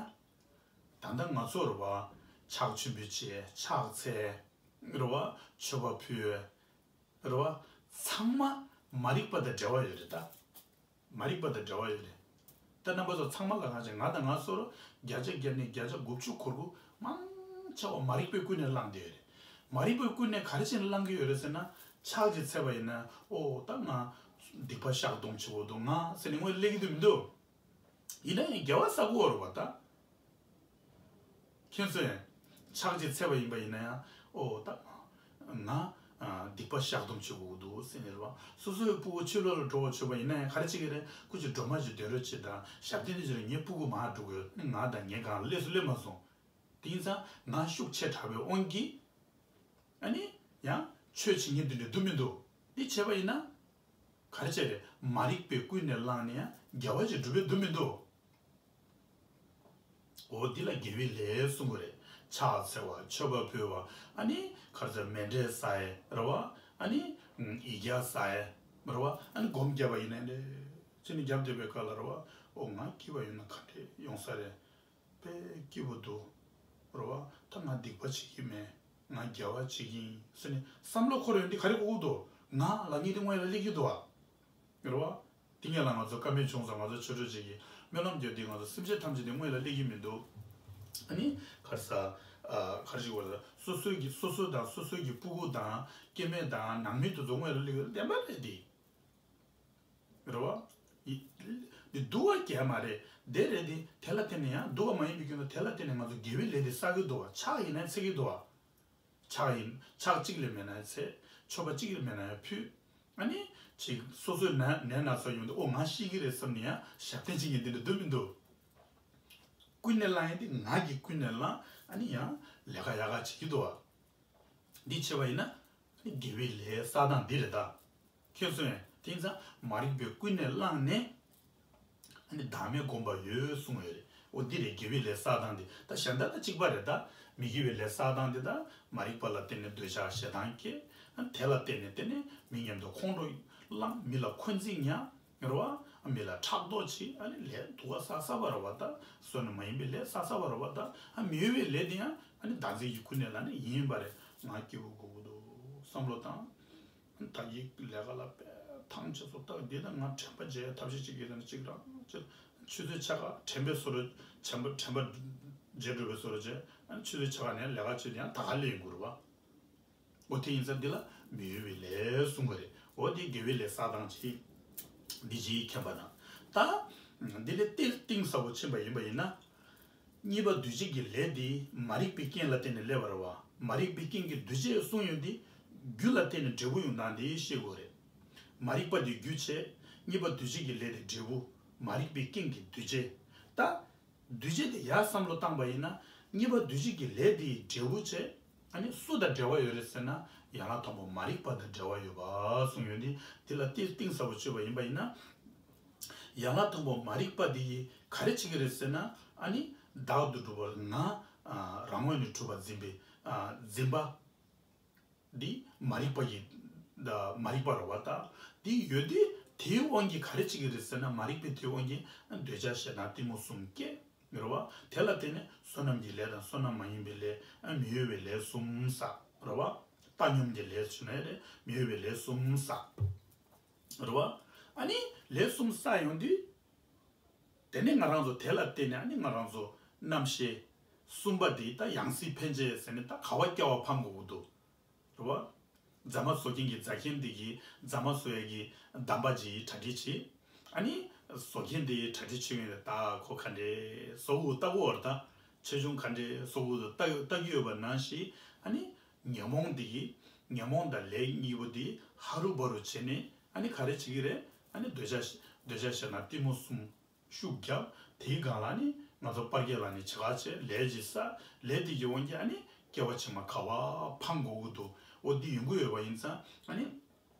ད་ལྟ་ང་ཚོ་རེད་བ། ཕྱག་མཆོད་འབུལ་བྱས། ཕྱག་འཚལ། རེད་བ། མཆོད་པ་ཕུལ། རེད་བ། ཚང་མ་མ་རིག་པ་དང་འབྲེལ་བ་ཡོད་རེད་ད། མ་རིག་པ་དང་འབྲེལ་བ་ཡོད་རེད། ད་རྣམ་པ་ཚོ་ཚང་མ་ལ་གང་བྱས། ང་དང་ང་སོགས་བརྒྱ་ཆ་བརྒྱ་ནས་བརྒྱ་ཆ་དགུ་བཅུ་གོ་དགུ་མང་ཆེ་བ་མ་རིག་པའི་ཀུན་ནས་བསླངས་བསྡད་ཡོད་རེད། མ་རིག་པའི་ཀུན་ནས་ག་རེ་བྱས་ནས་བསླངས་ཀྱི་ཡོད་རེད་ཟེར་ན། ཕྱག་ཅིག་འཚལ་བ་ཡིན་ན། ཨོ་ད་ང་སྡིག་པ་བཤགས་གཏོང་བྱེད་དགོས་འདུག་ང་ཟེར་ནས་ངོས་སླེབས་ཀྱི་འདུག་མི་འདུག་ཡིན་ན་ཡང་དགེ་བ་བསགས་ཀྱི་ཡོད་རེད་བ་ད། མཁྱེན་སོང་ངས། ཕྱག་ཅིག་འཚལ་བ་ཡིན་པ་ཡིན་ན་ཡང་། ཨོ་ད་ང་། ང་། ཨ། སྡིག་པ་བཤགས་གཏོང་བྱེད་དགོས་འདུག་ཟེར་ནས་རེད་བ། སོ་སོའི་སྤུ་གུ་ཕྱི་ལོགས་ལ་འགྲོ་བར་བྱེད་པ་ཡིན་ན་ཡང་ག་རེ་བྱེད་ཀྱི་རེད། སྐུ་མཁྱེན་སྒྲོལ་མ་ཅིག་སྡོད་རོགས་བྱེད་དང་། ཞབས་བརྟན་ཅིག་རེད། ངའི་སྤུ་གུ་མར་འགྲོ་གི་ཡོད། ང་དང་ངའི་སྒང་ལ་སླེབས་སུ་སླེབས་མ་སོང་། དེ་ཡིན་ཙང་ང་ཤུགས་ཆེ་དྲགས་པའི་དབང་གིས། ཨ་ནི། ཡང་ཆོས་བྱེད་མཁན་དེ་འདྲ་འདུག་མི་འདུག་འདི་བྱས་པ་ཡིན་ན། ག་རེ་བྱས་རེད། མ་རིག་པའི་ཀུན་ནས་བསླངས་ནས་ཡང་དགེ་བ་ཅིག་སྒྲུབ་པའི་འདུག་མི་འདུག་འོ་འདི་ལ་དགེ་བའི་ལས་གསུང་གི་རེད། ཕྱག་འཚལ་བ། མཆོད་པ་ཕུལ་བ། ཨ་ནི་ག་རེ་ཟེར། མཎྜལ་བསགས་ཡས་རེད་བ། ཨ་ནི་ཡིག་བརྒྱ་བསགས་ཡས་རེད་བ། ཨ་ནི་སྒོམ་བརྒྱབ་པ་ཡིན་ན་འདྲ་ཅི་ནས་བརྒྱབ་བསྡད་པའི་སྐབས་ལ་རེད་བ། ཨོ་ང་སྐྱིད་པ་ཡོད་ན་ག་འདྲས་ཡོང་ས་རེད། དཔེ་སྐྱིད་པོ་འདུག་རེད་བ། ད་ང་སྡིག་པ་བྱེད་ཀྱི་མེད། ང་དགེ་བ་བྱེད་ཀྱི་ཡིན་ཟེར་ནས་བསམ་བློ་འཁོར་ཡོང་དུས་ག་རེ་དགོས་ཀྱི་འདུག་ང་ལབ་མཁན་དེ་དངོས་ལ་སླེབས་ཀྱི་འདུག་བ། རེད་བ། དེ་སྔོན་ལ་ང་ཚོ་བཀའ་མོལ་བྱུང་སོང་། ང་ཚོ་ཆོས་གྲོགས་ཅིག་གིས་སྨོན་ལམ་རྒྱག་དུས་ང་ཚོ་སེམས་ཅན་ཐམས་ཅད་དེ་དངོས་ལ་སླེབས་ཀྱི་མི་འདུག་ཨ་ནི་ག་རེ་ཟ། ཨ། ག་རེ་ཞིག་བར་ལ་སོ་སོའི་གི་སོ་སོ་དང་སོ་སོའི་གི་སྤུ་གུ་དང་སྐྱེ་དམན་དང་ནང་མི་དེ་ཚོ་དངོས་ལ་སླེབས་ཀྱི་བདེན་པ་རེད་དེ། རེད་བ། ཡི། འདི་སྡུག་པ་གང་ཡང་མ་རེད། དེ་རེད་དེ། དེ་ལ་བརྟེན་ནས་ཡང་སྡུག་པ་མ་ཡིན་པའི་རྒྱུ་མཚན་དེ་ལ་བརྟེན་ནས་ང་ཚོ་དགེ་བའི་ལས་དེ་བསགས་ཀྱི་འདུག་བ། ཕྱག་ཡིན་ན་འཚལ་གྱི་འདུག་བ། ཕྱག་ཡིན། ཕྱག་གཅིག་ལས་མེད་ན་ཡང་འཚལ། མཆོད་པ་གཅིག་ལས་མེད་ན་ཡང་ཕུལ། ཨ་ནི། ཅིག་སོ་སོའི་ནད་ནད་ན་ཚ་ཡོང་དུས་ཨོ་ང་ཤི་གི་རེད་བསམ་ནས་ཡང་ཞབས་བརྟན་བྱེད་མཁན་དེ་འདྲ་འདུག་མི་འདུག་ཀུན་ནས་བསླངས་ཡིན་དེ་ང་གིས་ཀུན་ནས་བསླངས། ཨ་ནི་ཡང་ལས་ཀ་ཡག་ག་བྱེད་ཀྱི་འདུག་བ། འདི་བྱས་པ་ཡིན་ན། དགེ་བའི་ལས་བསགས་སྟངས་འདི་རེད་ད། མཁྱེན་སོང་ངས། དེ་ཡིན་ཙང་མ་རིག་པའི་ཀུན་ནས་བསླངས་ནས། ཨ་ནི་བདག་མེད་བསྒོམ་པ་ཡོད་གསུངས་ཡོད་རེད། འོ་འདི་རེད། དགེ་བའི་ལས་བསགས་སྟངས་འདི། ད་གཞན་དག་དང་གཅིག་པ་རེད། ད་མི་དགེ་བའི་ལས་བསགས་སྟངས་འདི་ད་མ་རིག་པ་ལ་བརྟེན་ནས་འདོད་ཆགས་ཞེ་སྡང་སྐྱེ། དེ་ལ་བརྟེན་ནས་དེ་ནས་མི་མཉམ་དུ་ཁོང་ཁྲོ་ལངས། མི་ལ་འཁོན་འཛིན་ཉར། རེད་བ། མི་ལ་ཕྲག་དོག་བྱེད། ཨ་ནི་ལས་སྡུག་ག་བསགས་བསགས་པ་རེད་བ། ད་བསོད་ནམས་མ་ཡིན་པའི་ལས་བསགས་བསགས་པ་རེད་བ། ད་ཨ་མི་འོས་པའི་ལས་དེ་ཡང་ཨ་ནི་བདག་འཛིན་གྱི་ཀུན་ནས་ལ་ནི་ཡིན་པ་རེད། ང་སྐྱིད་པོ་དགོས་ཀྱི་འདུག་བསམ་བློ་བཏང་། ད་ཡིག་ལས་ཀ་ལ་དཔེ་ཐང་ཆད་སོང་། ད་འདི་ད་ང་དྲན་པ་བརྗེད་ཐབས་ཤེས་བྱེད་ཀྱི་ཡོད་ན་གཅིག་རང་ཅི། ཆུ་ཚོད་ཕྱེད་ཀ་དྲན་པའི་བཟོ་འདྲ། དྲན་པ་དྲན་པ་བརྗེད་འགྲོ་བའི་བཟོ་འདྲ་བྱས། ཨ་ནི་ཆུ་ཚོད་ཕྱེད་ཀ་ནས་ལས་ཀ་བྱེད་དུས་ཡང་ད་ག་ལས་ཡིན་དགོས་རེད་བ། འོ་དེ་ཡིན་ཙང་འདི་ལ་མི་འོས་པའི་ལས་གསུངས་པ་རེད། འོ་དེ་དགེ་བའི་ལས་བསགས་སྟངས་ཅིག་འདི་ཅིག་མཁྱེན་པ་ན། ད་འདི་ལས་གཏིང་གཏིང་ཟབ་པོ་ཕྱིན་པ་ཡིན་པ་ཡིན་ན། གཉིས་པ་འདུས་བྱས་ཀྱི་ལས་དེ་མ་རིག་པའི་རྐྱེན་ལ་བརྟེན་ནས་སླེབས་པ་རེད་བ། མ་རིག་པའི་རྐྱེན་གྱིས་འདུས་བྱས་གསུངས་ཡོང་དུས། རྒྱུ་ལ་བརྟེན་ནས་འབྲས་བུ་ཡོང་སྟངས་དེ་ཤེས་དགོས་རེད། མ་རིག་པ་དེ་རྒྱུ་བྱས། གཉིས་པ་འདུས་བྱས་ཀྱི་ལས་དེ་འབྲས་བུ། མ་རིག་པའི་རྐྱེན་གྱིས་འདུས་བྱས། ད་འདུས་བྱས་དེ་ཡར་བསམ་བློ་བཏང་པ་ཡིན་ན། གཉིས་པ་འདུས་བྱས་ཀྱི་ལས་དེའི་འབྲས་བུ་བྱས། ཨ་ནི་སུ་དང་འབྲེལ་བ་ཡོད་རེད་ཟེར་ན། ཡན་ལག་དང་པོ་མ་རིག་པ་དང་འབྲེལ་བ་ཡོད་པ་གསུངས་ཡོད་དེ། དེ་ལ་གཏིང་གཏིང་ཟབ་པོ་དཔྱད་པ་ཡིན་པ་ཡིན་ན། ཡན་ལག་དང་པོ་མ་རིག་པ་དེ་ཡིས་ག་རེ་བྱེད་ཀྱི་རེད་ཟེར་ན། ཨ་ནི་བདག་ཏུ་གྲུབ་པར་ང་། ཨ་རང་ངོས་ནས་གྲུབ་པར་འཛིན་པའི། ཨ་འཛིན་པ་འདི་མ་རིག་པ་ཡི། ད་མ་རིག་པ་རེད་བ། ད་འདི་ཡོད་དུས་དེའི་དབང་གིས་ག་རེ་བྱེད་ཀྱི་རེད་ཟེར་ན། མ་རིག་པའི་དེའི་དབང་གིས་འདོད་ཆགས་ཞེ་སྡང་གཏི་མུག་གསུམ་སྐྱེ། རེད་བ། དེ་ལ་བརྟེན་ནས་བསོད་ནམས་ཀྱི་ལས་དང་བསོད་ནམས་མ་ཡིན་པའི་ལས། ཨ་མི་འོས་པའི་ལས་གསུམ་བསགས། རེད་བ། བཏང་སྙོམས་ཀྱི་ལས་བྱུང་ནའི་རེད། མི་འོས་པའི་ལས་གསུམ་བསགས། རེད་བ། ཨ་ནི་ལས་གསུམ་བསགས་ཡོང་དུས། དེ་ནས་ང་རང་ཚོ་དེ་ལ་བརྟེན་ནས། ཨ་ནི་ང་རང་ཚོ་རྣམ་ཤེས་གསུམ་པ་འདི་ད་ཡང་སྲིད་འཕེན་བྱེད་ཟེར་ནས། ད་ག་བ་སྐྱེ་བ་འཕང་དགོས་ཀྱི་འདུག། རེད་བ། རྫ་མ་བཟོ་མཁན་གྱི་རྫ་མཁན་འདི་གིས་རྫ་མ་བཟོ་ཡ་གི་འདམ་པ་ཅིག་གྲ་སྒྲིག་བྱེད། ཨ་ནི་བཟོ་མཁན་དེ་གྲ་སྒྲིག་བྱེད་མཁན་དེ། ད་ཁོ་ག་འདྲས་བཟོ་དགོས་ལྟ་དགོས་བར། ད་ཆེ་ཆུང་ག་འདྲས་བཟོ་དགོས་འདུག་ལྟ་ལྟ་གི་ཡོད་པ་ནང་བཞིན། ཨ་ནི་ཉོན་མོངས་འདི་གིས། ཉོན་མོངས་དང་ལས་གཉིས་པོ་འདི་ཧ་རུ་བ་རུ་བྱས་ནས། ཨ་ནི་ག་རེ་བྱེད་ཀྱི་རེད། ཨ་ནི་འདོད་ཆགས། འདོད་ཆགས་ཞེ་སྡང་གཏི་མུག་གསུམ་ཤུགས་རྒྱབ། དེའི་སྒང་ལ་ནི་ང་ཚོ་སྤར་གྱི་ལ་ནི་བྱེད་ཁ་བྱས། ལས་ཅིག་བསགས། ལས་དེ་གི་དབང་གིས་ཨ་ནི་སྐྱེ་བ་ཕྱི་མ་ག་བ་འཕང་དགོས་ཀྱི་འདུག། འོ་འདི་ཡོང་གི་ཡོད་པ་ཡིན་ཙང་། ཨ་ནི་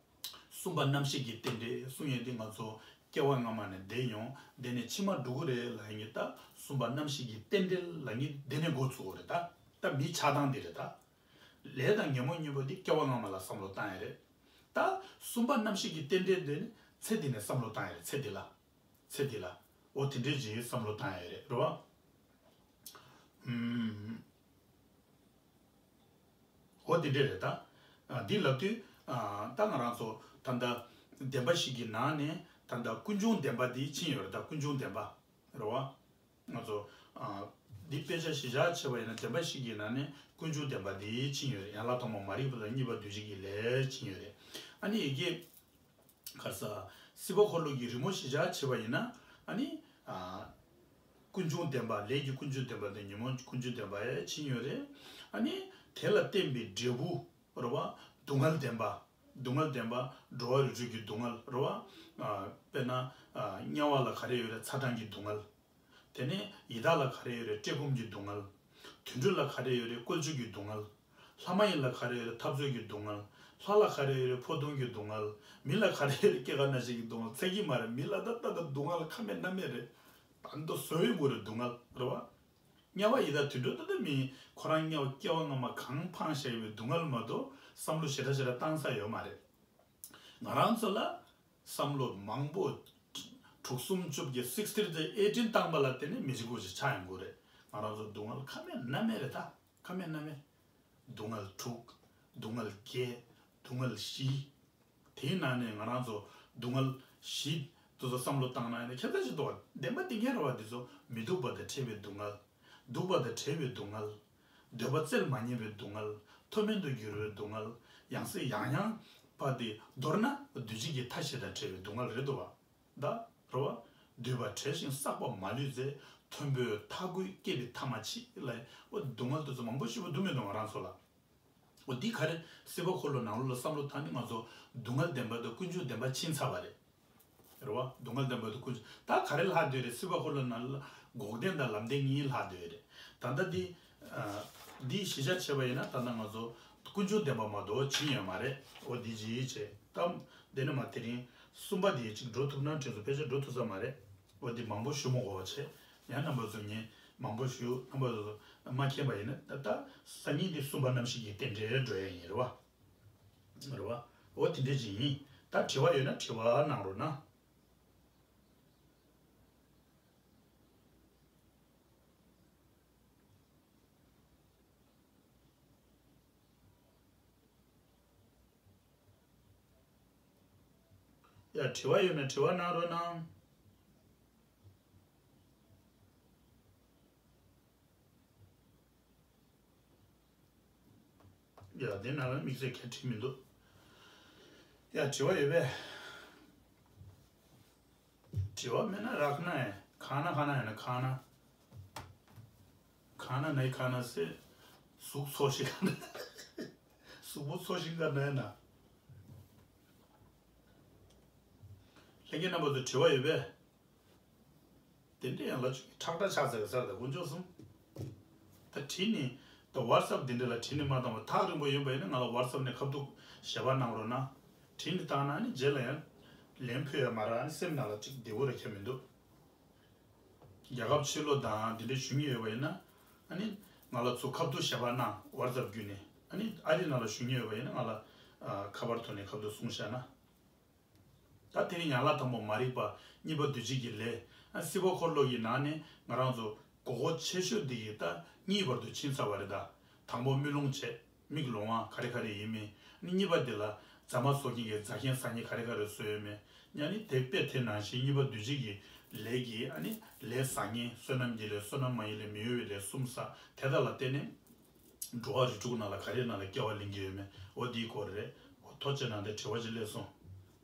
གསུམ་པ་རྣམ་ཤེས་ཀྱི་རྟེན་འབྲེལ་གསུང་ཡས་དེ། ང་ཚོ་སྐྱེ་བ་སྔ་མ་ནས་འདི་ཡོང་། འདི་ནས་ཕྱི་མ་འགྲོ་གི་རེད་ལབ་ཡིན་གྱི། ད་གསུམ་པ་རྣམ་ཤེས་ཀྱི་རྟེན་འབྲེལ་ལབ་མཁན་འདི་ནས་འགོ་ཚུགས་དགོས་རེད། ད་ད་མིའི་ཆགས་སྡང་འདི་རེད། ད་ལས་དང་ཉོན་མོངས་གཉིས་པོ་འདི་སྐྱེ་བ་སྔ་མ་ལ་བསམ་བློ་བཏང་ཡས་རེད། ད་གསུམ་པ་རྣམ་ཤེས་ཀྱི་རྟེན་འབྲེལ་འདི་ནི་ཚེ་འདི་ནས་བསམ་བློ་བཏང་ཡས་རེད། ཚེ་འདི་ལ། ཚེ་འདི་ལ། འོ་དེ་འདྲའི་ཅིག་བསམ་བློ་བཏང་ཡས་རེད། རེད་བ། ཨུམ། འོ་དེ་འདྲ་རེད་ད། ཨ་འདི་ལབ་དུས། ཨ་ད་ང་རང་ཚོ་ད་ལྟ་བདེན་པ་བཞི་གི་ནང་ནས་ད་ལྟ་ཀུན་འབྱུང་བདེན་པ་འདི་ཕྱིན་ཡོད་རེད། ད་ཀུན་འབྱུང་བདེན་པ་རེད་བ། ང་ཚོ་ཨ་འདི་དཔེ་ཆ་གཞི་བཞག་བྱས་པ་ཡིན་ན། བདེན་པ་བཞི་གི་ནང་ནས་ཀུན་འབྱུང་བདེན་པ་འདི་ཕྱིན་ཡོད་རེད། ཡན་ལག་ཐོག་མ་མ་རིག་པ་དང་། གཉིས་པ་འདུས་བྱས་ཀྱི་ལས་ཕྱིན་ཡོད་རེད། ཨ་ནི་ཡི་གེ་ག་རེ་ཟ། སྲིད་པ་འཁོར་ལོ་གི་རི་མོ་གཞི་བཞག་བྱས་པ་ཡིན་ན། ཨ་ནི་ཨ་ཀུན་འབྱུང་བདེན་པ། ལས་ཀྱི་ཀུན་འབྱུང་བདེན་པ་དང་ཉོན་མོངས་ཀྱི་ཀུན་འབྱུང་བདེན་པ་ཡང་ཕྱིན་ཡོད་རེད། ཨ་ནི་དེ་ལ་བརྟེན་པའི་འབྲས་བུ་རེད་བ། སྡུག་བསྔལ་བདེན་པ། སྡུག་བསྔལ་བདེན་པ། འགྲོ་བ་རིགས་དྲུག་གི་སྡུག་བསྔལ་རེད་བ། ཨ་དཔེར་ན་ཨ་དམྱལ་བ་ལ་ག་རེ་ཡོད་རེད། ཚ་གྲང་གི་སྡུག་བསྔལ། དེ་ནས་ཡི་དྭགས་ལ་ག་རེ་ཡོད་རེད། བཀྲེས་སྐོམ་གྱི་སྡུག་བསྔལ། དུད་འགྲོ་ལ་ག་རེ་ཡོད་རེད། བཀོལ་སྤྱོད་ཀྱི་སྡུག་བསྔལ། ལྷ་མ་ཡིན་ལ་ག་རེ་ཡོད་རེད། འཐབ་རྩོད་ཀྱི་སྡུག་བསྔལ། ལྷ་ལ་ག་རེ་ཡོད་རེད། འཕོ་ལྟུང་གི་སྡུག་བསྔལ། མི་ལ་ག་རེ་ཡོད་རེད། སྐྱེ་རྒ་ན་འཆི་གི་སྡུག་བསྔལ། ཚད་ཀྱི་མ་རེད། མི་ལ་ད་ལྟ་ད་སྡུག་བསྔལ་ཁ་མེད་སྣ་མེད་རེད། ད་འདི་བཟོ་ཡི་དགོས་རེད། སྡུག་བསྔལ་རེད་བ། དམྱལ་བ་ཡི་དྭགས་དུད་འགྲོ་ད་ལྟ་མི་ཁོ་རང་དམྱལ་བ་སྐྱེ་བ་སྔ་མ་གང་འཕངས་བཞག་ཡོད་པའི་སྡུག་བསྔལ་མ་གཏོགས་བསམ་བློ་ཞེ་དྲག་ཞེ་དྲག་བཏང་ས་ཡོད་མ་རེད། ང་རང་ཚོ་ལ་བསམ་བློ་མང་པོ་དྲུག་གསུམ་བཅུ་བརྒྱད་sixteen to eighteen བཏང་པ་ལ་བརྟེན་ནས་མི་གཅིག་པོ་ཞིག་ཆགས་ཡོང་གི་རེད། ང་རང་ཚོ་སྡུག་བསྔལ་ཁ་མེད་སྣ་མེད་རེད། ད་ཁ་མེད་སྣ་མེད། སྡུག་བསྔལ་དྲུག། སྡུག་བསྔལ་བརྒྱད། སྡུག་བསྔལ་བཞི། དེའི་ནང་ནས་ང་རང་ཚོ་སྡུག་བསྔལ་བཞི་དེ་ཚོ་བསམ་བློ་བཏང་ན་ཡང་ཁྱད་མཚར་ཞིག་འདུག་བ། བདེན་པ་འདི་ངེས་རེད་བ། འདི་ཚོ་མི་སྡུག་པ་དང་བྲལ་བའི་སྡུག་བསྔལ། སྡུག་པ་དང་བྲལ་བའི་སྡུག་བསྔལ། འདོད་པ་རྩལ་མ་ཉམས་པའི་སྡུག་བསྔལ། མཐོ་དམན་དུ་གྱུར་པའི་སྡུག་བསྔལ། ཡང་སྲིད་ཡང་ཡང་བ་དེ་མདོར་ན་འདུ་བྱེད་ཀྱི་མཐའ་བཞི་དང་བྲལ་བའི་སྡུག་བསྔལ་རེད་འདུག་བ། ད་རེད་བ། འདུས་པ་བྲལ་ཞིང་བསགས་པ་མ་ལུས་རྫས། མཐོན་པོའི་མཐའ་ཀུན་སྐྱེས་པའི་མཐའ་མ་མཆིས་ལ། འོ་སྡུག་བསྔལ་དེ་ཚོ་མང་པོ་ཞེ་པོ་འདུག་མི་འདུག་ང་རང་ཚོ་ལ། འོ་འདི་ག་རེ། སྲིད་པ་འཁོར་ལོ་ནང་ལོགས་ལ་བསམ་བློ་བཏང་ནས་ང་ཚོ་སྡུག་བསྔལ་བདེན་པ་དང་ཀུན་འབྱུང་བདེན་པ་ཕྱིན་ཚར་བ་རེད། རེད་བ། སྡུག་བསྔལ་བདེན་པ་དང་ཀུན་འབྱུང་། ད་ག་རེ་ལྷག་བསྡད་རེད། སྲིད་པ་འཁོར་ལོ་ནང་ལ་འགོག་བདེན་དང་ལམ་བདེན་གཉིས་ལྷག་བསྡད་རེད། ད་ལྟ་འདི་ཨ་འདི་གཞི་བཞག་བྱས་པ་ཡིན་ན། ད་ལྟ་ང་ཚོ་ཀུན་འབྱུང་བདེན་པ་མ་གཏོགས་ཕྱིན་ཡོད་མ་རེད། འོ་འདི་ཅིག་བྱས་ད། དེ་ནས་མ་དེ་རིང་གསུམ་པ་དེ་ཅིག་འགྲོ་ཐུབ་ན་དྲན་སོང་། ཕལ་ཆེར་འགྲོ་ཐུབ་ས་མ་རེད། འོ་འདི་མང་པོ་ཞུ་མི་དགོས་པ་བྱས། ཡང་རྣམ་པ་ཚོ་ངས་མང་པོ་ཞུ། རྣམ་པ་ཚོ་མ་མཁྱེན་པ་ཡིན་ན་ད་ལྟ་སང་ཉིན་འདི་གསུམ་པ་རྣམ་བཞི་གི་རྟེན་འབྲེལ་འགྲོ་ཡ་ཡིན་རེད་བ། རེད་བ། འོ་དེ་འདྲ་ཅིག་ཡིན། ད་དྲི་བ་ཡོད་ན་དྲི་བ་གནང་རོགས་གནང་། ཡ། དྲི་བ་ཡོད་ན་དྲི་བ་གནང་རོགས་གནང་། ཡ། དེ་ནང་ལ་དམིགས་བསལ་ག་དྲི་མི་འདུག་ཡ། དྲི་བ་ཡོད་པས། དྲི་བ་མེད་ན་རག་ན་ཡ། གང་ན་གང་ན་ཡོད་ན་གང་ན། གང་ན་ནའི་གང་ན་སེ། གཟུགས་འཚོ་ཞིང་ག་ན། གཟུགས་པོ་འཚོ་ཞིང་ག་ན་ཡོད་ན། ལྷན་རྒྱས་རྣམ་པ་ཚོ་དྲི་བ་ཡོད་པས། དེ་འདྲ་ཡང་ལ་ཆུ་ཁྲག་ཁྲག་ཆགས་ཟེར་ག་སར་ད་དཀོན་མཆོག་གསུམ། ད་བྲིས་ནས་ད་ཝ་ཊི་སབ་འདི་འདྲ་ལ་བྲིས་ནས་མ་བཏང་བ། ཐག་རིང་པོ་ཡིན་པ་ཡིན་ན་ང་ལ་ཝ་ཊི་སབ་ནས་ཁ་ཐུག་ཞལ་པར་གནང་རོགས་གནང་། བྲིས་ནས་བཏང་ན་ནི་རྗེས་ལ་ཡང་ལན་ཕུལ་ཡ་མ་རག་ཨ་ནི་སེམས་ནང་ལ་ཅིག་བདེ་བོ་རེ་ཁྱབ་མི་འདུག་རྒྱལ་ཁབ་ཕྱི་ལོགས་དང་འདི་འདྲ་ཞུ་མཁན་ཡོད་པ་ཡིན་ན་ཨ་ནི་ང་ལ་ཚུར་ཁ་ཐུག་ཞལ་པར་གནང་། ཝ་ཊི་སབ་བརྒྱུད་ནས། ཨ་ནི་ཨ་རི་ནང་ལ་ཞུ་མཁན་ཡོད་པ་ཡིན་ན་ང་ལ་ཨ་ཁ་པར་ཐོག་ནས་ཁ་ཐུག་གསུངས་བཞག་ན། ད་དེ་ནི་ཡན་ལག་དང་པོ་མ་རིག་པ། གཉིས་པ་འདུ་བྱེད་ཀྱི་ལས། ཨ་སྲིད་པ་འཁོར་ལོ་ཡི་ནང་ནས་ང་རང་ཚོ་མགོ་སྐོར་ཆེ་ཤོས་འདི་ཡི་ད་གཉིས་བར་དུ་ཕྱིན་ཚར་བ་རེད་ད། དང་པོ་དམུས་ལོང་བྱས། མིག་ལོང་བ་ག་རེ་ག་རེ་ཡིན་མིན། ཨ་ནི་གཉིས་པ་འདི་ལ་རྫ་མ་བཟོ་མཁན་གྱི་རྫ་མཁན་ཟ་མཁན་ག་རེ་ག་རེ་བཟོས་ཡོད་མེད། ཨ་ནི་དེ་དཔེ་དེ་ནང་བཞིན་གཉིས་པ་འདུ་བྱེད་ཀྱི་ལས་ཀྱི་ཨ་ནི་ལས་བཟང་ངན། བསོད་ནམས་ཀྱི་ལས། བསོད་ནམས་མ་ཡིན་ལས། མི་གཡོ་བའི་ལས་གསུམ་བསགས། དེ་དག་ལ་བརྟེན་ནས་འགྲོ་བ་རིགས་དྲུག་ནང་ལ་ག་རེ་ནང་ལ་སྐྱེ་བ་ལེན་གྱི་ཡོད་མེད། འོ་འདིའི་སྐོར་རེད། འོ་ཐུགས་རྗེ་གནང་། དེ་དྲི་བ་ཅིག་སླེབས་སོང་།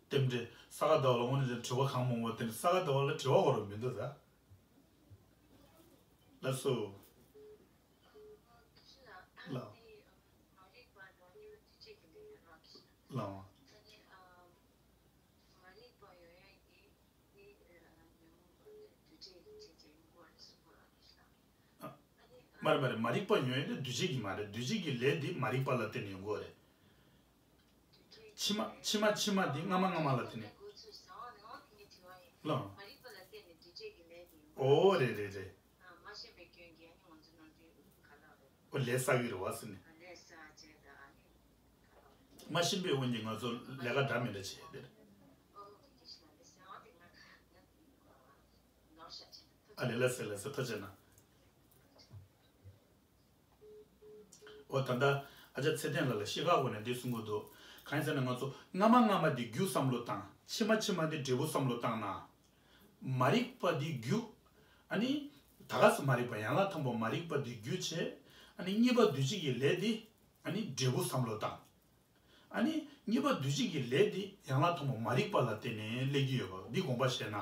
རྟེན་འབྲེལ། ས་ག་ཟླ་བ་ལ་དངོས་གནས་དྲི་བ་གང་མང་པོ། དེ་ནི་ས་ག་ཟླ་བ་ལ་དྲི་བ་གོ་རུ་མི་འདུག་ད། ལགས་སོ། ལགས། ལགས། མ་རིག་པ་ཡོད་ཡ་གི་དེ་ཉོན་མོངས་པ་དེ་འདུ་བྱེད་ཀྱི་ཆེད་དུ་ཡོང་གི་རེད་གསུངས་པ་རེད། ཨ། མ་རེད་མ་རེད། མ་རིག་པ་ཡོད་ཡ་དེ་འདུ་བྱེད་ཀྱི་མ་རེད། འདུ་བྱེད་ཀྱི་ལས་དེ་མ་རིག་པ་ལ་བརྟེན་ནས་ཡོང་གི་རེད། ཕྱི་མ་ཕྱི་མ་ཕྱི་མ་དེ་སྔ་མ་སྔ་མ་ལ་བརྟེན་ནས། ལགས། ཨོ་རེད་རེད་རེད། ཨོ་ལས་བསགས་ཀྱི་རེད་བ་ཟེར་ནས། མ་ཤེས་པའི་དབང་གིས་ང་ཚོ་ལས་ཀ་འདྲ་མི་འདྲ་བྱས་ཏེ། ཨ་ལས། ལགས་སེ་ལགས་སེ། ཐུགས་རྗེ་གནང་། འོ་ད་ལྟ་ཨ་ཅག་ཚེ་བརྟན་ལགས་ལ་ཤི་ཁ་གོ་ནས་འདི་གསུང་གི་འདུག་གང་ཡིན་ཟེར་ན་ང་ཚོ་སྔ་མ་སྔ་མ་འདི་རྒྱུ་བསམ་བློ་བཏང་། ཕྱི་མ་ཕྱི་མ་འདི་འབྲས་བུ་བསམ་བློ་བཏང་ན། མ་རིག་པ་འདི་རྒྱུ། ཨ་ནི་ད་ག་སེ་མ་རིག་པ། ཡན་ལག་དང་པོ་མ་རིག་པ་འདི་རྒྱུ་བྱས། ཨ་ནི་གཉིས་པ་འདུ་བྱེད་ཀྱི་ལས་འདི་ཨ་ནི་འབྲས་བུ་བསམ་བློ་བཏང་། ཨ་ནི་གཉིས་པ་འདུ་བྱེད་ཀྱི་ལས་འདི་ཡན་ལག་དང་པོ་མ་རིག་པ་ལ་བརྟེན་ནས་སླེབས་ཀྱི་ཡོད་པ་འདི་དགོངས་པ་བཞེས་ན།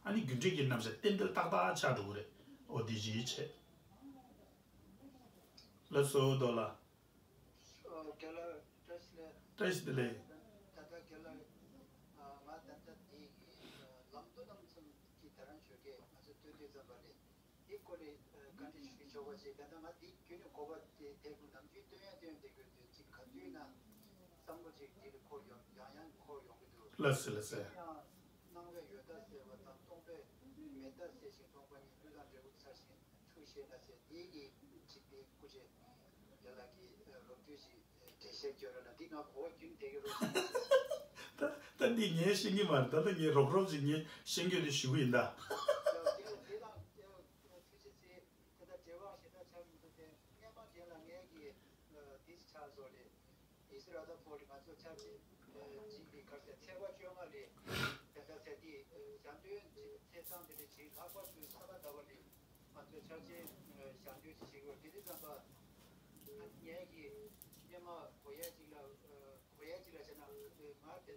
ཨ་ནི་རྒྱུ་འབྲས་ཀྱི་རྣམ་གཞག་ཏན་ཏན་ཏག་ཏག་ཆགས་འགྲོ་གི་རེད། འོ་འདི་ཅིའི་ཕྱིར། ལགས་སོ། རྡོ་ལགས། རྒན་ལགས་བཀྲ་ཤིས་བདེ་ལེགས། བཀྲ་ཤིས་བདེ་ལེགས། ད་ལྟ་རྒན་ལགས། ང་ད་ལྟ་འདི་ལམ་མདོ་རྣམ་གསུམ་གྱི་དེ་རང་ཞོགས་ཀས་ང་ཚོ་སྟོན་དུས་ཙམ་པ་ལས། འདི་སྐོར་ལས་བཀའ་འདྲི་ཞུ་ཆོག་པ་ཞིག་ད་ལྟ་ང་འདི་རྒྱུན་ནས་གོ་བ་དེ་དེ་ཀུན་ནམ་རྒྱུན་སྟོན་ཡང་སྟོན་བསྡད་དགོས་འདུག་ཅིག་ག་དུས་ན་བསམ་བློ་ཅིག་འདི་ལ་འཁོར་ཡོང་། ཡང་ཡང་འཁོར་ཡོང་གི་འདུག་ལགས་སེ་ལགས་སེ། ཡང་སྣང་བས་ཡོད་མཐའ་སེལ་བ་དང་། སྟོང་པས་མེད་མཐའ་སེལ་ཞིང་། སྟོང་པ་ཉིད་ལུས་དང་འབྲས་བུ་མཚར་ཞིང་འཁྲུལ་ཞེ་ན་ཟེར། འདི་གི་ཅིག་དེ་སྐུ་མཁྱེན་རྒན་ལགས་ཀྱིས་རོབ་བསྡུས་ཤིག་འགྲེལ་བཤད་སྐྱོན་རོགས་གནང་། འདི་ང་གོ་བ་རྒྱུན་ལྡན་གྱི་རོགས་ཞུ། ད་ད་འདི་ངས་ཤེས་ཀྱི་མ་རེད། ད་ལྟ་ངས་རོབ་རོབ་ཅིག་ངས་ཤེས་རྒྱུ་དེ་ཞུ་གི་ཡིན་ད། ཡང་དེ་དང་ཐུགས་རྗེ་ཆེ། དེ་ལྟར་འབྲེལ་བ་ཞེ་དྲག་ཆགས་མི་འདུག་སྟེ། སྔས་མ་རྒན་ལགས་ངས་ཀྱིས་འདི་ཆགས་སོང་ལེ། ཡི་སི་ར་ད་ཕོ་ལི་ང་ཚོ་ཆབས་ཅིག་ཅིག་གི་གར་སའི་ཚེས་པ་བཅོ་ལྔ་ལེ། དེ་ལྟར་ཚེ་འདི་ཞག་དུས་ཚེས་བཟང་དེ་ལེ་ཅིག་ལྷག་པར་དུ་ས་ག་ཟླ་བ་ལེ། ང་ཚོ་ཆབས་ཅིག་ཞག་དུས་ཅིག་བྱེད་དགོས། དེ་དུས་ཙམ་པ་ངས་ཀྱིས་སྔས་མ་གོ་ཡས་ཅིག་ལ་གོ་ཡས་ཅིག་ལ་བྱས་ན་ང་དེ་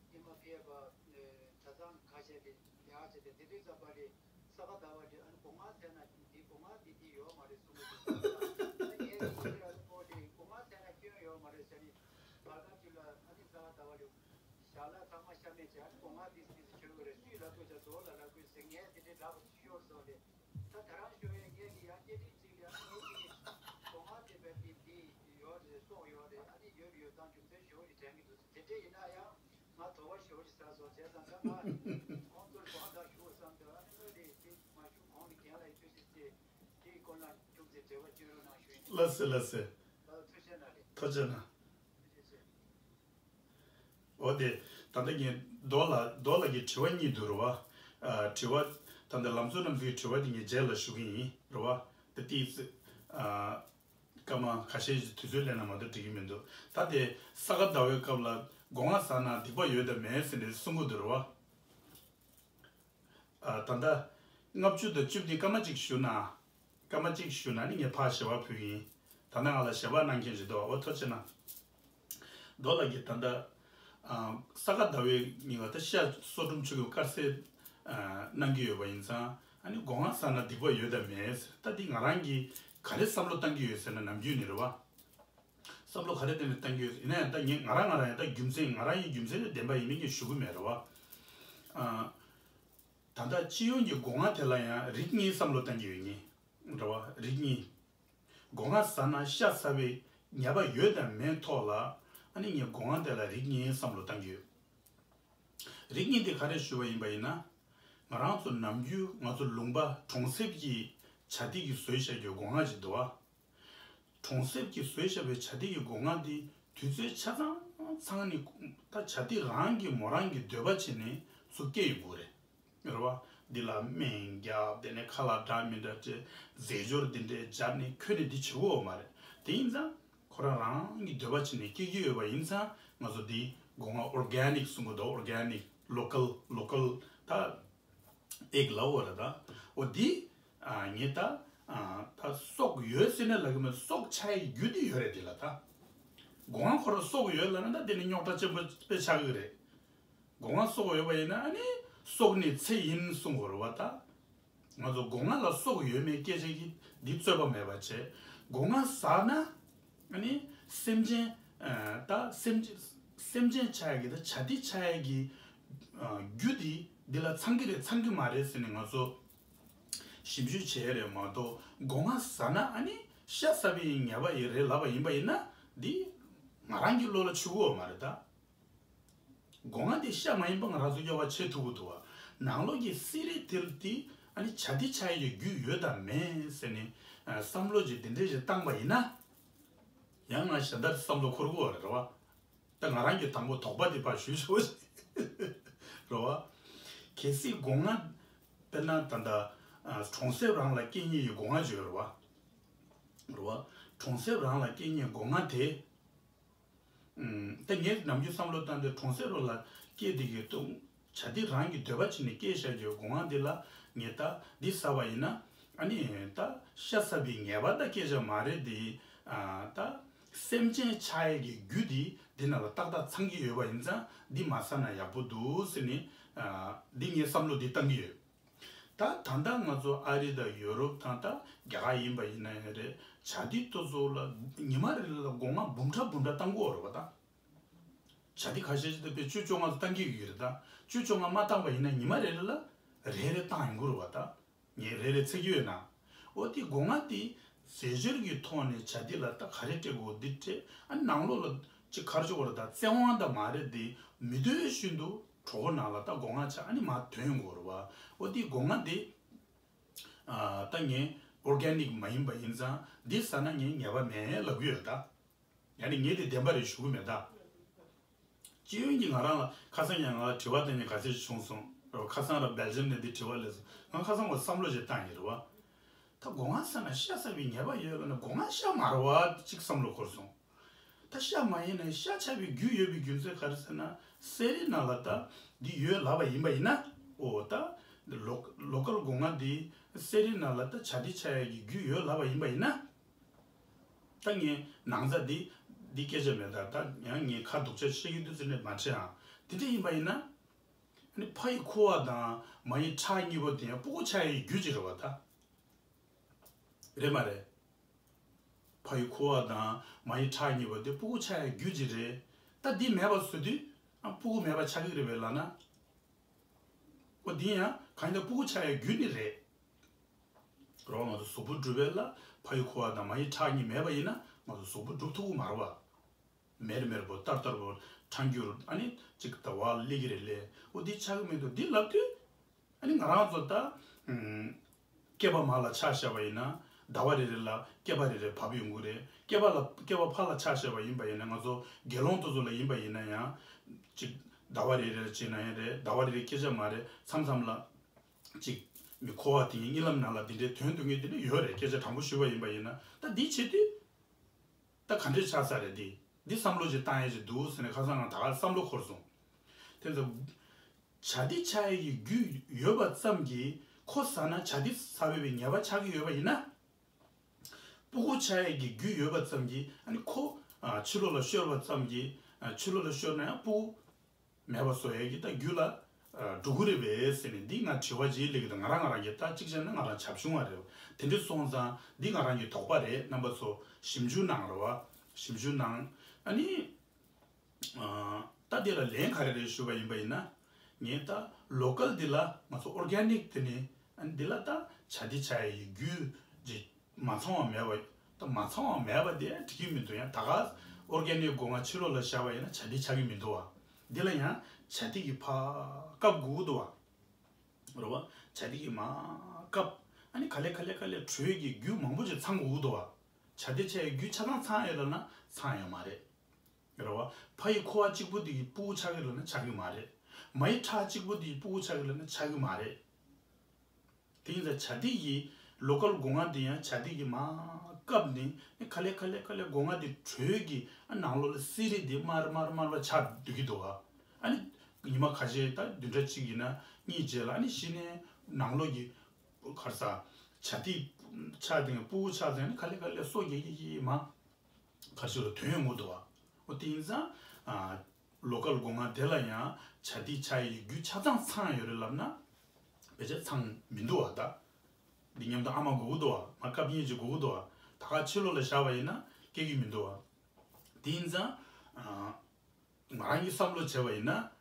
སྔས་མ་ཕེབས་པ་གྲྭ་ཚང་ཁ་ཤས་ལེ་ལས་ཀ་བྱས་ཏེ། དེ་དུས་ཙམ་པ་ལེ། ས་ག་ཟླ་བ་འདི་ཨ་ནི་སྒོ་ང་ཟེར་ན་འདི་སྒོ་ང་འདི་འདི་ཡོད་མ་རེད་གསུངས་པ་འདུག་ངས་ཡི་སི་ར་ད་ཕོ་ལི་སྒོ་ང་ཟེར་ན་སྐྱོན་ཡོད་མ་རེད་ཟེར་ནས། བར་སྐབས་ཅིག་ལ་ཨ་ནི་ས་ག་ཟླ་བ་ལི་ཞལ་ལག་ཚང་མ་ཤ་མེད་བྱས། ཨ་ནི་སྒོ་ང་འདི་འདི་ཟེར་ཁྱོད་ཀྱི་རེད། སུས་ལབ་དགོས་བྱ། བཟོ་ལ་ལབ་དགོས་ཟེར། ངས་དེ་འདྲའི་ལབ་པ་ཤོར་སོང་ལེ། ད་ད་རང་ཞོ་ཡས་ངས་ཀྱི་ཡང་སྐད་འཕྲིན་གཅིག་ལ་ངས་ཀྱི་སྒོ་ང་དེ་བས་དེ་འདི་ཡོད་རེད། སོགས་ཡོད་རེད། ཨ་ནི་ཡོད་རེད། ཡོད་ཙང་རྒྱུ་མཚན་ཞོ་ཡི་དྲན་གྱི་འདུག་དེ་འདྲ་ཡིན་ན་ཡང་། ང་དོ་བ་ཞོ་ཞིག་ཟ་སོང་བྱས་ཙང་། ད་ང་ཁོང་ཚོར་གོང་དག་ཞུ་བསམ་དུས། ཨ་ནི་དངོས་དེ་དེ་མ་ཞུ་གོང་ནས་རྒན་ལགས་ ལགས་སེ་ལགས་སེ། ཐུགས་རྗེ་གནང་། འོ་དེ། ད་ལྟ་ངས་རྡོ་ལ་རྡོ་ལ་གི་དྲི་བ་གཉིས་འདུག་རེད་བ། ཨ། དྲི་བ། ད་ལྟ་ལམ་གཙོ་རྣམ་གསུམ་གྱི་དྲི་བ་དེ་ངས་རྗེས་ལ་ཞུ་གི་ཡིན་རེད་བ། དེ་ཏིས། ཨ། སྐར་མ་ཁ་ཤས་ཤིག་དུས་ཚོད་ལེན་ན་མ་གཏོགས་འགྲིག་གི་མི་འདུག་ད་དེ་ས་ག་ཟླ་བའི་སྐབས་ལ་སྒོ་ང་ཟ་ན་སྡིག་པ་ཡོད་དམ་མེད་ཟེར་ནས་གསུང་གི་འདུག་རེད་བ། ཨ། ད་ལྟ་ལྔ་བཅུ་དང་བཅུ་བདུན་སྐར་མ་གཅིག་ཞུ་ན། སྐར་མ་གཅིག་ཞུ་ན་ནི་ངས་ཕར་ཞལ་པར་ཕུལ་གྱི་ཡིན། ད་ལྟ་ང་ལ་ཞལ་པར་གནང་མཁན་ཞིག་འདུག་འོ་ཐུགས་རྗེ་གནང་། རྡོ་ལགས་ཀྱིས་ད་ལྟ། ཨ། ས་ག་ཟླ་བའི་ཉིན་ལ་ད་ཤར་སོག་གྲུམ་ཆུ་གི་དཀར་ཟས། ཨ། གནང་གི་ཡོད་པ་ཡིན་ཙང་ཨ་ནི་སྒོ་ང་ཟ་ན་སྡིག་པ་ཡོད་དམ་མེད་ཟེར། ད་འདི་ང་རང་གིས་ག་རེ་བསམ་བློ་བཏང་གི་ཡོད་ཟེར་ན་ནམ་རྒྱུན་ནས་རེད་བ། བསམ་བློ་ག་རེ་བཏང་ནས་བཏང་གི་ཡོད་ཟེར་ན་ཡང་ད་ངས་ང་རང་ང་རང་ཡང་ད་རྒྱུ་མཚན་ང་རང་ཡི་རྒྱུ་མཚན་ལ་བདེན་པ་ཡིན་མིན་གྱི་ཞུ་གི་མེད་རེད་བ། ཨ། ད་ལྟ་སྤྱི་ཡོངས་ཀྱི་སྒོ་ང་དེ་ལ་ཡང་རིགས་གཉིས་བསམ་བློ་བཏང་གི་ཡོད་ངེས་རེད་བ། རིགས་གཉིས། སྒོ་ང་ཟ་ན་ཤ་ཟ་བའི་ཉེས་པ་ཡོད་དམ་མེད་ཐོག་ལ་ཨ་ནི་ངས་སྒོ་ང་དེ་ལ་རིགས་གཉིས་བསམ་བློ་བཏང་གི་ཡོད། རིགས་གཉིས་དེ་ག་རེ་ཞུ་བ་ཡིན་པ་ཡིན་ན། ང་རང་ཚོ་ནམ་རྒྱུན་ང་ཚོ་ལུང་པ་གྲོང་གསེབ་ཀྱི་བྱ་དེ་གིས་བཟོས་བཞག་རྒྱུ་སྒོ་ང་ཞིག་འདུག་བ། གྲོང་གསེབ་ཀྱིས་བཟོས་བཞག་པའི་བྱ་དེ་གི་སྒོ་ང་དེ་དུས་ཚོད་ཆ་ཚང་ཚང་ནས་ད་བྱ་དེ་རང་གི་མོ་རང་གི་འདོད་པ་བྱས་ནས་ཚུར་སྐྱེ་ཡོང་གི་རེད། རེད་བ། འདི་ལ་སྨན་རྒྱག་དེ་ནས་ཁ་ལག་འདྲ་མི་འདྲ་བྱས་རྫས་སྦྱོར་འདི་འདྲའི་སྦྱར་ནས་ཁྱོན་ནས་འདི་བྱེད་དགོས་ཡོད་མ་རེད། དེ་ཡིན་ཙང་ཁོ་རང་རང་གི་འདོད་པ་བྱས་ནས་སྐྱེ་གི་ཡོད་པ་ཡིན་ཙང་ང་ཚོ་འདི་སྒོ་ང་ཨོར་གེ་ནིག་གསུང་གི་འདུག་ཨོར་གེ་ནིག་ལོ་ཀལ་ལོ་ཀལ་ད། ཨེག་ལབ་དགོས་རེད་ད། འོ་འདི། ཨ། ངས་ད། ཨ། ད་སྲོག་ཡོད་ཟེར་ནས་ལབ་གི་མེད། སྲོག་ཆགས་ཡའི་རྒྱུ་འདི་ཡོད་རེད་འདི་ལ་ད། སྒོ་ང་ཁོ་རང་སྲོག་ཡོད་ལབ་ན་ད་དེ་ནི་རྙོག་དྲ་ཆེན་པོ་དཔེ་ཆགས་ཀྱི་རེད། སྒོ་ང་སྲོག་ཡོད་པ་ཡིན་ན་ཨ་ནི་སྲོག་ནི་ཚེ་ཡིན་གསུང་དགོས་རེད་བ་ད། ང་ཚོ་སྒོ་ང་ལ་སྲོག་ཡོད་མེད་སྐད་ཆ་གི་འདི་རྩོད་པ་མེད་པ་བྱས། སྒོ་ང་ཟ་ན། ཨ་ནི་སེམས་ཅན། ཨ། ད་སེམས་སེམས་ཅན་ཆགས་ཡ་གི་ད་བྱ་དེ་ཆགས་ཡ་གི། ཨ། རྒྱུ་དེ་འདི་ལ་ཚང་གི་རེད་ཚང་གི་མ་རེད་ཟེར་ནས་ང་ཚོ་ཞིབ་འཇུག་བྱས་རེད་མ་གཏོགས་སྒོ་ང་ཟ་ན་ཨ་ནི་ཤ་ཟ་བའི་ཉེས་པ་ཡི་རེད་ལབ་པ་ཡིན་པ་ཡིན་ན་འདི་ང་རང་གི་བློ་ལ་ཆུད་ཀྱི་ཡོད་མ་རེད་ད། སྒོ་ང་དེ་ཤ་མ་ཡིན་པ་ང་རང་ཚོ་སྐྱོ་བ་བྱེད་ཐུབ་ཀྱི་འདུག་བ། ནང་ལོགས་ཀྱི་སི་རི་དེ་དེ་ཨ་ནི་བྱ་དེ་ཆགས་ཡ་གི་རྒྱུ་ཡོད་དམ་མེད་ཟེར་ནས། ཨ། བསམ་བློ་ཅིག་དེ་འདྲས་ཞིག་བཏང་པ་ཡིན་ན། ཡང་ང་གཞན་དག་བསམ་བློ་འཁོར་གྱི་ཡོད་རེད་བ། ད་ང་རང་གི་དང་པོ་དོགས་པ་དེ་ཕར་ཞུས་ཆོག་ཅིག་རེད་བ། གལ་སྲིད་སྒོ་ང་། དཔེར་ན་ད་ལྟ། ཨ། གྲོང་གསེབ་རང་ལ་སྐྱེ་མཁན་གྱི་སྒོ་ང་ཅིག་ཡོད་རེད་བ། རེད་བ། གྲོང་གསེབ་རང་ལ་སྐྱེ་མཁན་སྒོ་ང་དེ། ཨུམ། ད་ངས་ནམ་རྒྱུན་བསམ་བློ་བཏང་དུས་གྲོང་གསེབ་རང་ལ་སྐྱེ་དེ་གི་ཏུང་། བྱ་དེ་རང་གི་འདོད་པ་བྱས་ནས་སྐྱེས་བཞག་རྒྱུ་སྒོ་ང་འདི་ལ་ངས་ད་འདི་ཟ་བ་ཡིན་ན་ཨ་ནི་ད་ཤ་ཟ་བའི་ཉེས་པ་ད་སྐྱེ་བཞག་མ་རེད་དེ། ཨ། ད་སེམས་ཅན་ཆགས་ཡས་ཀྱི་རྒྱུ་དེ་འདི་ནང་ལ་ཏག་ཏག་ཚང་གི་ཡོད་པ་ཡིན་ཙང་འདི་མ་ཟ་ན་ཡག་པོ་འདུག་ཟེར་ནས། ཨ། འདི་ངས་བསམ་བློ་འདི་བཏང་གི་ཡོད། ད་ད་ལྟ་ང་ཚོ་ཨ་རི་དང་ཡོ་རོབ་དང་ད་རྒྱ་གར་ཡིན་པ་ཡིན་ན་ཡང་རེད། བྱ་དེ་ཏོ་ཚོ་ལ་ཉི་མ་རེ་ལ་སྒོ་ང་འབུམ་ཕྲག་འབུམ་ཕྲག་བཏང་གི་ཡོད་རེད་བ་ད། བྱ་དེ་ཁ་ཤས་ཅིག་ད་དཔེ་བཅུ་བཅོ་ལྔ་ཙམ་བཏང་གི་ཡོད་རེད་ད། བཅུ་བཅོ་ལྔ་མ་བཏང་པ་ཡིན་ན་ཉི་མ་རེ་རེ་ལ་རེ་རེ་བཏང་ཡོང་གི་རེད་བ་ད། ངས་རེ་རེ་ཚེག་ཡོད་ན། འོ་དེ་སྒོ་ང་དེ་རྫས་སྦྱོར་གྱི་ཐོག་ནས་བྱ་དེ་ལ་ད་ག་རེ་སྤྲད་དགོས་འདི་སྤྲད། ཨ་ནང་ལོགས་ལ་ཅིག་ག་རེ་བྱེད་དགོས་རེད་ད། བཙན་དབང་ད་མ་རེད་དེ། མི་འདོད་བཞིན་དུ་གྲོད་ཁོག་ནང་ལ་ད་སྒོ་ང་ཆགས་ཨ་ནི་མར་ཐོན་ཡོང་གི་རེད་བ། འོ་དེ་སྒོ་ང་དེ། ཨ། ད་ངས་ཨོར་གེ་ནིག་མ་ཡིན་པ་ཡིན་ཙང་འདི་ཟ་ན་ངས་ཉེས་པ་མེད་ལབ་གི་ཡོད་ད། ཡང་ནི་ངས་དེ་བདེན་པ་རེད་ཞུ་གི་མེད་ད། སྤྱི་ཡོངས་ཀྱི་ང་རང་ལ་ཁ་སང་ཡང་ང་ལ་དྲི་བ་དེ་ནས་ག་ཚད་ཞིག་བྱུང་སོང་རེད་བ། ཁ་སང་ར་སྦེལ་ཇམ་ནས་འདི་དྲི་བ་སླེབས་སོང་། ང་ཁ་སང་ངོ་བསམ་བློ་ཞིག་བཏང་ཡིན་རེད་བ། ད་སྒོ་ང་ཟ་ན་ཤ་ཟ་བའི་ཉེས་པ་ཡོད་ལབ་ན་སྒོ་ང་ཤ་མ་རེད་བ་ཅིག་བསམ་བློ་འཁོར་སོང་། ད་ཤ་མ་ཡིན་ན་ཤ་ཆགས་པའི་རྒྱུ་ཡོད་པའི་རྒྱུ་མཚན་ག་རེ་ཟེར་ན་གསེར་རི་ནང་ལ་ད་འདི་ཡོད་ལབ་པ་ཡིན་པ་ཡིན་ན། འོ་ད་ལོ་ལོ་ཀལ་སྒོ་ང་འདི་གསེར་རི་ནང་ལ་ད་བྱ་དེ་ཆགས་ཡ་གི་རྒྱུ་ཡོད་ལབ་པ་ཡིན་པ་ཡིན་ན། ད་ངས་ནང་རྩ་འདི་འདི་སྐད་ཆ་མེད་ད། ད་ཡང་ངས་ཁ་སྡུག་ཅག་བཤད་ཀྱི་འདུག་ཟེར་ནས་མ་དྲན་ཨང་། དེ་འདྲ་ཡིན་པ་ཡིན་ན། ཨ་ནི་ཕ་ཡི་ཁུ་བ་དང་མ་ཡི་ཁྲག་གཉིས་པོ་དེ་ཡང་སྤུ་གུ་ཆགས་ཡའི་རྒྱུ་ཅིག་རེད་བ་ད། རེད་མ་རེད། ཕ་ཡི་ཁུ་བ་དང་མ་ཡི་ཁྲག་གཉིས་པོ་དེ་སྤུ་གུ་ཆགས་ཡའི་རྒྱུ་ཅིག་རེད། ད་འདི་མེད་པ་བཟོ་དུས་ཨ་སྤུ་གུ་མེད་པ་ཆགས་ཀྱི་རེད་པས་ལབ་ན། འོ་འདི་ཡང་གང་ཡིན་ད་སྤུ་གུ་ཆགས་ཡའི་རྒྱུ་ནི་རེད། རོ་ང་ཚོ་གཟུགས་པོ་གྲུབ་པའི་ལ་ཕ་ཡི་ཁུ་བ་དང་མ་ཡི་ཁྲག་གཉིས་མེད་པ་ཡིན་ན་ང་ཚོ་གཟུགས་པོ་གྲུབ་ཐུབ་ཀྱི་མ་རེད་བ། མེར་མེར་པོ་ཏར་ཏར་པོ་ཁྲང་འགྱུར་ཨ་ནི་ཅིག་ད་བ་ལི་གི་རེད་ལས། འོ་འདི་ཆགས་ཀྱི་མི་འདུག་འདི་ལབ་དུས་ཨ་ནི་ང་རང་ཚོ་ད་སྐྱེས་པ་མ་ལ་ཆ་བཞག་པ་ཡིན་ན་ ཟླ་བ་རེ་རེ་ལ་སྐྱེས་པ་རེ་རེ་བབས་ཡོང་གི་རེད། སྐྱེས་པ་ལ་སྐྱེས་པ་ཕར་ལ་ཆ་བཞག་པ་ཡིན་པ་ཡིན་ན། ང་ཚོ་དགེ་སློང་དེ་ཚོ་ལ་ཡིན་པ་ཡིན་ན་ཡང་། ཅིག་ཟླ་བ་རེ་རེ་ལ་བྱས་ན་ཡང་རེད། ཟླ་བ་རེ་རེ་སྐད་ཆ་མ་རེད། མཚམས་མཚམས་ལ་ཅིག་མི་འཁོར་བ་དེ་ཡི་གཉིད་ལམ་ནང་ལ་འདི་འདྲའི་དོན་སྟོན་མཁན་དེ་འདྲ་ཡོད་རེད། སྐད་ཆ་དྲང་པོ་ཞུས་པ་ཡིན་པ་ཡིན་ན། ད་འདི་བྱེད་དུས་ད་ག་འདྲས་ཆགས་ས་རེད། འདི་འདི་བསམ་བློ་ཅིག་བཏང་ཡས་ཅིག་འདུག་ཟེར་ནས་ཁ་སང་ང་ད་ག་བསམ་བློ་འཁོར་སོང་། དེ་ཚོ་བྱ་དེ་ཆགས་ཡས་ཀྱི་རྒྱུ་ཡོད་པ་ཙམ་གྱིས་ཁོ་ཟ་ན་བྱ་དེ་ཟ་བའི་ཉེས་པ་ཆགས་ཀྱི་ཡོད་པ་ཡིན་ན། སྤུ་གུ་ཆགས་ཡས་ཀྱི་རྒྱུ་ཡོད་པ་ཙམ་གྱིས་ཨ་ནི་ཁོ་ཨ་ཕྱི་ལོགས་ལ་ཤོར་བ་ཙམ་གྱིས། ཨ་ཕྱི་ལོགས་ལ་ཤོར་ན་ཡང་སྤུ་གུ་མེད་པ་བཟོ་ཡས་ཀྱི་ད་རྒྱུ་ལ་ཨ་འགྲོ་གི་རེད་པས་ཟེར་ནས། འདི་ང་དྲི་བ་ཅིག་སླེབས་ཀྱི་འདུག་ང་རང་ང་རང་གི་ད་གཅིག་བྱས་ན་ང་རང་བྱབ་ཆུང་བ་རེད། དེ་འདྲ་སོང་ཙང་འདི་ང་རང་གི་དོགས་པ་རེད། རྣམ་པ་ཚོ་ཞིབ་འཇུག་གནང་རོགས། ཞིབ་འཇུག་གནང་། ཨ་ནི། ཨ་ད་འདི་ལ་ལན་ག་རེ་རེད་ཞུས་པ་ཡིན་པ་ཡིན་ན། ངས་ད་ལོ་ཀལ་འདི་ལ་ང་ཚོ་ཨོར་གེ་ནིག་དེ་ནི། ཨ་ནི་འདི་ལ་ད་བྱ་དེ་ཆགས་ཡས་རྒྱུ་ཅིག་མ་ཚང་བ་མེད་པ། ད་མ་ཚང་བ་མེད་པ་དེ་འགྲིག་གི་མི་འདུག་ཡང་ད་ག་ཨོར་གེ་ནིག་སྒོ་ང་ཕྱི་ལོགས་ལ་བཞག་པ་ཡིན་ན་བྱ་དེ་ཆགས་ཀྱི་མི་འདུག་བ། འདི་ལ་ཡང་བྱ་དེ་གི་ཕར་བཀབ་དགོས་འདུག་བ། རེད་བ། བྱ་དེ་གི་མར་བཀབ། ཨ་ནི་ག་ལེ་ག་ལེ་ག་ལེ་དྲོད་ཀྱི་རྒྱུ་མང་པོ་ཅིག་ཚང་དགོས་འདུག་བ། བྱ་དེ་ཆགས་ཡས་རྒྱུ་ཆ་ཚང་ཚང་ཡོད་ལབ་ན་ཚང་ཡོད་མ་རེད། རེད་བ། ཕ་ཡི་ཁུ་བ་གཅིག་པོ་དེ་གི་སྤུ་གུ་ཆགས་ཀྱི་ལབ་ན་ཆགས་ཀྱི་མ་རེད། མ་ཡི་ཁྲག་གཅིག་པོ་དེ་གི་སྤུ་གུ་ཆགས་ཀྱི་ལབ་ན་ཆགས་ཀྱི་མ་རེད། དེ་ཡིན་ཙང་བྱ་དེ་ཡི་ལོ་ཀལ་སྒོ་ང་དེ་ཡང་བྱ་དེ་གི་མར་བཀབ་ནས་ནི་ག་ལེ་ག་ལེ་ག་ལེ་སྒོ་ང་དེ་དྲོད་ཀྱི་ཨ་ནང་ལོགས་ལ་བསིལ་རེ་དེ་དམར་དམར་དམར་བ་ཆགས་སྡོད་ཀྱི་འདུག་བ། ཨ་ནི་ཉི་མ་ཁ་ཤས་ད་བདུན་ཕྲག་གཅིག་ཡིན་ན་གཉིས་རྗེས་ལ་ཨ་ནི་གཞི་ནས་ནང་ལོགས་ཀྱི་གར་ས་བྱ་དེ་ཆགས་དེ་སྤུ་གུ་ཆགས་ཟེར་ནི་ག་ལེ་ག་ལེ་སོ་རྒྱག་གི་གི་མ། ག་ཞིག་ལ་དོན་ཡོང་གི་འདུག་བ། འོ་དེ་ཡིན་ཙང་ཨ་ལོ་ཀལ་སྒོ་ང་དེ་ལ་ཡང་བྱ་དེ་ཆགས་ཡས་རྒྱུ་ཆ་ཚང་ཚང་ཡོད་རེད་ལབ་ན་བེད་སྤྱད་ཚང་མི་འདུག་བ། ད་འདི་མཉམ་དུ་ཨ་མ་དགོས་ཀྱི་འདུག་བ། མར་བཀབ་ཡས་ཅིག་དགོས་ཀྱི་འདུག་བ། ད་ག་ཕྱི་ལོགས་ལ་བཞག་པ་ཡིན་ན་སྐྱེ་གི་མི་འདུག་བ། དེ་ཡིན་ཙང་ཨ་ང་རང་གིས་བསམ་བློ་བྱས་པ་ཡིན་ན།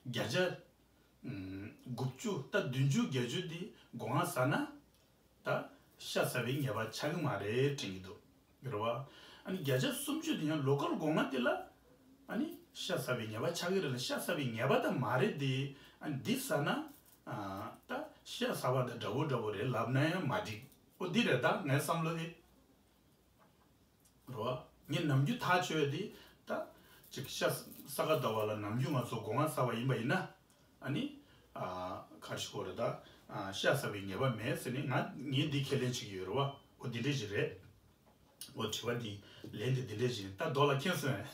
བརྒྱ་ཆ་ཨུམ་དགུ་བཅུ་ད་བདུན་ཅུ་བརྒྱད་ཅུ་དེ་སྒོ་ང་ཟ་ན་ད་ཤ་ཟ་བའི་ཉེས་པ་ཆགས་ཀྱི་མ་རེད་དྲན་གྱི་འདུག་རེད་བ། ཨ་ནི་བརྒྱ་ཆ་སུམ་ཅུ་དེ་ཡང་ལོ་ཀལ་སྒོ་ང་དེ་ལ་ཨ་ནི་ཤ་ཟ་བའི་ཉེས་པ་ཆགས་ཀྱི་རེད་ལ། ཤ་ཟ་བའི་ཉེས་པ་ད་མ་རེད་དེ། ཨ་ནི་འདི་ཟ་ན་ཨ་ད་ཤ་ཟ་བ་དང་འདྲ་བོ་འདྲ་བོ་རེད་ལབ་ན་ཡང་མ་འགྲིག་འོ་འདི་རེད་ད་ངའི་བསམ་བློ་དེ། རོ། ངས་ནམ་རྒྱུན་ཐག་ཆོད་དེ་ད་ཅིག་ཤ་ས་ག་ཟླ་བ་ལ་ནམ་རྒྱུན་ང་ཚོ་སྒོ་ང་ཟ་བ་ཡིན་པ་ཡིན་ན། ཨ་ནི་ཨ་ག་རེ་ཞུ་དགོས་རེད་ད། ཨ་ཤ་ཟ་བའི་ཉེས་པ་མེད་ཟེར་ནས་ང་ངས་འདི་ཁས་ལེན་བྱེད་ཀྱི་ཡོད་རེད་བ། འོ་འདི་འདྲས་ཞིག་རེད། འོ་དྲི་བ་འདི་ལན་འདི་འདི་འདྲས་ཞིག་ད་རྡོ་ལ་ཁེངས་སོང་ངས།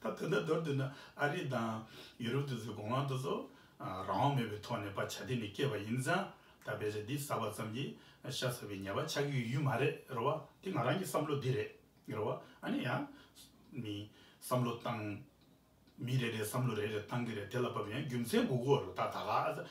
ད་དོན་དག་མདོར་བསྡུས་ན་ཨ་རི་དང་ཡུ་རོབ་དེ་ཚོའི་སྒོ་ང་དེ་ཚོ་ཨ་རང་དབང་མེད་པའི་ཐོག་ནས་ཕར་བྱ་དེ་ནས་སྐྱེས་པ་ཡིན་ཙང་། ད་ཕལ་ཆེར་འདི་ཟ་བ་ཙམ་གྱིས་ཤ་ཟ་བའི་ཉེས་པ་ཆགས་ཀྱི་ཡོད་མ་རེད་རེད་བ། དེ་ང་རང་གི་བསམ་བློ་འདི་རེད་རེད་བ། ཨ་ནི་ཡང་མི་བསམ་བློ་བཏང་མི་རེ་རེ་བསམ་བློ་རེ་རེ་བཏང་གི་རེད། དེ་ལ་བབ་ཡང་རྒྱུ་མཚན་དགོས་ཀྱི་ཡོད་རེད། ད་ད་ག་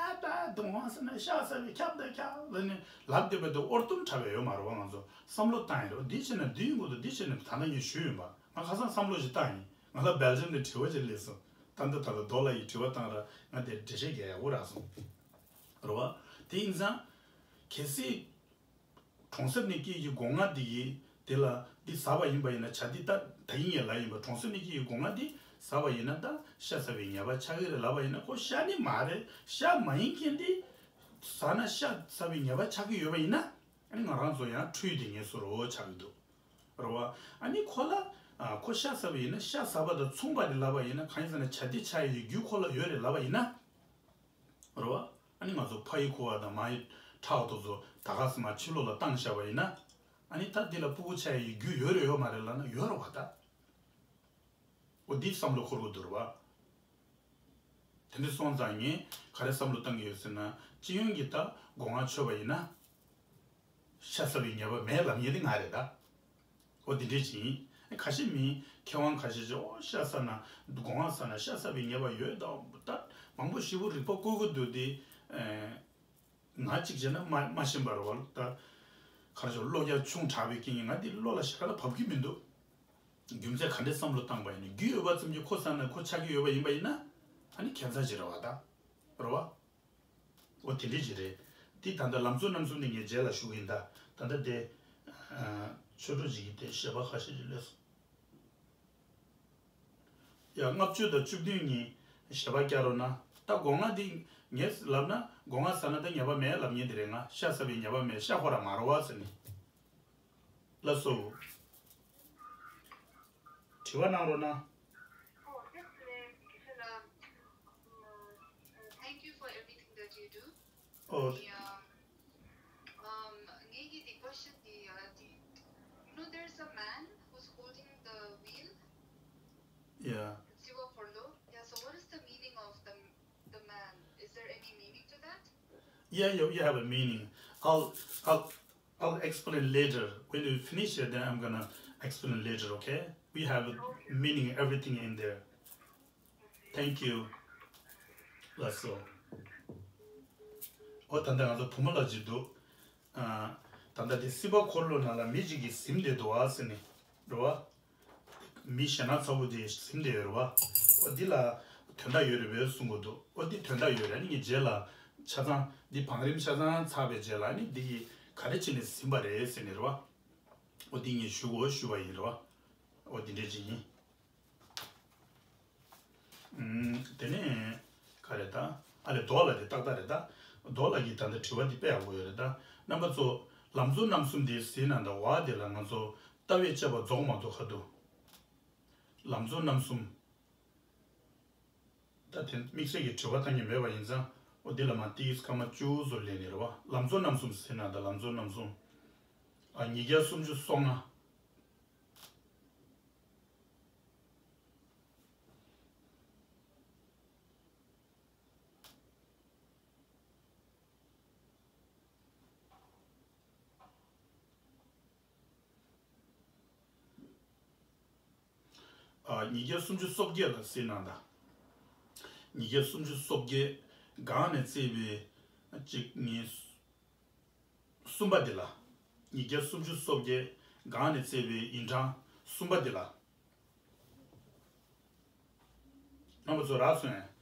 ཨ་ད་དུང་བ་ཟེར་ན་ཤ་ཟ་བའི་ཁྱབ་ད་ཁྱབ་ལ་ནི་ལབ་བསྡད་པ་དེ་ཨོར་ཏུམ་འཁྲབ་པ་ཡོད་མ་རེད་བ། ང་ཚོ་བསམ་བློ་བཏང་ཡ་རེད་བ། འདི་བྱས་ན་འདི་ཡོང་གི་འདུག་འདི་བྱས་ན་ད་ལྟ་ངས་ཞུས་ཡིན་པ། ང་ཁ་སང་བསམ་བློ་ཞིག་བཏང་ཡིན། ང་ལ་སྦེལ་ཇམ་ནས་དྲི་བ་ཅིག་སླེབས་སོང་། ད་ལྟ་ད་ལྟ་རྡོ་ལ་ཡི་དྲི་བ་བཏང་ར་ང་དེ་འགྲེལ་བཤད་རྒྱག་ཡག་པོ་རག་སོང་། རེད་བ། དེ་ཡིན་ཙང་། གལ་སྲིད་གྲོང་གསེབ་ནས་སྐྱེས་ཀྱི་སྒོ་ང་འདི་ཡིས་དེ་ལ་འདི་ཟ་བ་ཡིན་པ་ཡིན་ན། བྱ་འདི་ད་ད་ཡིན་ཡ་ལ་ཡིན་པ། གྲོང་གསེབ་ནས་སྐྱེས་ཀྱི་སྒོ་ང་འདི་ཟ་བ་ཡིན་ན་ད་ཤ་ཟ་བའི་ཉེས་པ་ཆགས་ཀྱི་རེད་ལབ་པ་ཡིན་ན། ཁོ་ཤ་ནི་མ་རེད། ཤ་མ་ཡིན་མཁན་འདི་ཟ་ན་ཤ་ཟ་བའི་ཉེས་པ་ཆགས་ཀྱི་ཡོད་པ་ཡིན་ན། ཨ་ནི་ང་རང་ཚོ་ཡང་འཁྲུལ་དེ་ངེས་སུ་རོ་ཆགས་ཀྱི་འདུག་རེད་བ། ཨ་ནི་ཁོ་ལ་ཨ་ཁོ་ཤ་ཟ་བ་ཡིན་ན་ཤ་ཟ་བ་དང་མཚུངས་པ་རེད་ལབ་པ་ཡིན་ན། གང་ཡིན་ཟེར་ན་བྱ་དེ་ཆགས་ཡོད་རྒྱུ་ཁོ་ལ་ཡོད་རེད་ལབ་པ་ཡིན་ན། རེད་བ། ཨ་ནི་ང་ཚོ་ཕ་ཡི་ཁུ་བ་དང་མ་ཡི་ཁྲག་དེ་ཚོ་ད་ག་སེ་མར་ཕྱི་ལོགས་ལ་བཏང་བཞག་པ་ཡིན་ན། ཨ་ནི་ད་འདི་ལ་སྤུ་གུ་ཆགས་ཡོད་རྒྱུ་ཡོད་རེད་ཡོད་མ་རེད་ལབ་ན་ཡོད་རེད་བ་ད། འོ་འདི་བསམ་བློ་འཁོར་གྱི་འདུག་རེད་བ། དེ་འདྲ་སོང་ཙང་ངས་ག་རེ་བསམ་བློ་བཏང་གི་ཡོད་ཟེར་ན། སྤྱི་ཡོངས་ཀྱི་ད་སྒོ་ང་ཆོད་པ་ཡིན་ན། ཤ་ཟ་བའི་ཉེས་པ་མེད་ལབ་མཁན་དེ་ང་རེད་ད། འོ་དེ་འདྲས་ཅིག་ཡིན། ཁ་ཤས་མི་མཁས་དབང་ཁ་ཤས་ཀྱིས་འོ་ཤ་ཟ་ན་སྒོ་ང་ཟ་ན་ཤ་ཟ་བའི་ཉེས་པ་ཡོད་ད། ད་མང་པོ་ཞེ་པོ་རིག་པ་བཀོལ་གྱི་འདུག་དེ། ང་གཅིག་བྱས་ན་མ་མ་ཤེས་པ་རེད་བ། ད་ག་རེ་ཞུ། བློ་རྒྱ་ཆུང་དྲགས་པའི་རྐྱེན་གྱིས་ང་འདི་བློ་ལ་ཞེ་དྲག་ལ་བབས་ཀྱི་མི་འདུག་རྒྱུ་མཚན་ག་འདྲས་བསམ་བློ་བཏང་པ་ཡིན་ན། རྒྱུ་ཡོད་པ་ཙམ་གྱིས་ཁོ་ཟ་ན་ཁོ་ཆགས་ཀྱི་ཡོད་པ་ཡིན་པ་ཡིན་ན། ཨ་ནི་ཁྱད་མཚར་ཅིག་རེད་བ་ད། རེད་བ། འོ་དེ་འདྲས་ཅིག་རེད། འདི་ད་ལྟ་ལམ་གཙོ་རྣམ་གསུམ་ནི་ངས་རྗེས་ལ་ཞུ་གི་ཡིན་ད། ད་ལྟ་དེ་ཆོས་གྲོགས་ཅིག་གིས་དེ་ཞལ་པར་ཁ་ཤས་ཅིག་སླེབས་སོང་། ཡ། ལྔ་བཅུ་དང་བཅུ་བདུན་གཉིས་ཞལ་པར་བསྐྱར་རོགས་གནང་། ད་སྒོ་ང་འདི་ ངས་ལབ་ན་སྒོ་ང་ཟ་ན་ད་ཉེས་པ་མེད་ལབ་མཁན་དེ་རེད། ང་ཤ་ཟ་བའི་ཉེས་པ་མེད། ཤ་ཁོ་རང་མ་རུལ་བ་ཟེར་ནི། ལགས་སོ། དྲི་བ་གནང་རོགས་གནང་། Oh, just clarification. Um, uh, thank you for everything that you do. Oh. The, um, um, Ngegi, the question, the, uh, the, you know, there's a man who's holding the wheel. Yeah. Siwa Khorlo. Yeah, so what is the meaning of the, the man? Is there any meaning to that? Yeah, you, you have a meaning. I'll, I'll, I'll explain later. When we finish it, then I'm gonna explain later, okay? We have a meaning, everything in there. Thank you. ལགས་སོ། ཨོ་ད་ལྟ་ང་ཚོ་བུ་མོ་ལ་ཅིག་འདུག་ཨ། ད་ལྟ་དེ་སྲིད་པ་འཁོར་ལོ་ནང་ལ་མི་གཅིག་གིས་ཟིན་བསྡད་འདུག་ཨ་ཟེར་ནས་རེད་བ། མི་ཞེ་ན་ཚ་བོ་དེ་ཟིན་བསྡད་ཡོད་རེད་བ། ཨོ་འདི་ལ་དོན་དག་ཡོད་རེད་པས་གསུང་གི་འདུག་ཨོ་འདི་དོན་དག་ཡོད་རེད། ཨ་ནི་ངས་རྗེས་ལ་ཆ་ཚང་འདི་བང་རིམ་ཆ་ཚང་ཚར་བའི་རྗེས་ལ་ཨ་ནི་འདི་གི་ག་རེ་བྱས་ནས་ཟིན་པ་རེད་ཟེར་ནས་རེད་བ། ཨོ་འདི་ངས་ཞུ་དགོས་ཞུ་བ་ཡིན་རེད་བ། ཨོ་འདི་འདྲས་ཅིག་ཡིན། ཨུམ། དེ་ནས་ག་རེ་ད། ཨ་ལས་རྡོ་ལ་དེ་ཏག་ཏག་རེད་ད། རྡོ་ལ་གི་ད་ལྟ་དྲི་བ་འདི་དཔེ་ཡག་པོ་ཡོད་རེད་ད། རྣམ་པ་ཚོ། ལམ་གཙོ་རྣམ་གསུམ་དེ་ཟིན་ན་ད་བ་དེ་ལ་ང་ཚོ་ལྟ་བས་དཔྱད་པ་རྫོགས་མ་རྫོགས་ཁ་ཐུག་ལམ་གཙོ་རྣམ་གསུམ། ད་དེ་དམིགས་བསལ་གྱི་དྲི་བ་བཏང་གི་མེད་པ་ཡིན་ཙང་། འོ་འདི་ལ་མ་ཏིས་ཀ་མ་བཅུ་བཟོ་ལེན་ནི་རེད་བ། ལམ་གཙོ་རྣམ་གསུམ་ཟེར་ན་ད་ལམ་གཙོ་རྣམ་གསུམ། ཨ་ཉིས་བརྒྱ་སུམ་ཅུ་སོ་ལྔ། ཨ་ཉིས་བརྒྱ་སུམ་ཅུ་སོ་བརྒྱད་ལ་གཟིགས་གནང་དང་། ཉིས་བརྒྱ་སུམ་ཅུ་སོ་བརྒྱད་སྒང་ནས་བརྩིས་པའི་གཅིག་གཉིས་གསུམ་པ་འདི་ལ། ཉིས་བརྒྱ་སུམ་ཅུ་སོ་བརྒྱད་སྒང་ནས་བརྩིས་པའི་ཡིན་གྲངས་གསུམ་པ་འདི་ལ། རྣམ་པ་ཚོ་རག་སོང་ངས།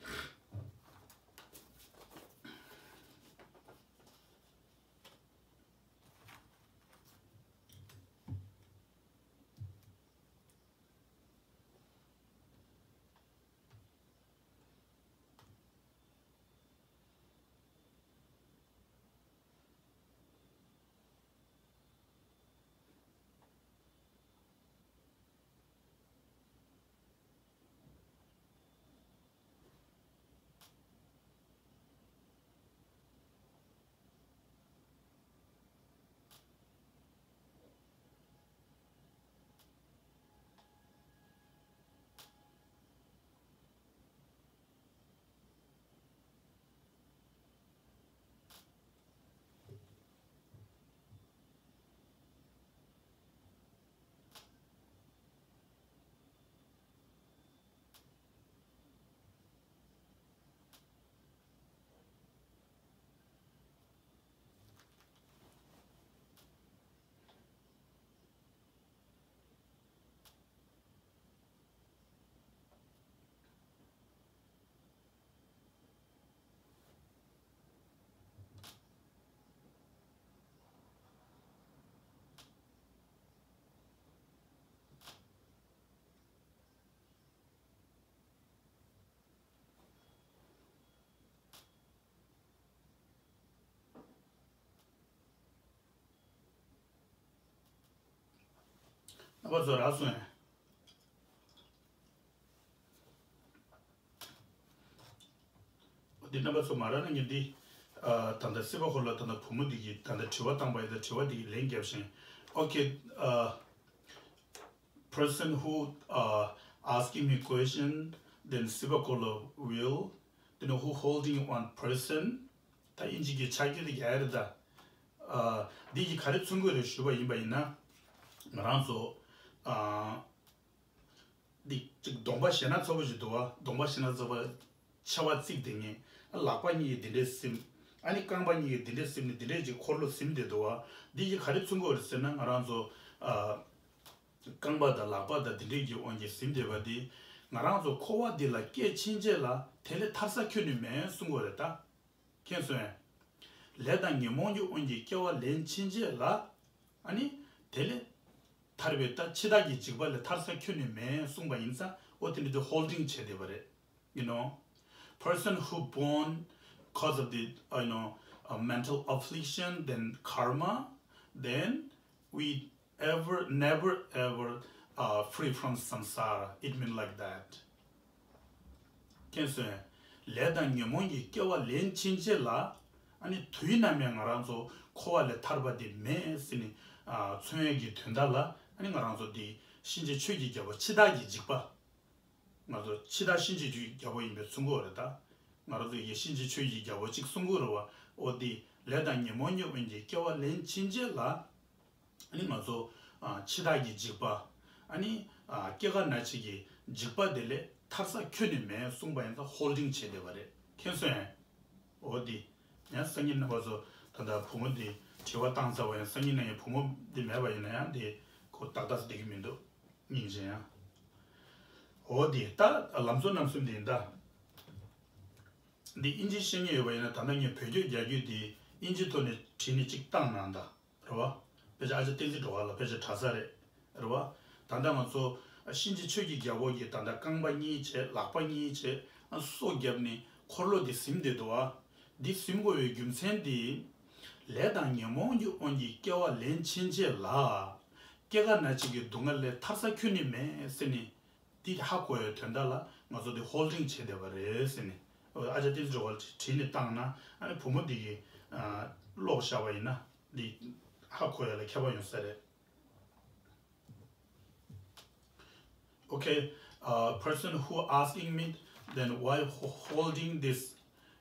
རྣམ་པ་ཚོ་རག་སོང་ངས། འདི་རྣམ་པ་ཚོ་མ་རག་ན་ངས་འདི། ཨ་ད་ལྟ་སྲིད་པ་འཁོར་ལོ་ད་ལྟ་བུ་མོ་འདི་གིས་ད་ལྟ་དྲི་བ་བཏང་པ་ཡིན་ད་དྲི་བ་འདི་གི་ལན་རྒྱབ་ཤིང་། Okay, uh, person who, uh, asking me question, then སྲིད་པ་འཁོར་ལོ་will, then who holding one person, ད་དབྱིན་ཇི་གི་ཆ་རྒྱུས་འདི་རྒྱག་ཡ་རེད་ད། ཨ་འདི་གི་ག་རེ་མཚོན་གྱི་རེད་ཞུས་པ་ཡིན་པ་ཡིན་ན། ང་རང་ཚོ་ཨ། འདི་གཅིག་གདོང་པ་ཞེ་ན་ཚ་པོ་ཞིག་འདུག་བ། གདོང་པ་ཞེ་ན་ཚ་པོ་ཆེ་བ་གཅིག་དེ་ངས་ལག་པ་གཉིས་ཀྱིས་འདི་འདྲས་ཟིན། ཨ་ནི་རྐང་པ་གཉིས་ཀྱིས་འདི་འདྲས་ཟིན་ནས་འདི་འདྲས་ཀྱི་འཁོར་ལོ་ཟིན་བསྡད་འདུག་བ། འདི་གི་ག་རེ་མཚོན་གྱི་ཡོད་རེད་ཟེར་ན་ང་རང་ཚོ་ཨ། རྐང་པ་དང་ལག་པ་དང་འདི་འདྲས་ཀྱི་དབང་གིས་ཟིན་བསྡད་པ་འདི། ང་རང་ཚོ་འཁོར་བ་འདི་ལ་སྐྱེས་ཕྱིན་ཆད་ལ་དེ་ལས་ཐར་ས་ཁྱོན་ནས་མེད་གསུང་གི་ཡོད་རེད་ད། མཁྱེན་སོང་ངས། ལས་དང་ཉོན་མོངས་ཀྱི་དབང་གིས་སྐྱེ་བ་ལེན་ཕྱིན་ཆད་ལ། ཨ་ནི། དེ་ལས། ཐར་བའི་ད་འཆི་བདག་གི་འཇིགས་པ་ལས་ཐར་ས་ཁྱོན་ནས་མེད་གསུངས་པ་ཡིན་ཙང་འོ་དེ་འདྲ་དེ་holding བྱས་བསྡད་པ་རེད། You know, person who born because of the, uh, you know, uh, mental affliction, then karma, then we ever, never ever, uh, free from samsara. It mean like that. ཁྱེད་ཚོས་ལས་དང་ཉོན་མོངས་ཀྱི་སྐྱེ་བ་ལེན་ཕྱིན་ཆད་ལ། ཨ་ནི་དུས་ནམ་ཡང་ང་རང་ཚོ་འཁོར་བ་ལས་ཐར་པ་དེ་མེད་ཟེར་ནས། ཨ། མཚོན་ཡས་ཀྱི་དོན་དག་ལ། ཨ་ནི་ང་རང་ཚོ་འདི་གཤིན་རྗེ་ཆོས་ཀྱི་རྒྱལ་པོ་འཆི་བདག་གི་འཇིགས་པ། ང་ཚོ་འཆི་བདག་གཤིན་རྗེ་ཆོས་ཀྱི་རྒྱལ་པོ་ཡིན་པའི་ཚུལ་གོ་རེད་ད། ང་རང་ཚོ་ཡི་གཤིན་རྗེ་ཆོས་ཀྱི་རྒྱལ་པོ་གཅིག་གསུང་གི་རེད་བ། འོ་འདི་ལས་དང་ཉོན་མོངས་ཀྱི་དབང་གིས་སྐྱེ་བ་ལེན་ཕྱིན་ཆད་ལ། ཨ་ནི་ང་ཚོ། ཨ། འཆི་བདག་གི་འཇིགས་པ། ཨ་ནི། ཨ། སྐྱེ་རྒ་ན་འཆི་གི་འཇིགས་པ་དེ་ལས་ཐར་ས་ཁྱོན་ནས་མེད་གསུངས་པ་ཡིན་ཙང་ཧོལ་ཌིང་བྱས་བསྡད་པ་རེད། མཁྱེན་སོང་ངས། འོ་འདི། ཡང་སང་ཉིན་རྣམ་པ་ཚོ་ད་ལྟ་བུ་མོ་འདི་དྲི་བ་བཏང་ཚར་བ་ཡང་སང་ཉིན་ན་ཡང་བུ་མོ་འདི་མེད་པ་ཡིན་ན་ཡང་འདི་ཁོ་ཏག་ཏག་བསྡད་ཀྱི་མི་འདུག་སྙིང་རྗེ་ཡང་། འོ་འདི་ད་ལམ་གཙོ་རྣམ་གསུམ་འདི་ཡིན་ད། འདི་ཨིན་ཇི་ཤེས་མཁན་ཡོད་པ་ཡིན་ན། ད་ལྟ་ངས་བོད་སྐད་རྒྱག་རྒྱུ་འདི་ཨིན་ཇི་ཐོག་ནས་བྲིས་ནས་གཅིག་བཏང་གནང་ད། རེད་བ། དཔེ་ཆ་ཨ་ཅག་བསྟན་འཛིན་སྒྲོལ་དཀར་ལགས་དཔེ་ཆ་དྲག་ས་རེད། རེད་བ། ད་ལྟ་ང་ཚོ་གཤིན་རྗེ་ཆོས་ཀྱི་རྒྱལ་པོ་གིས་ད་ལྟ་རྐང་པ་གཉིས་བྱས། ལག་པ་གཉིས་བྱས། ཨ། སོ་བརྒྱབ་ནས་འཁོར་ལོ་འདི་ཟིན་བསྡད་འདུག་བ། འདི་ཟིན་དགོས་པའི་རྒྱུ་མཚན་འདི། ལས་དང་ཉོན་མོངས་ཀྱི་དབང་གིས་སྐྱེ་བ་ལེན་ཕྱིན་ཆད་ལ། སྐྱེ་རྒ་ན་འཆི་གི་སྡུག་བསྔལ་ལས་ཐར་ས་ཁྱོན་ནས་མེད་ཟེར་ནས། འདི་ཧ་གོ་ཡའི་དོན་དག་ལ་ང་ཚོ་འདི་ཧོལ་ཌིང་བྱས་བསྡད་པ་རེད་ཟེར་ནས། ཨ་ཅག་བསྟན་འཛིན་སྒྲོལ་དཀར་བྲིས་ནས་བཏང་ན། ཨ་ནི་བུ་མོ་འདི་གིས། ཨ། ཀློག་བཞག་པ་ཡིན་ན་འདི་ཧ་གོ་ཡ་ལ་ཁྱད་པར་ཡོང་ས་རེད། Okay, uh, person who asking me, then why ho- holding this,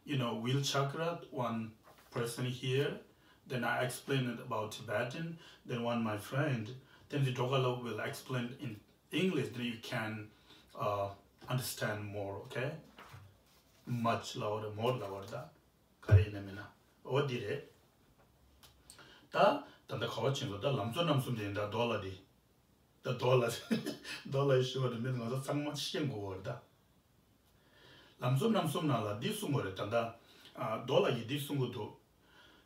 you know, wheel chakra, one person here, then I explain it about Tibetan, then one my friend, then the Dogala will explain in English, then you can, uh, understand more, okay? Much louder, more louder ད། ག་རེ་ཡིན་ན་མིན་ན། འོ་འདི་རེད། ད་ད་ལྟ་ག་བ་ཕྱིན་སོང་། ད་ལམ་གཙོ་རྣམ་གསུམ་དེ་ཡིན་ད། རྡོ་ལ་འདི། ད་རྡོ་ལ། རྡོ་ལ་ཡི་ཞུ་བ་དེ་མིན་ང་ཚོ་ཚང་མ་ཤེས་དགོས་པ་རེད་ད། ལམ་གཙོ་རྣམ་གསུམ་ནང་ལ་འདི་གསུང་གི་རེད་ད་ལྟ། ཨ། རྡོ་ལ་ཡིས་འདི་གསུང་གི་འདུག་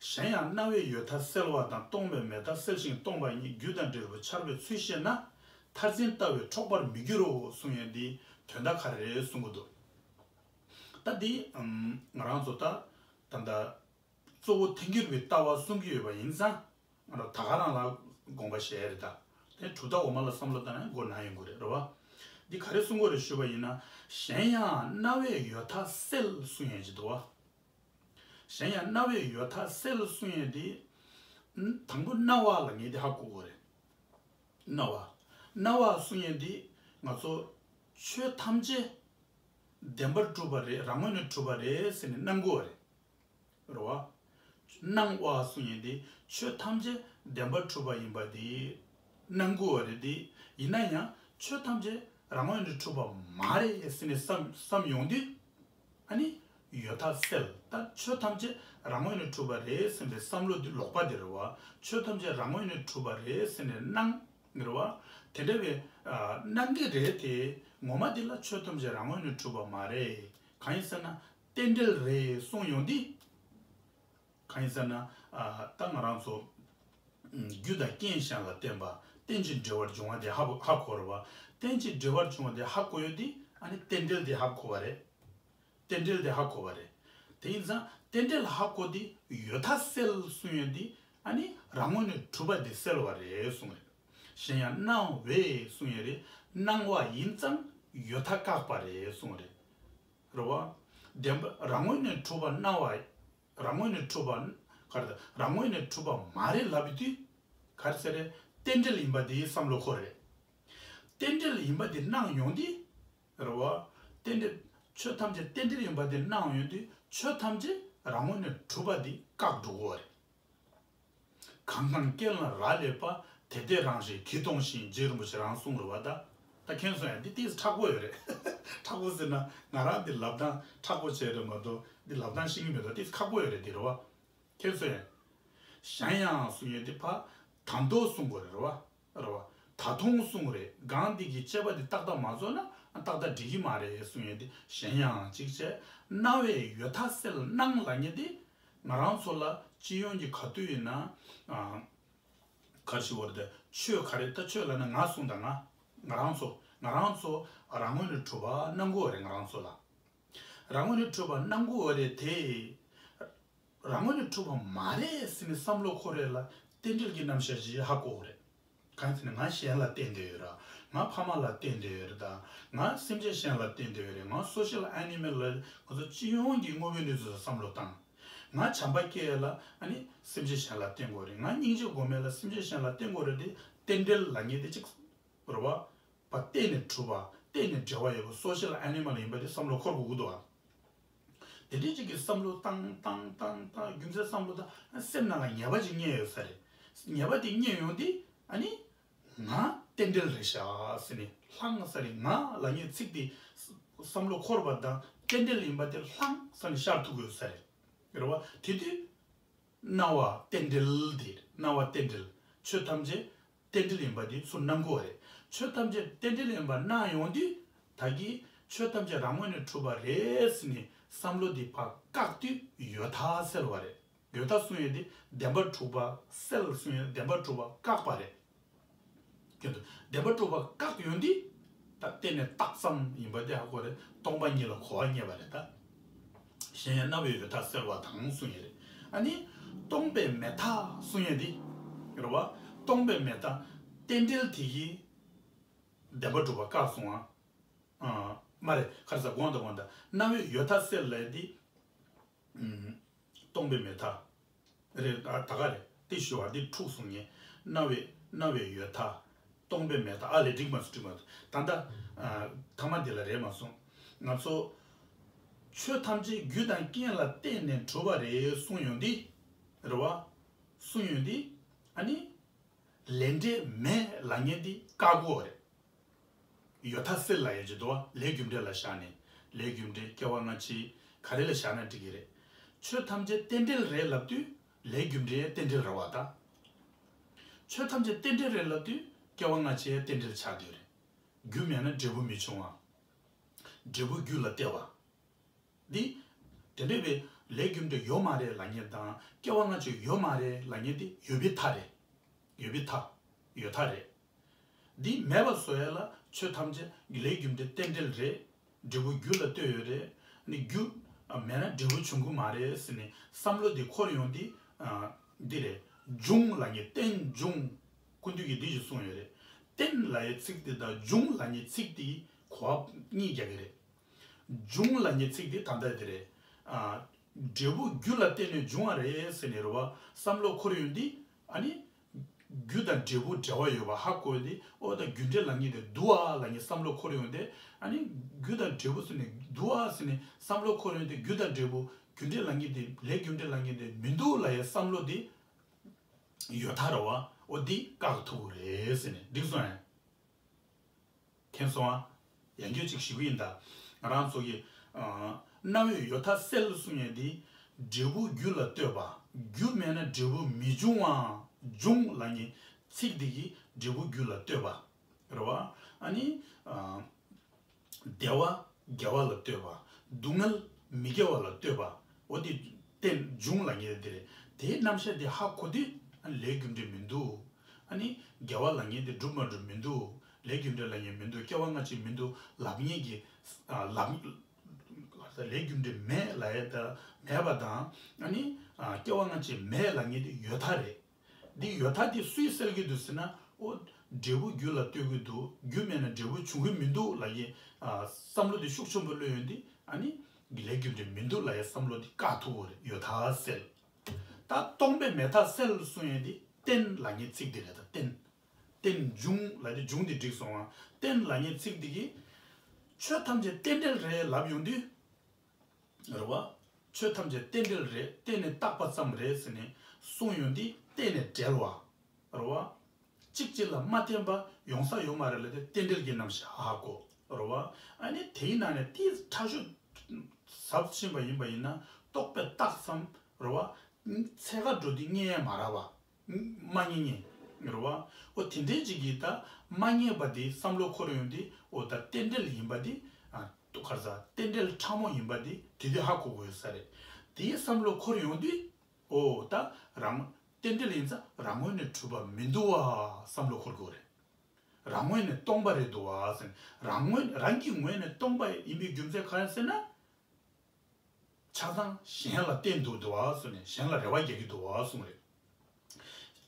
གཞན་ཡང་རྣ་བའི་ཡོད་མཐའ་སེལ་བ་དང་། སྟོང་པའི་མེད་མཐའ་སེལ་ཞིང་སྟོང་པ་ཉིད། རྒྱུ་དང་འབྲས་བུ་འཆར་བའི་ཚུལ་ཤེས་ན། མཐར་འཛིན་ལྟ་བས་འཕྲོག་པར་མི་འགྱུར་རོ་གསུང་ཡས་འདི་དོན་དག་ག་རེ་རེད་གསུང་གི་འདུག་ད་འདི། ཨམ། ང་རང་ཚོ་ད་ད་ལྟ་གཙོ་བོ་ཐལ་འགྱུར་བའི་ལྟ་བ་གསུང་གི་ཡོད་པ་ཡིན་ཙང་། ང་རང་ད་ག་རང་ལ་དགོངས་པ་བཞེས་རེད་ད། དེ་གྲུབ་མཐའ་འོག་མ་ལ་བསམ་བློ་བཏང་ན་མགོ་ན་ཡོང་གི་རེད། རེད་བ། འདི་ག་རེ་གསུང་གི་རེད་ཞུས་པ་ཡིན་ན། གཞན་ཡང་རྣ་བའི་ཡོད་མཐའ་སེལ་གསུང་ཡས་ཅིག་འདུག་བ། གཞན་ཡང་རྣ་བའི་ཡོད་མཐའ་སེལ་གསུང་ཡས་འདི། ཨ། དང་པོ་རྣ་བ་ལ་ངས་འདི་ཧ་གོ་གི་རེད། རྣ་བ། རྣ་བ་གསུང་ཡས་འདི་ང་ཚོ་ཆོས་ཐམས་ཅད་བདེན་པར་གྲུབ་པ་རེད། རང་ངོས་ནས་གྲུབ་པ་རེད་ཟེར་ནས་སྣང་གི་ཡོད་རེད། རེད་བ། སྣང་བ་གསུང་ཡས་འདི་ཆོས་ཐམས་ཅད་བདེན་པར་གྲུབ་པ་ཡིན་པ་འདི་སྣང་གི་ཡོད་རེད། འདི་ཡིན་ན་ཡང་ཆོས་ཐམས་ཅད་རང་ངོས་ནས་གྲུབ་པ་མ་རེད་ཟེར་ནས་བསམ་བསམ་ཡོང་དུས། ཨ་ནི་ཡོད་མཐའ་སེལ། ད་ཆོས་ཐམས་ཅད་རང་ངོས་ནས་གྲུབ་པ་རེད་ཟེར་བའི་བསམ་བློ་འདི་ལོག་པ་དེ་རེད་བ། ཆོས་ཐམས་ཅད་རང་ངོས་ནས་གྲུབ་པ་རེད་ཟེར་ནས་སྣང་། རེད་བ། དེ་འདྲ་བའི། ཨ། སྣང་གི་རེད་དེ། ངོ་མ་འདི་ལ་ཆོས་ཐམས་ཅད་རང་ངོས་ནས་གྲུབ་པ་མ་རེད། གང་ཡིན་ཟེར་ན་རྟེན་འབྲེལ་རེད་གསུངས་ཡོང་དུས། གང་ཡིན་ཟེར་ན། ཨ། ད་ང་རང་ཚོ། ཨ། རྒྱུ་དང་རྐྱེན་གཞན་ལ་བརྟེན་པ། རྟེན་ཅིང་འབྲེལ་བར་འབྱུང་བ་དེ་ཧ་གོ་ཧ་གོ་རེད་བ། རྟེན་ཅིང་འབྲེལ་བར་འབྱུང་བ་དེ་ཧ་གོ་ཡོད་དུས། ཨ་ནི་རྟེན་འབྲེལ་དེ་ཧ་གོ་བ་རེད། རྟེན་འབྲེལ་དེ་ཧ་གོ་བ་རེད། དེ་ཡིན་ཙང་རྟེན་འབྲེལ་ཧ་གོ་དེ་ཡོད་མཐའ་སེལ་གསུང་ཡས་དེ། ཨ་ནི་རང་ངོས་ནས་གྲུབ་པ་དེ་སེལ་བ་རེད་གསུང་རེད། གཞན་ཡང་སྣང་བས་གསུང་ཡས་རེད། སྣང་བ་ཡིན་ཙང་ཡོད་མཐའ་བཀག་པ་རེད་གསུང་རེད། རེད་བ། བདེན་པ་རང་ངོས་ནས་གྲུབ་པ་སྣང་བ། རང་ངོས་ནས་གྲུབ་པ། ག་རེ་ད། རང་ངོས་ནས་གྲུབ་པ་མ་རེད་ལབ་པའི་དུས། ག་རེ་ཟེར་རེད། རྟེན་འབྲེལ་ཡིན་པ་དེའི་བསམ་བློ་འཁོར་རེད། རྟེན་འབྲེལ་ཡིན་པ་དེ་སྣང་ཡོང་དུས། རེད་བ། རྟེན་འབྲེལ། ཆོས་ཐམས་ཅད་རྟེན་འབྲེལ་ཡིན་པ་དེ་སྣང་ཡོང་དུས་ཆོས་ཐམས་ཅད་རང་ངོས་ནས་གྲུབ་པ་དེ་བཀག་འགྲོ་གི་ཡོད་རེད། གང་གང་རྐྱེན་ལ་རག་ལས་པ། དེ་དེ་རང་བཞིན་གྱིས་སྟོང་ཞིང་། རྗེ་རིན་པོ་ཆེས་རང་གསུངས་རེད་བ་ད། ད་མཁྱེན་སོང་ཡ། འདི་ཏིས་མཁྲེགས་པོ་ཡོད་རེད། མཁྲེགས་པོ་ཟེར་ན་ང་རང་འདི་ལབ་སྟངས་མཁྲེགས་པོ་བྱས་རེད་མ་གཏོགས་འདི་ལབ་སྟངས་ཤེས་ཀྱི་མེད་དོ། ཏིས་མཁྲེགས་པོ་ཡོད་རེད་འདི། རེད་བ། མཁྱེན་སོང་ཡ། གཞན་ཡང་གསུང་ཡས་འདི་ཕ། ད་དུང་གསུང་དགོས་རེད། རེད་བ། རེད་བ། ད་དུང་གསུང་རེད། གང་འདི་གི་དཔྱད་པ་འདི་ཏག་ཏག་མ་རྫོགས་ན་ཏག་ཏག་འགྲིག་གི་མ་རེད་གསུང་ཡས་འདི། གཞན་ཡང་གཅིག་བྱས། རྣ་བའི་ཡོད་མཐའ་སེལ། སྣང་ལབ་མཁན་འདི་ང་རང་ཚོ་ལ་སྤྱི་ཡོངས་ཀྱི་ག་དུས་ཡིན་ན། ཨ། ག་རེ་ཞུ་དགོས་རེད་དེ། ཆོས་ག་རེ་ད། ཆོས་ལབ་ན་ང་གསུངས་དང་། ང་ང་རང་ཚོ་ང་རང་ཚོ་རང་ངོས་ནས་གྲུབ་པ་སྣང་གི་ཡོད་རེད། ང་རང་ཚོ་ལ་རང་ངོས་ནས་གྲུབ་པ་སྣང་གི་ཡོད་རེད་དེ། རང་ངོས་ནས་གྲུབ་པ་མ་རེད་ཟེར་ནས་བསམ་བློ་འཁོར་རེད་ལ་རྟེན་འབྲེལ་གྱི་རྣམ་གཞག་ཅིག་ཧ་གོ་གི་རེད། གང་ཡིན་ཟེར་ན་ང་གཞན་ལ་བརྟེན་བསྡད་ཡོད་ར། ང་ཕ་མ་ལ་བརྟེན་བསྡད་ཡོད་རེད་ད། ང་སེམས་ཅན་གཞན་ལ་བརྟེན་བསྡད་ཡོད་རེད། ང་social animal ལ་ང་ཚོ་སྤྱི་ཡོངས་ཀྱི་དངོས་པོའི་གནས་ཚུལ་ལ་བསམ་བློ་བཏང་། ང་བྱམས་པ་སྐྱེ་ལ་ཨ་ནི་སེམས་ཅན་གཞན་ལ་བརྟེན་དགོས་རེད། ང་སྙིང་རྗེ་སྒོམ་ལ་སེམས་ཅན་གཞན་ལ་བརྟེན་དགོས་རེད་དེ། རྟེན་འབྲེལ་ལབ་མཁན་དེ་གཅིག་རེད་བ། བ་བརྟེན་ནས་གྲུབ་པ་བརྟེན་ནས་འབྲེལ་བ་ཡོད་པ་social animal ཡིན་པ་དེ་བསམ་བློ་འཁོར་དགོས་ཀྱི་འདུག་ཨ། དེ་འདྲའི་ཅིག་གི་བསམ་བློ་བཏང་བཏང་བཏང་བཏང་རྒྱུ་མཚན་བསམ་བློ་བཏང་སེམས་ནང་ལ་ངེས་པ་ཅིག་རྙེད་ཡོད་ས་རེད། ངེས་པ་དེ་རྙེད་ཡོང་དུས་ཨ་ནི་ང་རྟེན་འབྲེལ་རེད་ཤག་ཟེར་ནས་ལྷང་ས་རེད། ང་ལབ་མཁན་ཚིག་དེ་བསམ་བློ་འཁོར་བ་དང་རྟེན་འབྲེལ་ཡིན་པ་དེ་ལྷང་ས་ནས་ཤར་ཐུབ་ཀྱི་ཡོད་ས་རེད། རེད་བ། དེ་དུས་སྣང་བ་རྟེན་འབྲེལ་དེ་སྣང་བ་རྟེན་འབྲེལ་ཆོས་ཐམས་ཅད་རྟེན་འབྲེལ་ཡིན་པ་དེ་ཚུར་སྣང་གི་རེད། ཆོས་ཐམས་ཅད་རྟེན་འབྲེལ་ཡིན་པ་སྣང་ཡོང་དུས་ད་གིན་ཆོས་ཐམས་ཅད་རང་ངོས་ནས་གྲུབ་པ་རེད་ཟེར་ནས་བསམ་བློ་དེ་ཕར་བཀག་དུས་ཡོད་མཐའ་སེལ་བ་རེད། ཡོད་མཐའ་གསུང་ཡས་དེ་བདེན་པར་གྲུབ་པ་སེལ་གསུང་ཡས་བདེན་པར་གྲུབ་པ་བཀག་པ་རེད། ཀྱེ་ཏུ། བདེན་པར་གྲུབ་པ་བཀག་ཡོང་དུས་ད་གཏན་ནས་རྟགས་ཙམ་ཡིན་པ་དེ་ཧ་གོ་རེད། སྟོང་པ་ཉིད་ལ་གོ་བ་རྙེད་པ་རེད་ད། གཞན་ཡང་རྣ་བའི་ཡོད་མཐའ་སེལ་བ་དང་གསུང་ཡས་རེད། ཨ་ནི་སྟོང་པའི་མེད་མཐའ་གསུང་ཡས་དེ་རེད་བ། སྟོང་པའི་མེད་མཐའ་རྟེན་འབྲེལ་དེ་གིས་བདེན་པར་གྲུབ་པ་བཀག་སོང་ཨ། ཨ། མ་རེད། ཁ་སང་དགོངས་དང་དགོངས་དང་རྣ་བའི་ཡོད་མཐའ་སེལ་ལས་དེ། ཨུམ། སྟོང་པའི་མེད་མཐའ། རེད་ད་ད་ག་རེད་དེ་ཞུ་བ་འདི་འཁྲུག་སོང་ངས། རྣ་བའི་རྣ་བའི་ཡོད་མཐའ། སྟོང་པའི་མེད་མཐའ། ཨ་ལས་འགྲིག་མ་སོང་འགྲིག་མ་སོང་ད་ལྟ། ཨ། ཐ་མ་འདི་ལ་རེད་མ་སོང་། ང་ཚོ་ཆོས་ཐམས་ཅད་རྒྱུ་དང་རྐྱེན་ལ་བརྟེན་ནས་གྲུབ་པ་རེད་གསུང་ཡོང་དུས། རེད་བ། གསུང་ཡོང་དུས་ཨ་ནི། ལས་འབྲས་མེད་ལབ་མཁན་འདི་བཀག་གོ་རེད། ཡོད་མཐའ་སེལ་ལབ་ཡས་ཅིག་འདུག་བ། ལས་རྒྱུ་འབྲས་ལ་བཞག་ནས། ལས་རྒྱུ་འབྲས་སྐྱེ་བ་སྔ་ཕྱི་ག་རེ་ལ་བཞག་ན་འགྲིག་གི་རེད། ཆོས་ཐམས་ཅད་རྟེན་འབྲེལ་རེད་ལབ་དུས་ལས་རྒྱུ་འབྲས་རྟེན་འབྲེལ་རེད་བ་ད། ཆོས་ཐམས་ཅད་རྟེན་འབྲེལ་རེད་ལབ་དུས་སྐྱེ་བ་སྔ་ཕྱི་རྟེན་འབྲེལ་ཆགས་བསྡད་རེད། རྒྱུ་མེད་ན་འབྲས་བུ་མི་འབྱུང་བ། འབྲས་བུ་རྒྱུ་ལ་ལྟོས་པ། འདི། དེ་འདྲ་བའི་ལས་རྒྱུ་འབྲས་ཡོད་མ་རེད་ལབ་མཁན་དང་སྐྱེ་བ་སྔ་ཕྱི་ཡོད་མ་རེད་ལབ་མཁན་དེ་ཡོད་པའི་མཐའ་རེད། ཡོད་པའི་མཐའ། ཡོད་མཐའ་རེད། འདི་མེད་པ་བཟོ་ཡ་ལ་ཆོས་ཐམས་ཅད་ལས་རྒྱུ་འབྲས་རྟེན་འབྲེལ་རེད། འབྲས་བུ་རྒྱུ་ལ་ལྟོས་ཡོད་རེད། ནི་རྒྱུ་མེད་ན་འབྲས་བུ་འབྱུང་གི་མ་རེད་ཟེར་ནས་བསམ་བློ་འདི་འཁོར་ཡོང་དུས། འདི་རེད། འབྱུང་ལབ་མཁན་རྟེན་འབྱུང་། སྐུ་མདུན་གྱིས་འདི་ཞིག་གསུངས་ཡོད་རེད། རྟེན་ལབ་ཡའི་ཚིག་འདི་དང་འབྱུང་ལབ་མཁན་ཚིག་འདི་གོ་བ་གཉིས་རྒྱག་གི་རེད། འབྱུང་ལབ་མཁན་ཚིག་འདི་ད་ལྟ་འདི་རེད། ཨ། འབྲས་བུ་རྒྱུ་ལ་བརྟེན་ནས་འབྱུང་བ་རེད་ཟེར་ནས་རེད་བ། བསམ་བློ་འཁོར་ཡོང་དུས་ཨ་ནི། རྒྱུ་དང་འབྲས་བུ་འབྲེལ་བ་ཡོད་པ་ཧ་གོ་ཡོང་དུས་ཨོ་ད་རྒྱུ་འབྲས་ལབ་མཁན་དེ་འདུག་ཨ་ལབ་མཁན་བསམ་བློ་འཁོར་ཡོང་དུས་ཨ་ནི། རྒྱུ་དང་འབྲས་བུ་ཟེར་ནས་འདུག་ཨ་ཟེར་ནས་བསམ་བློ་འཁོར་ཡོང་དུས་རྒྱུ་དང་འབྲས་བུ་རྒྱུ་འབྲས་ལབ་མཁན་དེ་ལས་རྒྱུ་འབྲས་ལབ་མཁན་དེ་མི་འདུག་ལབ་ཡའི་བསམ་བློ་དེ། ཡོད་མཐའ་རེད་བ། ཨོ་འདི་བཀག་ཐུབ་ཀྱི་རེད་ཟེར་ནས་འགྲིག་སོང་ཨ། མཁྱེན་སོང་ཨ། ཡང་བསྐྱར་ཅིག་ཞུ་གི་ཡིན་ད། ང་རང་ཚོ་གི། ཨ། རྣ་བའི་ཡོད་མཐའ་སེལ་གསུང་ཡས་འདི། འབྲས་བུ་རྒྱུ་ལ་ལྟོས་པ། རྒྱུ་མེད་ན་འབྲས་བུ་མི་འབྱུང་བ། འབྱུང་ལབ་མཁན་ཚིག་འདི་གིས་འབྲས་བུ་རྒྱུ་ལ་ལྟོས་པ། རེད་བ། ཨ་ནི། ཨ། བདེ་བ་དགེ་བ་ལ་ལྟོས་པ། སྡུག་བསྔལ་མི་དགེ་བ་ལ་ལྟོས་པ། འོ་དེ་རྟེན་འབྱུང་ལབ་མཁན་དེ་རེད། དེའི་རྣམ་གཞག་དེ་ཧ་གོ་དུས་ཨ་ནི་ལས་རྒྱུ་འབྲས་མི་འདུག་ཨ་ནི་དགེ་བ་ལབ་མཁན་དེ་སྒྲུབ་མ་སྒྲུབ་མི་འདུག་ལས་རྒྱུ་འབྲས་ལབ་མཁན་མི་འདུག་སྐྱེ་བ་སྔ་ཕྱི་མི་འདུག་ལབ་མཁན་གྱི། ཨ། ལབ། ལས་རྒྱུ་འབྲས་མེད་ལབ་ཡས་ད་མེད་པ་དང་ཨ་ནི། ཨ། སྐྱེ་བ་སྔ་ཕྱི་མེད་ལབ་མཁན་དེ་ཡོད་མཐའ་རེད། འདི་ཡོད་མཐའ་དེ་སུས་སེལ་གྱི་འདུག་ཟེར་ན། ཨོ། འབྲས་བུ་རྒྱུ་ལ་ལྟོས་ཀྱི་འདུག་རྒྱུ་མེད་ན་འབྲས་བུ་འབྱུང་གི་མི་འདུག་ལབ་ཡས། ཨ། བསམ་བློ་དེ་ཤུགས་ཆེན་པོ་སླེབས་ཡོང་དུས་ཨ་ནི། ལས་རྒྱུ་འབྲས་མི་འདུག་ལབ་ཡས་བསམ་བློ་དེ་བཀག་ཐུབ་ཀྱི་རེད། ཡོད་མཐའ་སེལ། ད་སྟོང་པའི་མེད་མཐའ་སེལ་གསུང་ཡས་དེ་རྟེན་ལབ་མཁན་ཚིག་དེ་རེད་ད། རྟེན། རྟེན་འབྱུང་ལབ་དེ་འབྱུང་དེ་འགྲིག་སོང་ཨ། རྟེན་ལབ་མཁན་ཚིག་དེ་གིས། ཆོས་ཐམས་ཅད་རྟེན་འབྲེལ་རེད་ལབ་ཡོང་དུས། རེད་བ། ཆོས་ཐམས་ཅད་རྟེན་འབྲེལ་རེད། རྟེན་ནི་བཏགས་པ་ཙམ་རེད་ཟེར་ནས་གསུངས་ཡོང་དུས་རྟེན་ནི་འབྲེལ་བ། རེད་བ། གཅིག་གཅིག་ལ་མ་བརྟེན་པ་ཡོང་ས་ཡོད་མ་རེད་ལབ་དེ་རྟེན་འབྲེལ་གྱི་རྣམ་གཞག་ཧ་གོ། རེད་བ། ཨ་ནི་དེའི་ནང་ནས་ཏིས་ཕྲ་ཤོས་ཟབ་ཕྱིན་པ་ཡིན་པ་ཡིན་ན་རྟོག་པས་བཏགས་ཙམ་རེད་བ། ཚད་ཀ་འགྲོ་དུས་རྙེད་ཡས་མ་རག་པ། མ་རྙེད་རྙེད། རེད་བ། འོ་དེ་འདྲའི་ཅིག་གིས་ད་མ་རྙེད་པ་དེ་བསམ་བློ་འཁོར་ཡོང་དུས་འོ་ད་རྟེན་འབྲེལ་ཡིན་པ་དེ། ཨ། ཏོ་ག་རེ་ཟ། རྟེན་འབྲེལ་ཕྲ་མོ་ཡིན་པ་དེ་དེ་དུས་ཧ་གོ་དགོས་ས་རེད། དེའི་བསམ་བློ་འཁོར་ཡོང་དུས་འོ་ད་རང་རྟེན་འབྲེལ་ཡིན་ཙང་རང་ངོས་ནས་གྲུབ་པ་མི་འདུག་བ་བསམ་བློ་འཁོར་དགོས་རེད། རང་ངོས་ནས་སྟོང་པ་རེད་འདུག་བ་ཟེར་ནས་རང་ངོས་རང་གི་ངོས་ནས་སྟོང་པ་ཡིན་པའི་རྒྱུ་མཚན་གང་ཡིན་ཟེར་ན། ཆ་ཚང་གཞན་ལ་བརྟེན་འདུག་འདུག་བ་གསུངས་ནས། གཞན་ལ་རེ་བ་རྒྱག་གི་འདུག་བ་གསུངས་རེད།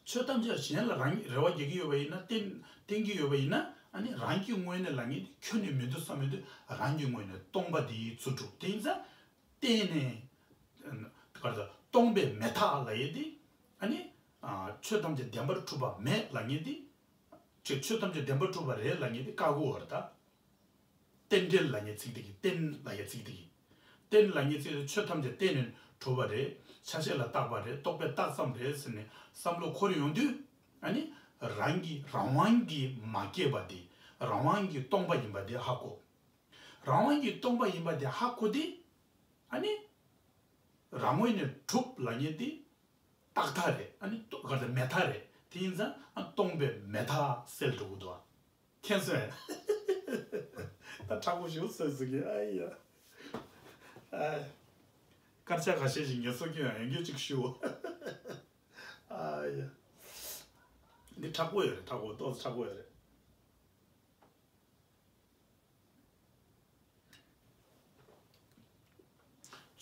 ཆོས་ཐམས་ཅད་གཞན་ལ་རང་རེ་བ་རྒྱག་གི་ཡོད་པ་ཡིན་ན། བརྟེན་བརྟེན་གྱི་ཡོད་པ་ཡིན་ན། ཨ་ནི་རང་གི་ངོས་ནས་ལབ་མཁན་དེ་ཁྱོན་ནས་མི་འདུག་བསམ་མི་འདུག་རང་གི་ངོས་ནས་སྟོང་པ་དེ་ཚུར་སྒྲུབ། དེ་ཡིན་ཙང་བརྟེན་ནས། ག་རེ་ཟེར། སྟོང་པའི་མེ་ཐག་ལབ་ཡས་དེ། ཨ་ནི་ཆོས་ཐམས་ཅད་བདེན་པར་གྲུབ་པ་མེད་ལབ་མཁན་དེ། ཆོས་ཆོས་ཐམས་ཅད་བདེན་པར་གྲུབ་པ་རེད་ལབ་མཁན་དེ་བཀག་གོ་བར་ད། རྟེན་འབྲེལ་ལབ་མཁན་ཚིག་དེ་གིས། རྟེན་ལབ་མཁན་ཚིག་དེ་གིས། རྟེན་ལབ་མཁན་ཚིག་དེ་ཆོས་ཐམས་ཅད་རྟེན་ནས་གྲུབ་པ་རེད། ཆ་ཤས་ལ་བཏགས་པ་རེད། རྟོག་པས་བཏགས་ཙམ་རེད་ཟེར་ནས་བསམ་བློ་འཁོར་ཡོང་དུས། ཨ་ནི་རང་གི་རང་དབང་གིས་མ་སྐྱེས་པ་དེ། རང་དབང་གིས་སྟོང་པ་ཡིན་པ་དེ་ཧ་གོ། རང་དབང་གིས་སྟོང་པ་ཡིན་པ་དེ་ཧ་གོ་དུས། ཨ་ནི་རང་ངོས་ནས་གྲུབ་ལབ་མཁན་དེ་རྟག་མཐའ་རེད། ཨ་ནི་ཏོ་ག་རེ་མེད་མཐའ་རེད། དེ་ཡིན་ཙང་ཨ་སྟོང་པའི་མེད་མཐའ་སེལ་འགྲོ་གི་འདུག་ཨ། མཁྱེན་སོང་། ད་དྲག་པོ་ཞིག་སོས་ཟིག་གི། ཨ་ཡ། ཨ། སྐར་ཆ་ཁ་ཤས་ཤིག་ངལ་གསོ་སྐྱོན་ཡང་ཡོད་ཅིག་ཞུ། ཨ་ཡ། འདི་དྲག་པོ་ཡོད་རེད། དྲག་པོ། ཏོག་ཙམ་དྲག་པོ་ཡོད་རེད།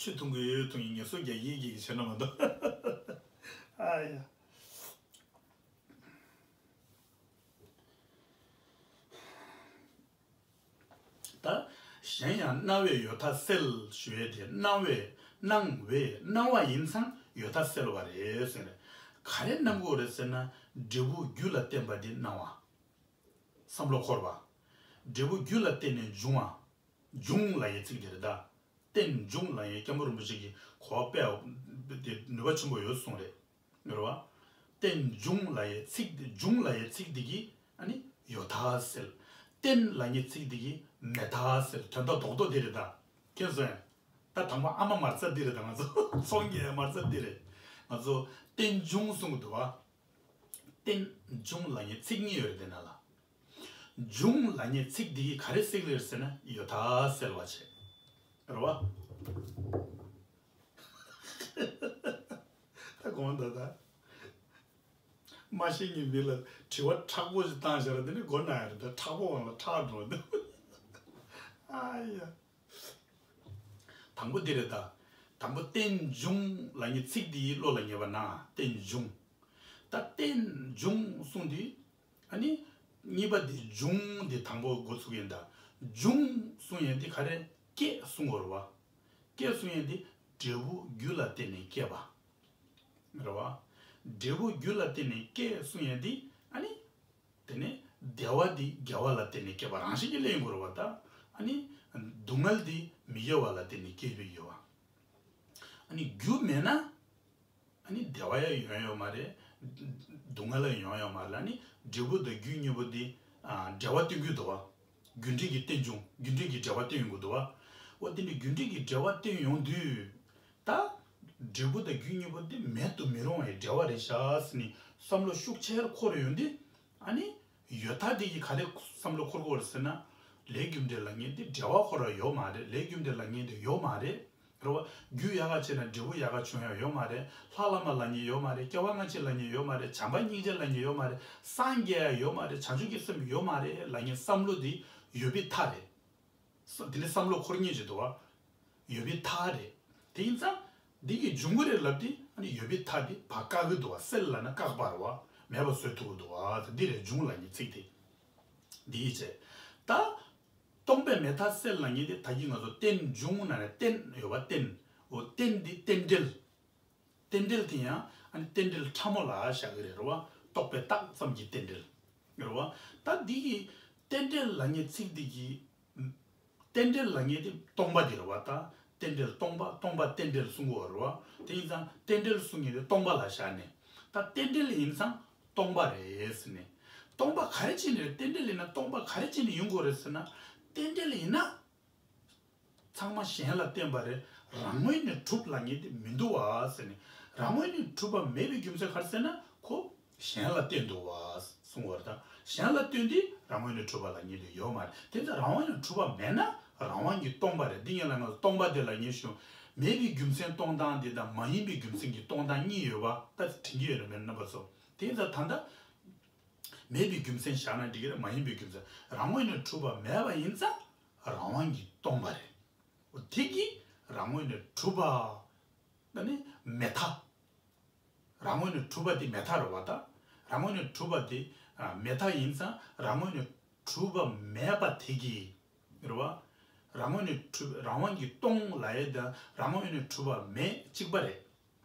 ཆུ་འཐུང་གི་ཡོད། འཐུང་གི། ངལ་གསོ་རྒྱག་གི་ཡོད། རྒྱག་གི་བྱས་ན་མ་གཏོགས། ཨ་ཡ། ད་གཞན་ཡང་སྣང་བས་ཡོད་མཐའ་སེལ་ཞུ་ཡས་དེ། སྣང་བས། སྣང་བས། སྣང་བ་ཡིན་ཙང་ཡོད་མཐའ་སེལ་བ་རེད་ཟེར་ནས། ག་རེ་སྣང་གི་ཡོད་རེད་ཟེར་ན། འབྲས་བུ་རྒྱུ་ལ་བརྟེན་པ་དེ་སྣང་བ། བསམ་བློ་འཁོར་བ། འབྲས་བུ་རྒྱུ་ལ་བརྟེན་ནས་འབྱུང་བ། འབྱུང་ལབ་ཡས་ཚིག་དེ་རེད་ད། རྟེན་འབྱུང་ལབ་ཡས་སྐྱབས་མགོན་རིན་པོ་ཆེ་གིས་གོ་བ་དཔེ་དེ་ནུས་པ་ཆེན་པོ་ཡོད་གསུངས་རེད། རེད་བ། རྟེན་འབྱུང་ལབ་ཡས་ཚིག་དེ། འབྱུང་ལབ་ཡས་ཚིག་དེ་གིས་ཨ་ནི་ཡོད་མཐའ་སེལ། རྟེན་ལབ་མཁན་ཚིག་དེ་གིས་མེད་མཐའ་སེལ། དོན་དག་རྡོག་རྡོག་དེ་རེད་ད། མཁྱེན་སོང་ངས། ད་དང་པོ་ཨ་མ་མ་རྩ་འདི་རེད་ད། ང་ཚོ་ཚོང་གི་མ་རྩ་འདི་རེད། ང་ཚོ་རྟེན་འབྱུང་གསུང་གི་འདུག་བ། རྟེན་འབྱུང་ལབ་མཁན་ཚིག་གཉིས་ཡོད་རེད་དེ་ན་ལ། འབྱུང་ལབ་མཁན་ཚིག་འདི་གིས་ག་རེ་སེལ་ལེར་ཟེར་ན། ཡོད་མཐའ་སེལ་བ་བྱེད། རེད་བ། ད་དགོངས་ད་ད། མ་ཤེས་མཁན་མི་ལ་དྲི་བ་མཁྲེགས་པོ་ཞིག་བཏང་བཞག་ར། དེ་ནི་མགོ་ན་ཡ་རེད་ད། མཁྲེགས་པོ་བ་ལ་མཁྲེགས་འགྲོ་འདུག་ཨ་ཡ། དང་པོ་འདི་རེད་ད། དང་པོ་རྟེན་འབྱུང་ལབ་མཁན་ཚིག་འདི་བློ་ལ་ངེས་པ་ན། རྟེན་འབྱུང་། ད་རྟེན་འབྱུང་གསུངས་དུས། ཨ་ནི་གཉིས་པ་འདི་འབྱུང་འདི་དང་པོ་འགོ་ཚུགས་ཡིན་ད། འབྱུང་གསུང་ཡས་འདི་ག་རེ། སྐྱེ་གསུང་གོ་རེད་བ། སྐྱེ་གསུང་ཡས་འདི་འབྲས་བུ་རྒྱུ་ལ་བརྟེན་ནས་སྐྱེ་བ། རེད་བ། འབྲས་བུ་རྒྱུ་ལ་བརྟེན་ནས་སྐྱེ་གསུང་ཡས་འདི། ཨ་ནི། དེ་ནས་བདེ་བ་འདི་དགེ་བ་ལ་བརྟེན་ནས་སྐྱེས་པ་རང་བཞིན་གྱིས་སླེབས་ཡོང་གི་རེད་བ་ད། ཨ་ནི་སྡུག་བསྔལ་འདི་མི་དགེ་བ་ལ་བརྟེན་ནས་སྐྱེས་པའི་ཡོད་བ། ཨ་ནི་རྒྱུ་མེད་ན་ཨ་ནི་བདེ་བ་ཡང་ཡོང་ཡོད་མ་རེད། སྡུག་བསྔལ་ཡང་ཡོང་ཡོད་མ་རེད། ཨ་ནི་འབྲས་བུ་དང་རྒྱུ་གཉིས་པོ་འདི་ཨ་འབྲེལ་བ་སྟོན་གྱི་འདུག་བ། རྒྱུ་འབྲས་ཀྱི་རྟེན་འབྱུང་། རྒྱུ་འབྲས་ཀྱི་འབྲེལ་བ་སྟོན་ཡོང་གི་འདུག་བ། འོ་དེ་འདྲའི་རྒྱུ་འབྲས་ཀྱི་འབྲེལ་བ་སྟོན་ཡོང་དུས། ད་འབྲས་བུ་དང་རྒྱུ་གཉིས་པོ་འདི་མེད་དུ་མི་རུང་བའི་འབྲེལ་བ་རེད་ཤག་ཟེར་ནས་བསམ་བློ་ཤུགས་ཆེར་འཁོར་ཡོང་དུས། ཨ་ནི་ཡོད་མཐའ་དེ་གིས་ག་རེ་བསམ་བློ་འཁོར་གྱི་ཡོད་རེད་ཟེར་ན། ལས་རྒྱུ་འབྲས་ལབ་མཁན་དེ་འབྲེལ་བ་ཁོ་རང་ཡོད་མ་རེད། ལས་རྒྱུ་འབྲས་ལབ་མཁན་དེ་ཡོད་མ་རེད། རེད་བ། རྒྱུ་ཡག་ག་བྱས་ན་འབྲས་བུ་ཡག་ག་བྱུང་ཡ་ཡོད་མ་རེད། ལྷ་བླ་མ་ལབ་མཁན་ཡོད་མ་རེད། སྐྱེ་བ་སྔ་ཕྱི་ལབ་མཁན་ཡོད་མ་རེད། བྱམས་པ་སྙིང་རྗེ་ལབ་མཁན་ཡོད་མ་རེད། སངས་རྒྱས་ཡ་ཡོད་མ་རེད། བྱང་ཆུབ་ཀྱི་སེམས་ཡོད་མ་རེད་ལབ་མཁན་བསམ་བློ་དེ་ཡོད་པའི་མཐའ་རེད། ས་དེ་ནི་བསམ་བློ་འཁོར་ཉེན་ཅིག་འདུག་བ། ཡོད་པའི་མཐའ་རེད། དེ་ཡིན་ཙང་། འདི་གི་འབྱུང་གི་རེད་ལབ་དུས། ཨ་ནི་ཡོད་པའི་མཐའ་དེ་ཕར་བཀག་གི་འདུག་བ། སེལ་ལབ་ན་བཀག་པ་རེད་བ། མེད་པ་བཟོ་ཐུབ་ཀྱི་འདུག་བ། འདི་རེད། འབྱུང་ལབ་མཁན་ཚིག་དེ། འདི་ཡིན་ཚེ། ད་སྟོང་པའི་མེད་མཐའ་སེལ་ལབ་མཁན་དེ་ད་གིན་ང་ཚོ་རྟེན་འབྱུང་ན་ནས་རྟེན་ཡོད་པ། རྟེན། འོ་རྟེན་འདི་རྟེན་འབྲེལ། རྟེན་འབྲེལ་དེ་ཡང་ཨ་ནི་རྟེན་འབྲེལ་ཕྲ་མོ་ལ་བཞག་གི་རེད། རེད་བ། རྟོག་པས་བཏགས་ཙམ་གྱི་རྟེན་འབྲེལ། རེད་བ། ད་འདི་གི་རྟེན་འབྲེལ་ལབ་མཁན་ཚིག་འདི་གི། རྟེན་འབྲེལ་ལབ་མཁན་དེ་སྟོང་པ་དེ་རེད་བ། ད་རྟེན་འབྲེལ་སྟོང་པ། སྟོང་པ་རྟེན་འབྲེལ་གསུང་གི་ཡོད་རེད་བ། དེ་ཡིན་ཙང་རྟེན་འབྲེལ་གསུང་མཁན་དེ་སྟོང་པ་ལ་བཞག་ནས། ད་རྟེན་འབྲེལ་ཡིན་ཙང་སྟོང་པ་རེད་ཟེར་ནས། སྟོང་པ་ག་རེ་བྱས་ནས་རེད། རྟེན་འབྲེལ་ཡིན་ན་སྟོང་པ་ག་རེ་བྱས་ནས་ཡོང་དགོས་རེད་ཟེར་ན། རྟེན་འབྲེལ་ཡིན་ན། ཚང་མ་གཞན་ལ་བརྟེན་པ་རེད། རང་ངོས་ནས་གྲུབ་ལབ་མཁན་དེ་མི་འདུག་བ་ཟེར་ནས། རང་ངོས་ནས་གྲུབ་པ་མེད་པའི་རྒྱུ་མཚན་ག་རེ་ཟེར་ན། ཁོ་གཞན་ལ་བརྟེན་འདུག་བ་གསུང་བ་རེད་ད། གཞན་ལ་བརྟེན་དུས་རང་ངོས་ནས་གྲུབ་པ་ལབ་མཁན་དེ་ཡོད་མ་རེད། དེ་ཚེ་རང་ངོས་ནས་གྲུབ་པ་མེད་ན་རང་དབང་གིས་སྟོང་པ་རེད། འདི་ངས་ལ་ང་ཚོ་སྟོང་པ་དེ་ལ་ངས་ཞུ། མེད་པའི་རྒྱུ་མཚན་སྟོང་སྟངས་དེ་དང་མ་ཡིན་པའི་རྒྱུ་མཚན་གྱི་སྟོང་སྟངས་གཉིས་ཡོད་པ་ད་དྲན་གྱི་ཡོད་རེད་མེད་རྣམ་པ་ཚོ། དེ་ཚེ་ད་ལྟ། མེད་པའི་རྒྱུ་མཚན་བཞག་ན་འགྲིག་གི་རེད། མ་ཡིན་པའི་རྒྱུ་མཚན། རང་ངོས་ནས་གྲུབ་པ་མེད་པ་ཡིན་ཙང་རང་དབང་གིས་སྟོང་པ་རེད། འོ་དེ་གིས་ རང་ངོས་ནས་གྲུབ་པ་ད་ནི་མེད་མཐའ། རང་ངོས་ནས་གྲུབ་པ་དེ་མེད་མཐའ་རེད་བ་ད། རང་ངོས་ནས་གྲུབ་པ་དེ་ཨ་མེད་མཐའ་ཡིན་ཙང་རང་ངོས་ནས་གྲུབ་པ་མེད་པ་དེ་གི་རེད་བ། རང་ངོས་ནས་གྲུབ་རང་དབང་གིས་སྟོང་ལབ་ཡས་དང་རང་ངོས་ནས་གྲུབ་པ་མེད་གཅིག་པ་རེད།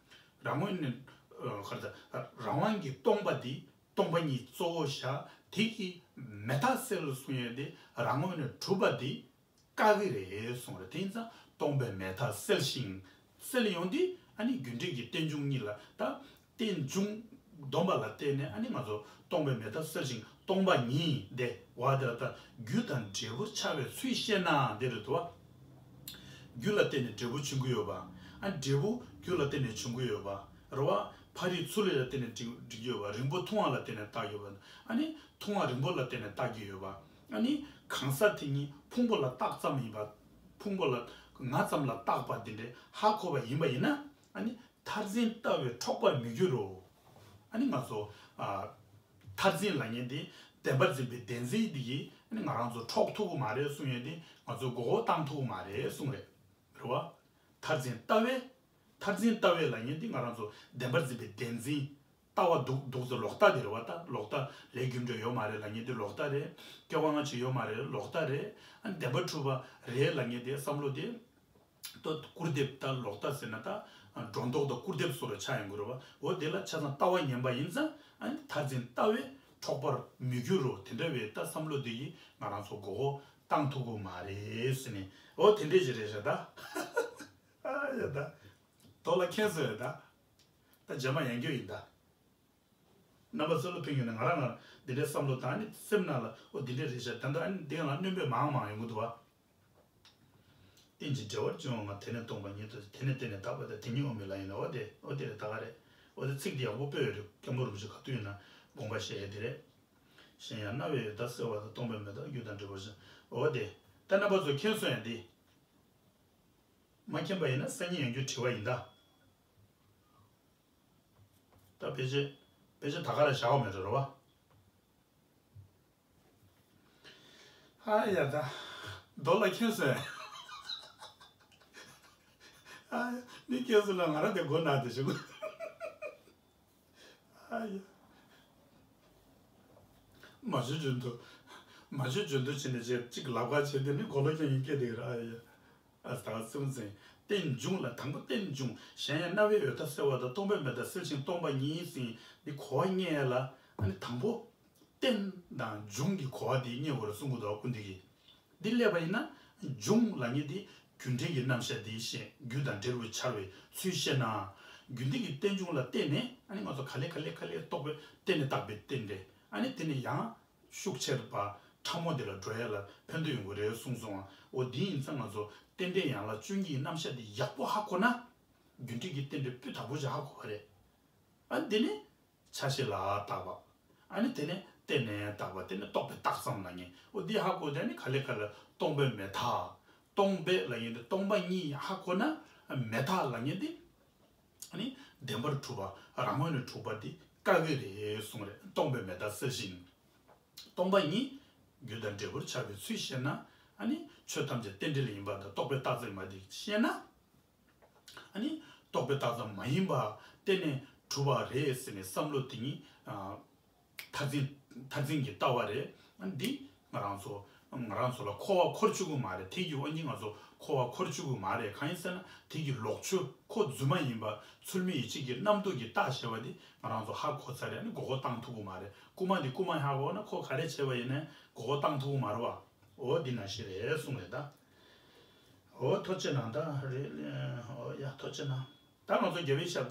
རང་ངོས་ནས་ཨ་ག་རེ་ཟེར་རང་དབང་གིས་སྟོང་པ་འདི་སྟོང་པ་ཉིད་གཙོ་བོ་བཞག་དེ་གི་མེད་མཐའ་སེལ་གསུང་ཡས་དེ་རང་ངོས་ནས་གྲུབ་པ་འདི་བཀག་གི་རེད་གསུངས་རེད། དེ་ཡིན་ཙང་སྟོང་པའི་མེད་མཐའ་སེལ་ཞིང་སེལ་ཡོང་དུས་ཨ་ནི་རྒྱུ་འབྲས་ཀྱི་རྟེན་འབྱུང་གཉིས་ལ་ད་རྟེན་འབྱུང་སྡོམ་པ་ལ་བརྟེན་ནས་ཨ་ནི་ང་ཚོ་སྟོང་པའི་མེད་མཐའ་སེལ་ཞིང་སྟོང་པ་ཉིད་དེ་བ་དེ་ལ་ད་རྒྱུ་དང་འབྲས་བུར་འཆར་བའི་ཚུལ་བཤད་ན་དེ་རེད་དོ། རྒྱུ་ལ་བརྟེན་ནས་འབྲས་བུ་བྱུང་གི་ཡོད་པ། ཨ་འབྲས་བུ་རྒྱུ་ལ་བརྟེན་ནས་བྱུང་གི་ཡོད་པ་རེད་བ། ཕ་རིའི་ཚུལ་ལ་བརྟེན་ནས་འགྲིག་འགྲིག་གི་ཡོད་པ། རིང་པོ་ཐུང་བ་ལ་བརྟེན་ནས་བཏགས་ཡོད་པ། ཨ་ནི་ཐུང་བ་རིང་པོ་ལ་བརྟེན་ནས་བཏགས་ཀྱི་ཡོད་པ། ཨ་ནི་གང་ཟག་དེ་ཉིད་ཕུང་པོ་ལ་བཏགས་ཙམ་ཡིན་པ། ཕུང་པོ་ལ་ང་ཙམ་ལ་བཏགས་པ་འདི་འདྲའི་ཧ་གོ་བ་ཡིན་པ་ཡིན་ན་ཨ་ནི་མཐར་འཛིན་ལྟ་བས་འཕྲོག་པར་མི་འགྱུར་རོ། ཨ་ནི་ང་ཚོ་ཨ་མཐར་འཛིན་ལབ་མཁན་དེ་བདེན་པར་འཛིན་པའི་བདེན་འཛིན་འདི་ཡིས་ཨ་ནི་ང་རང་ཚོ་འཕྲོག་ཐུབ་ཀྱི་མ་རེད་གསུང་ཡས་དེ་ང་ཚོ་མགོ་སྐོར་བཏང་ཐུབ་ཀྱི་མ་རེད་གསུང་རེད། རེད་བ། མཐར་འཛིན་ལྟ་བས། མཐར་འཛིན་ལྟ་བས་ལབ་མཁན་དེ་ང་རང་ཚོ་བདེན་པར་འཛིན་པའི་བདེན་འཛིན། ལྟ་བ་འདུག་འདུག་ཟེར་ལོག་ལྟ་དེ་རེད་བ། ད་ལོག་ལྟ་ལས་རྒྱུ་འབྲས་ཡོད་མ་རེད་ལབ་མཁན་དེ་ལོག་ལྟ་རེད། སྐྱེ་བ་སྔ་ཕྱི་ཡོད་མ་རེད་ལོག་ལྟ་རེད། ཨ་བདེན་པར་གྲུབ་པ་རེད་ལབ་མཁན་དེ་བསམ་བློ་དེ་ཏོ་སྐུར་འདེབས་ད་ལོག་ལྟ་ཟེར་ན་ད་སྒྲོ་འདོགས་དང་སྐུར་འདེབས་སོགས་ལ་ཆགས་ཡོང་གི་རེད་བ། འོ་དེ་ལ་ཆ་ཚང་ལྟ་བ་ངན་པ་ཡིན་ཙང་ཨ་མཐར་འཛིན་ལྟ་བས་འཕྲོག་པར་མི་འགྱུར་རོ། དེ་འདྲ་བའི་ད་བསམ་བློ་དེ་ཡིས་ང་རང་ཚོ་མགོ་སྐོར་བཏང་ཐུབ་ཀྱི་མ་རེད་ཟེར་ནས་འོ་དེ་འདྲས་ཞིག་རེད་ཤག་ད། ཨ་ཡ་ད། དོ་ལ་མཁྱེན་སོང་ཡ་ད། ད་རྗེས་མ་ཡང་རྒྱུ་ཡིན་ད། རྣམ་པ་ཚོ་ལ་ཕན་ཡོད་ན་ང་རང་ང་འདི་འདྲའི་བསམ་བློ་དང་ནི་སེམས་ནང་ལ་ཨོ་འདི་འདྲའི་རེད་ཤག་ད་ལྟ་ཨ་ནི་འདི་ང་ལ་སྣོན་པ་མང་མང་ཡོང་གི་འདུག་བ། རྟེན་ཅིང་འབྲེལ་བར་འབྱུང་བ་དེ་ནས་སྟོང་པ་ཉིད་དུ་དེ་ནས་བརྟེན་ནས་དག་པ་དང་དེ་ཉིད་དབུ་མའི་ལམ་ཡིན་ན་འོ་དེ་འོ་དེ་རེད་ད་ག་རེད། འོ་དེ་ཚིག་འདི་ཡག་པོ་སྤེལ་ཡོད་རེད། སྐྱབས་མགོན་རིན་པོ་ཆེ་ག་དུས་ཡིན་ན་དགོངས་པ་བཞེས་ཡ་དེ་རེད། གཞན་ཡང་རྣ་བས་ཡོད་མཐའ་གསལ་བ་དང་སྟོང་པའི་མེད་མཐའ་རྒྱུ་དང་འབྲས་བུར་འཆར། འོ་དེ། ད་རྣམ་པ་ཚོ་མཁྱེན་སོང་ཡ་འདི། མ་མཁྱེན་པ་ཡིན་ན་སང་ཉིན་ཡང་བསྐྱར་དྲི་བ་ཡིན་ད། ད་ཕལ་ཆེར་ཕལ་ཆེར་ད་ག་རང་བཞག་པ་མེད་འགྲོ་རེད་བ། ཨ་ཡ་ད། རྡོ་ལ་མཁྱེན་སོང་། ཨ་ཡ་མི་མཁྱེན་སོང་ན་ང་རང་དེ་མགོ་ན་དེ་བྱུང་། ཨ་ཡ། མ་བྱོས་བྱོན་དུ། མ་བྱོས་བྱོན་དུ་བྱས་ནས་བྱས་གཅིག་ལབ་ཁ་བྱས་དེ་ནི་མགོ་ལོག་ཀྱང་ཡིན་སྐད་དེ་ར་ཨ་ཡ། ཨ་ད་ག་སེམས་ཅན། རྟེན་འབྱུང་ལ་དང་པོ་རྟེན་འབྱུང་གཞན་ཡང་རྣ་བས་ཡོད་མཐའ་གསལ་བ་དང་སྟོང་པའི་མེད་མཐའ་གསལ་ཞིང་སྟོང་པ་ཉིད་ཟིན་འདི་གོ་བ་རྙེད་ལ་ཨ་ནི་དང་པོ། རྟེན་དང་འབྱུང་གི་གོ་བ་དེ་རྙེད་དགོས་རེད་གསུང་གི་འདུག་ཀུན་བདེ་གིས། འདི་སླེབས་པ་ཡིན་ན་འབྱུང་ལབ་མཁན་དེ་རྒྱུ་འབྲས་ཀྱི་རྣམ་གཞག་དེ་བཤད་རྒྱུ་དང་འབྲས་བུ་འཆར་བའི་ཚུལ་བཤད་ན། རྒྱུ་འབྲས་ཀྱི་རྟེན་འབྱུང་ལ་བརྟེན་ནས་ཨ་ནི་ང་ཚོ་ག་ལེ་ག་ལེ་ག་ལེ་རྟོགས་པའི་རྟེན་ནས་བཏགས་པའི་རྟེན་འབྲེལ་ཨ་ནི་དེ་ནས་ཡང་ཤུགས་ཆེར་བ་ཕྲ་མོ་དེ་ལ་འགྲོ་ཡ་ལ་ཕན་ཐོགས་ཡོང་གི་རེད་གསུངས་སོང་ང་། འོ་འདི་ཡིན་ཙང་ང་ཚོ་རྟེན་འབྲེལ་ཡན་ལག་བཅུ་གཉིས་ཀྱི་རྣམ་གཞག་དེ་ཡག་པོ་ཧ་གོ་ན་རྒྱུ་འབྲས་ཀྱི་རྟེན་འབྲེལ་སྤུས་དག་པོ་ཞིག་ཧ་གོ་བ་རེད། ཨ་འདི་ནི། ཆ་ཤས་ལ་བཏགས་པ། ཨ་ནི་དེ་ནས་རྟེན་ནས་བཏགས་པ་དེ་ནི་རྟོག་པས་བཏགས་ཙམ་ལབ་མཁན། འོ་འདི་ཧ་གོ་དེ་ནི་ག་ལེ་ག་ལེ་སྟོང་པའི་མེད་མཐའ། སྟོང་པའི་ལབ་མཁན་དེ་སྟོང་པ་ཉིད་ཧ་གོ་ན་མེད་མཐའ་ལབ་མཁན་དེ། ཨ་ནི་བདེན་པར་གྲུབ་པ་རང་ངོས་ནས་གྲུབ་པ་དེ་བཀག་གི་རེད་གསུངས་རེད། སྟོང་པའི་མེད་མཐའ་གསལ་ཞིང་། སྟོང་པ་ཉིད་རྒྱུ་དང་འབྲས་བུར་འཆར་བའི་ཚུལ་བཤད་ན། ཨ་ནི་ཆོས་ཐམས་ཅད་རྟེན་འབྲེལ་ཡིན་པ་དང་རྟོག་པས་བཏགས་ཙམ་ཡིན་པ་དེ་བཤད་ན། ཨ་ནི་རྟོག་པས་བཏགས་ཙམ་མ་ཡིན་པ་རྟེན་ནས་གྲུབ་པ་རེད་ཟེར་ནས་བསམ་བློ་དེ་ཉིད་ཨ་མཐར་འཛིན་མཐར་འཛིན་གྱི་ལྟ་བ་རེད། ཨ་འདི་ང་རང་ཚོ་ང་རང་ཚོ་ལ་འཁོར་བ་འཁོར་བཅུག་གི་མ་རེད། དེ་གི་དབང་གིས་ང་ཚོ་འཁོར་བ་འཁོར་བཅུག་གི་མ་རེད། གང་ཡིན་ཟེར་ན་དེ་གི་ལོག་ཆོས་ཁོ་རྫུན་མ་ཡིན་པ་ཚུལ་མིན་ཡིད་བྱེད་ཀྱི་རྣམ་རྟོག་གིས་བཏགས་བྱས་པ་དེ་ང་རང་ཚོ་ཧ་གོ་ཚར་རེད། ཨ་ནི་མགོ་སྐོར་བཏང་ཐུབ་གི་མ་རེད། རྐུན་མ་དེ་རྐུན་མ་ཧ་གོ་ན་ཁོ་ག་རེ་བྱས་པ་ཡིན་ནའི་མགོ་སྐོར་བཏང་ཐུབ་གི་མ་རེད་བ། འོ་འདི་ནང་བཞིན་རེད་གསུངས་རེད་ད། འོ་ཐུགས་རྗེ་གནང་ད་རེད། འོ་ཡ་ཐུགས་རྗེ་གནང་། ད་ང་ཚོ་རྒྱལ་བའི་ཞབས་